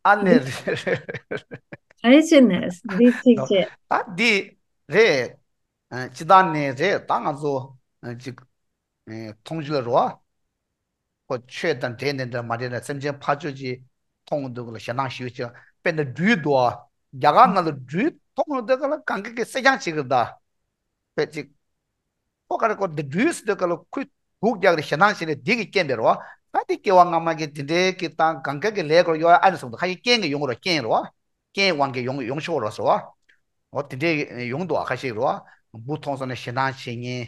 ཨ་ནི་རེད་རེད། ག་རེ་བྱས་ནས་འདི་གཅིག་བྱས། ད་འདི་རེད། ཨ། སྤྱི་བཏང་ནས་རེད་ད་ང་ཚོ་ཨ་ཅིག་ཨ་མཐོང་རྒྱུ་ལ་རོ། ཁོ་ཆོས་དང་འབྲེལ་ནས་འདྲ་མ་འབྲེལ་ན་སེམས་ཅན་ཕར་ཕྱོགས་ཀྱི་མཐོང་འདུག་ལ་ཞེ་སྡང་ཞུ་ཅིག་དཔེར་ན་སྦྲུལ་འདུག་ཨ། རྒྱ་གར་ནང་ལ་སྦྲུལ་མཐོང་འདུག་ལ་གང་གི་གི་སེ་ཅང་བྱེད་ཀྱི་རེད་ད། དཔེ་ཅིག་ཁོ་ག་རེ་ཁོ་འདི་སྦྲུལ་ཟེར་དུས་སྐབས་ལ་ཁོས་སྡུག་རྒྱག་རེ་ཞེ་སྡང་བྱེད་ནས་འདི་གི་རྐྱེན་པས་རོ། ད་འདི་སྐྱེ་བ་སྔ་མ་གི་འདི་འདྲའི་གི་དང་གང་ག་གི་ལས་སྐོར་ཡོད་ཨ་ནི་སོང་དུ་ཁ་ཤས་རྐྱེན་གི་ཡོང་གི་རོ་རྐྱེན་རོ། རྐྱེན་དབང་གི་ཡོང་ཡོང་ཆོག་རོ་ཟེར་བ། འོ་དེ་འདྲའི་ཡོང་འདུག་ཨ་ཁ་ཤས་རོ། འབུ་མཐོང་སོང་ནས་ཞེ་སྡང་བྱེད་ཉེན།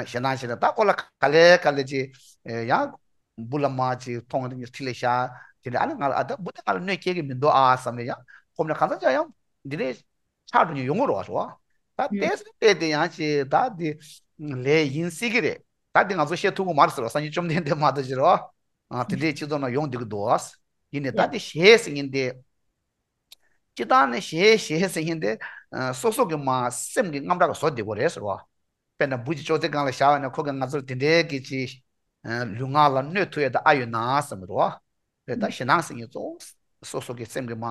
ཞེ་སྡང་བྱེད་ནས་ད་ཁོ་ལ་ག་ལེ་ག་ལེ་ཅི། ཡང་འབུ་ལ་མ་ཅི་མཐོང་ནས་ཁྲིད་ལས་བཞག་དེ་ནས་ཨ་ནི་ང་ལ་ཨ་ད་འབུ་དེ་ང་ལ་གནོད་སྐྱེལ་གི་མི་འདུག་ཨ་བསམ་ནས་ཡང་ཁོམ་ནས་གང་ཟག་ཅག་ཡང་འདི་ལས་ཆགས་འགྲོ་ཉེན་ཡོང་གི་རེད་བ་ཟེར་བ། ད་ལྟས་སུ་བལྟས་ཏེ་ཡང་ཅི་ད་འདི་ལས་ཡིན་སྲིད་གི་རེད། ད་འདི་ང་ཚོ་བཤད་ཐུབ་གི་མ་རེད་ཟེར་བ་སངས་རྒྱས་བཅོམ་ལྡན་འདས་མ་གཏོགས་ཟེར་བ། དེ་འདྲའི་སྤྱི་ཚོགས་ནང་ཡོང་བསྡད་གི་འདུག་ཨ། ཡིན་ནས་ད་འདི་ཞེས་ཟེར་མཁན་དེ། སྤྱི་བཏང་ནས་ཞེས་ཞེས་ཟེར་མཁན་དེ། སོ་སོ་གི་མ་སེམས་ཀྱི་རྔམ་དྲག་གི་བཟོ་བསྡད་དགོས་རེད་ཟེར་བ། དཔེར་ན་འབུ་ཅིག་ཅོག་ཙེ་སྒང་ལ་བཞག་པ་ན་ཁོ་གིས་ང་ཚོར་དེ་འདྲའི་གི་ཅི། ལུས་ངག་ལ་གནོད་ཐུབ་ཡ་ད་ཨ་ཡོད་ན་བསམ་གི་འདུག་བ། རེད་ད་ཞེ་སྡང་ཟེར་མཁན་གཙོ་བོ་སོ་སོ་གི་སེམས་ཀྱི་མ།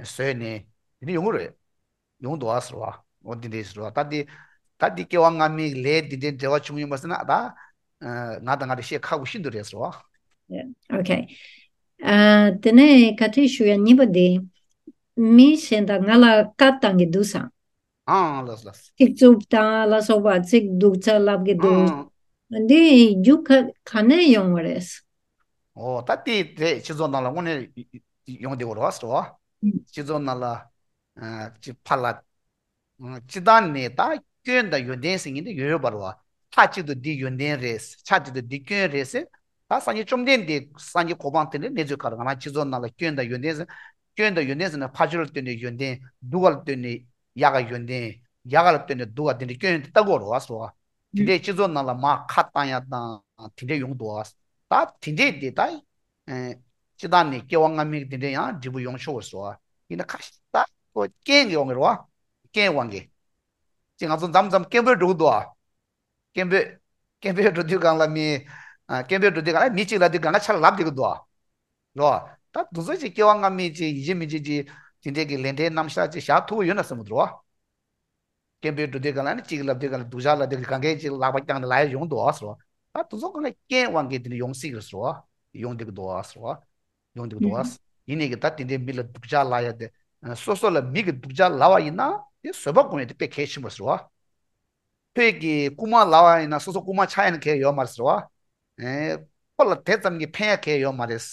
བཟོས་ནས་དེ་འདྲ་ཡོང་གི་རེད། ཡོང་འདུག་བ་ཟེར་བ། འོ་འདི་འདྲས་ཟེར་བ་ད་འདི། ད་འདི་སྐྱེ་བ་སྔ་མའི་ལས་འདི་འདྲའི་འབྲེལ་བ་བྱུང་ཡོད་མ་ཟེར་ན་ད། ང་དང་ང་དང་བཤད་ཁག་པོ་ཤིན་ཏུ་རེད་ཟེར་བ། ཨོ་ཁེ། ཨ། དེ་ནས་བཀའ་དྲིན་ཞུ་ཡ་གཉིས་པ་དེ། མི་གཞན་དག་ང་ལ་བཀའ་བཏང་གི་འདུག་ས། ཨང་ལགས་ལགས། ཚིག་རྩུབ་དང་ལ་སོགས་པ་ཚིག་སྡུག་ཅག་ལབ་ཀྱི་འདུག་ཨང་། འདི་རྒྱུ་ག་ག་ནས་ཡོང་བ་རེད། ཨོ་ད་དེ་རེད་སྤྱི་ཚོགས་ནང་ལ་དངོས་གནས་ཡོང་བསྡད་ཡོད་རེད་བ་ཟེར་བ། ཨང་། སྤྱི་ཚོགས་ནང་ལ་ཅི་ཕར་ལ། སྤྱི་བཏང་ནས་ད་སྐྱོན་དང་ཡོན་ཏན་ཟེར་མཁན་དེ་ཡོད་ཡོད་པ་རེད་བ། མཐའ་གཅིག་ཏུ་འདི་ཡོན་ཏན་རེད། ཆ་གཅིག་ཏུ་འདི་སྐྱོན་རེད་ཟེར། ད་སངས་རྒྱས་བཅོམ་ལྡན་འདས་སངས་རྒྱས་གོ་འཕང་དེ་འདྲའི་གནས་ཚུལ་ག་རེ་ང་རང་སྤྱི་ཚོགས་ནང་ལ་སྐྱོན་དང་ཡོན་ཏན་ཟེར། སྐྱོན་དང་ཡོན་ཏན་ཟེར་ན་ཕར་ཕྱོགས་ལ་ལྟོས་ནས་ཡོན་ཏན། སྡུག་ག་ལ་ལྟོས་ནས་ཡག་ག་ཡོན་ཏན། ཡག་ག་ལ་ལྟོས་ནས་སྡུག་ག་དེ་འདྲའི་སྐྱོན་དེ་ལྟ་དགོས་རེད་བ་ཟེར་བ། དེ་འདྲའི་སྤྱི་ཚོགས་ནང་ལ་མར་ཁ་བཏང་ཡ་དང་དེ་འདྲའི་ཡོང་འདུག་བ། ད་དེ་འདྲའི་དེ་ད། སྤྱི་བཏང་ནས་སྐྱེ་བ་སྔ་མའི་དེ་འདྲའི་ཡང་འབྲས་བུ་ཡོང་ཆོག་པར་ཟེར་བ། ཡིན་ན་ཁ་ཤས་ད་ཁོ་རྐྱེན་གྱི་ཡོང་གི་རེད་བ། རྐྱེན་དབང་གིས། ཅིག་ང་ཚོ་མཚམས་མཚམས་སྐད་འབོད་འགྲོ་གི་འདུག་ཨ། སྐད་འབོད། སྐད་འབོད་འགྲོ་དུས་སྒང་ལ་མི། ཨ། སྐད་འབོད་འགྲོ་དུས་སྒང་ལ་མི་གཅིག་ལབ་དུས་སྒང་ལ་ཆ་ལབ་བསྡད་ཀྱི་འདུག་ཨ། རོ། ད་དུང་ཚོད་ཅིག་སྐྱེ་བ་སྔ་མའི་ཅིག་ཡིན་གཅིག་མིན་གཅིག་ཅིག་དེ་འདྲའི་གི་ལས་འབྲས་རྣམ་གཞག་ཅིག་བཞག་ཐུབ་ཀྱི་ཡོད་ན་བསམ་གྱི་འདུག་རོ། སྐད་འབོད་འགྲོ་དུས་སྒང་ལ་ནི་གཅིག་ལབ་དུས་སྒང་ལ་སྡུག་ཅག་ལབ་དུས་གང་གས་ཅིག་ལག་པ་བརྐྱངས་ནས་ལབ་ཡ་ཡོང་འདུག་ཨ་ཟེར་བ། ད་དུང་ཚོད་གང་ག་རྐྱེན་དབང་གིས་དེ་འདྲ་ཡོང་སྲིད་ཀྱི་རེད་ཟེར་བ། ཡོང་བསྡད་ཀྱི་འདུག་ཨ་ཟེར་བ། ཡོང་བསྡད་ཀྱི་འདུག་ཨ། ཡིན་ནའི་གི་ད་དེ་འདྲའི་མི་ལ་སྡུག་ཅག་ལབ་ཡ་དེ། སོ་སོ་ལ་མི་གིས་སྡུག་ཅག་ལབ་པ་ཡིན་ན་དེ་བཟོད་པ་སྒོམ་ཡ་དེ་དཔེ་གལ་ཆེན་པོ་ཟེར་བ། ཁོས་ཀྱིས་རྐུན་མ་ལབ་པ་ཡིན་ན་སོ་སོ་རྐུན་མ་ཆགས་ཡ་ནི་གལ་ཡོད་མ་རེད་ཟེར་བ། ཨེ། ཁོ་ལ་དེ་ཙམ་གྱིས་ཕན་ཡ་གལ་ཡོད་མ་རེད།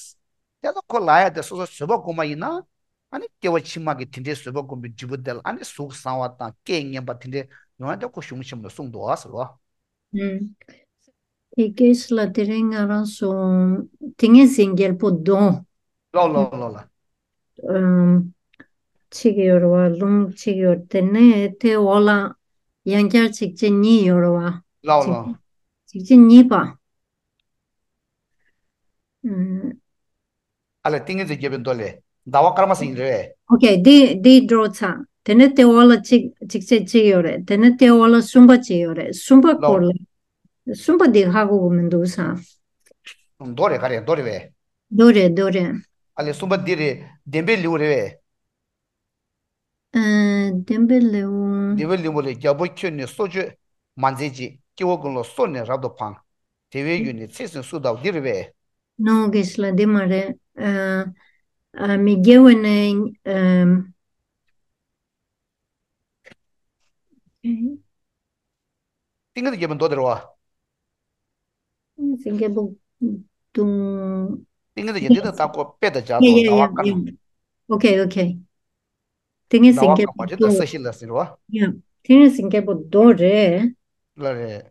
དེ་ལ་ཁོ་ལབ་ཡ་དེ་སོ་སོ་བཟོད་པ་སྒོམ་པ་ཡིན་ན། ཨ་ནི་སྐྱེ་བ་ཕྱི་མ་གི་དེ་འདྲའི་བཟོད་པ་སྒོམ་པའི་འབྲས་བུ་དེ་ལ་ཨ་ནི་གཟུགས་བཟང་བ་དང་སྐད་སྙན་པ་དེ་འདྲའི་ཡོང་ཡ་དེ་ཁོ་གཞུང་ཆེན་མོ་ལ་གསུངས་འདུག་ཨ་ཟེར་བ། ཨུམ། དེ་སྐད་ལ་དེ་རིང་ང་རང་ཚོ་ཏིང་ངེ་འཛིན་རྒྱལ་པོ་གདོང་། ལོ་ལོ་ལོ་ལ། ཨུམ། གཅིག་ཡོད་རེད་བ། ལུང་གཅིག་ཡོད། དེ་ནས་དེ་འོག་ལ་ཡང་བསྐྱར་གཅིག་བྱས་གཉིས་ཡོད་རེད་བ། ལོ་ལོ། གཅིག་བྱས་གཉིས་པ། ཨུམ། ཨ་ལས་ཏིང་ངེ་འཛིན་རྒྱལ་པོའི་མདོ་ལས། ཟླ་བ་སྐར་མ་ཟེར་ཡིན་རེད། ཨོ་ཁེ། འདི་འདི་འགྲོ་ཚར། དེ་ནས་དེ་འོག་ལ་གཅིག་གཅིག་བྱས་གཅིག་ཡོད་རེད། དེ་ནས་དེ་འོག་ལ་གསུམ་པ་གཅིག་ཡོད་རེད། གསུམ་པ་ལོ། སྐོར་ལ། གསུམ་པ་འདི་ཧ་གོ་གི་མི་འདུག་ས། མདོ་རེད། ག་རེ་མདོ་རེད་པས། མདོ་རེད། མདོ་རེད། ཨ་ལས་གསུམ་པ་འདི་རེད། བདེན་པའི་ལེའུ་རེད་པས། ཨ། བདེན་པའི་ལེའུ། བདེན་པའི་ལེའུ་ལས། རྒྱལ་པོ་ཁྱོད་ནི་སྲོག་གཅོད་མ་མཛད་ཅིག་སྐྱེ་བོ་ཀུན་ལ་སྲོག་ནི་རབ་ཏུ་ཕངས། དེ་བས་ཡུལ་ནི་ཚིག་ཟིན་སུ་དག་འདི་རེད་པས། ནོ་གེ་སི་ལ་འདི་མ་རེད། ཨ། ཨ། མི་དགེ་བ་ནི། ཨ། ཏིང་ངེ་འཛིན་བརྒྱད་པོ་མདོ་དེ་རེད་པ། ཏིང་ངེ་འཛིན་བརྒྱད་པོ་དུང་། ཏིང་ངེ་འཛིན་བརྒྱད་འདི་ནི་ད་ཁོ་དཔེ་དང་སྦྱར་ཡ་ཏོ། ཡ་ཟླ་ཡ་བ་ཡ་སྐར་མ། ཨོ་ཁེ་ཨོ་ཁེ། ཏིང་ངེ་འཛིན་ཟླ་བ་བརྒྱད་པོ་སྐར་མ་རེད། ད་མདོ་ས་གཞི་ལ་ཟེར་བ། ཡ། ཏིང་ངེ་འཛིན་བརྒྱད་པོ་མདོ་རེད། ལ་རེད།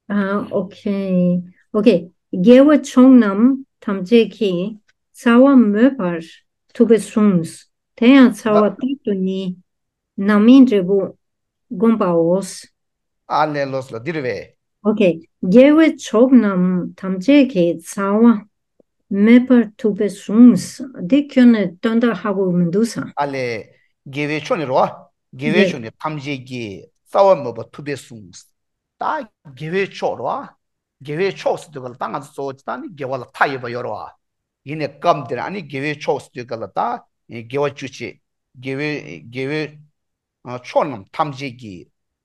ཨ། ཨོ་ཁེ། ཨོ་ཁེ། དགེ་བ་མཆོག་རྣམས་ཐམས་ཅད་ཀྱི། རྩ་བ་མོས་པར་ཐུབ་པས་གསུངས། དེ་ཡང་རྩ་བ་ལ། རྟག་ཏུ་ནི། རྣམ་སྨིན་འབྲས་བུ་བསྒོམ་པའོ། ཨ་ལས། ལོས་ལ་འདི་རེད་པས། ཨོ་ཁེ། དགེ་བའི་ཕྱོགས་རྣམས་ཐམས་ཅད་ཀྱི་རྩ་བ་མེད་པར་ཐུབ་པས་གསུངས། འདི་ཁྱོན་ནས་དོན་དག་ཧ་གོ་མི་འདུག་ས། ཨ་ལས། དགེ་བའི་ཕྱོགས་ནི་རོ། དགེ་བའི་ཡེ། ཕྱོགས་ནི་ཐམས་ཅད་ཀྱི་རྩ་བ་མེད་པར་ཐུབ་པས་གསུངས། ད་དགེ་བའི་ཕྱོགས་རོ། དགེ་བའི་ཕྱོགས་ཟེར་དུས་ག་ལ་ད་ང་ཚོ་གཙོ་བོ་ད་ནི་དགེ་བ་ལ་མཐའ་ཡས་པ་ཡོད་རོ། ཡིན་ནའི་སྐབས་འདིར་ཨ་ནི་དགེ་བའི་ཕྱོགས་ཟེར་དུས་ག་ལ་ད་དགེ་བ་བཅུ་བྱེད། དགེ་བའི་དགེ་བའི་ཕྱོགས་རྣམས་ཐམས་ཅད་ཀྱི་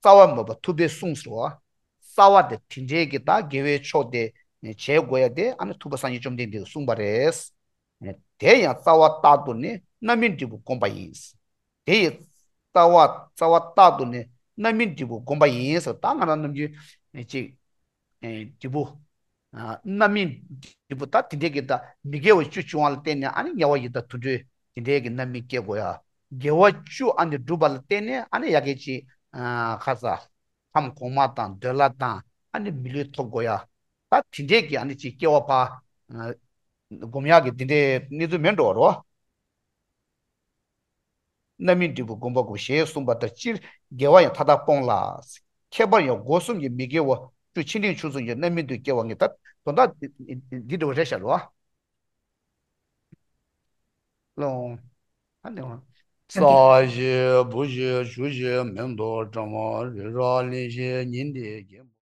རྩ་བ་མེད་པར་ཐུབ་པས་གསུངས་སོ། རྩ་བ་དེ་དེ་འདྲའི་གི་ད་དགེ་བའི་ཕྱོགས་དེ་བྱེད་དགོས་ཡ་དེ་ཨ་ནི་ཐུབ་པ་སངས་རྒྱས་བཅོམ་ལྡན་འདས་ཀྱིས་གསུངས་པ་རེད། དེ་ཡང་རྩ་བ་རྟག་ཏུ་ནི་རྣམ་སྨིན་འབྲས་བུ་བསྒོམ་པ་ཡིན། དེ་ཡི་རྩ་བ་རྩ་བ་རྟག་ཏུ་ནི་རྣམ་སྨིན་འབྲས་བུ་བསྒོམ་པ་ཡིན་ཟེར། ད་ང་རང་ནམ་རྒྱུན་ཅིག་འབྲས་བུ། རྣམ་སྨིན་འབྲས་བུ་ད་དེ་འདྲའི་གི་ད་མི་དགེ་བ་བཅུ་བྱུང་བ་ལ་བརྟེན་ནས་ཨ་ནི་དམྱལ་བ་ཡི་དྭགས་དུད་འགྲོའི་དེ་འདྲའི་གི་རྣམ་སྨིན་སྐྱེ་དགོས་ཡ། དགེ་བ་བཅུ་ཨ་ནི་བསྒྲུབས་པ་ལ་བརྟེན་ནས་ཨ་ནི་ཡ་གི་ཅིག་ཁ་ས་ཁམས་གོང་མ་དང་འདོད་ལྷ་དང་ཨ་ནི་མི་ལུས་ཐོབ་དགོས་ཡ། ད་དེ་འདྲའི་གི་ཨ་ནི་ཅིག་སྐྱེ་བ་ཕར་སྒོམ་ཡག་གི་དེ་འདྲའི་གནས་ཚུལ་མེད་འགྲོ་བ་རོ། རྣམ་སྨིན་འབྲས་བུ་བསྒོམ་པ་དགོས་ཞེས་གསུངས་པ་ལྟར་སྤྱིར་དགེ་བ་ཡང་མཐའ་དག་སྤོང་ལ། ཁྱད་པར་ཡང་སྒོ་གསུམ་གྱི་མི་དགེ་བ་བཅུ་ཆེ་འབྲིང་ཆུང་གསུམ་གྱི་རྣམ་སྨིན་དུ་སྐྱེ་བ་ངེས། ད་དོན་དག་འདི་འདྲ་བ་རེད་ཤག་རོ། ལོང་། ཨ་ནི་བ། ས་གཞི་བུ་གཞི་ཆུ་གཞི་མེ་ཏོག་བཀྲམ། རི་རབ་གླིང་བཞི་ཉི་ཟླའི་རྒྱལ་པོ།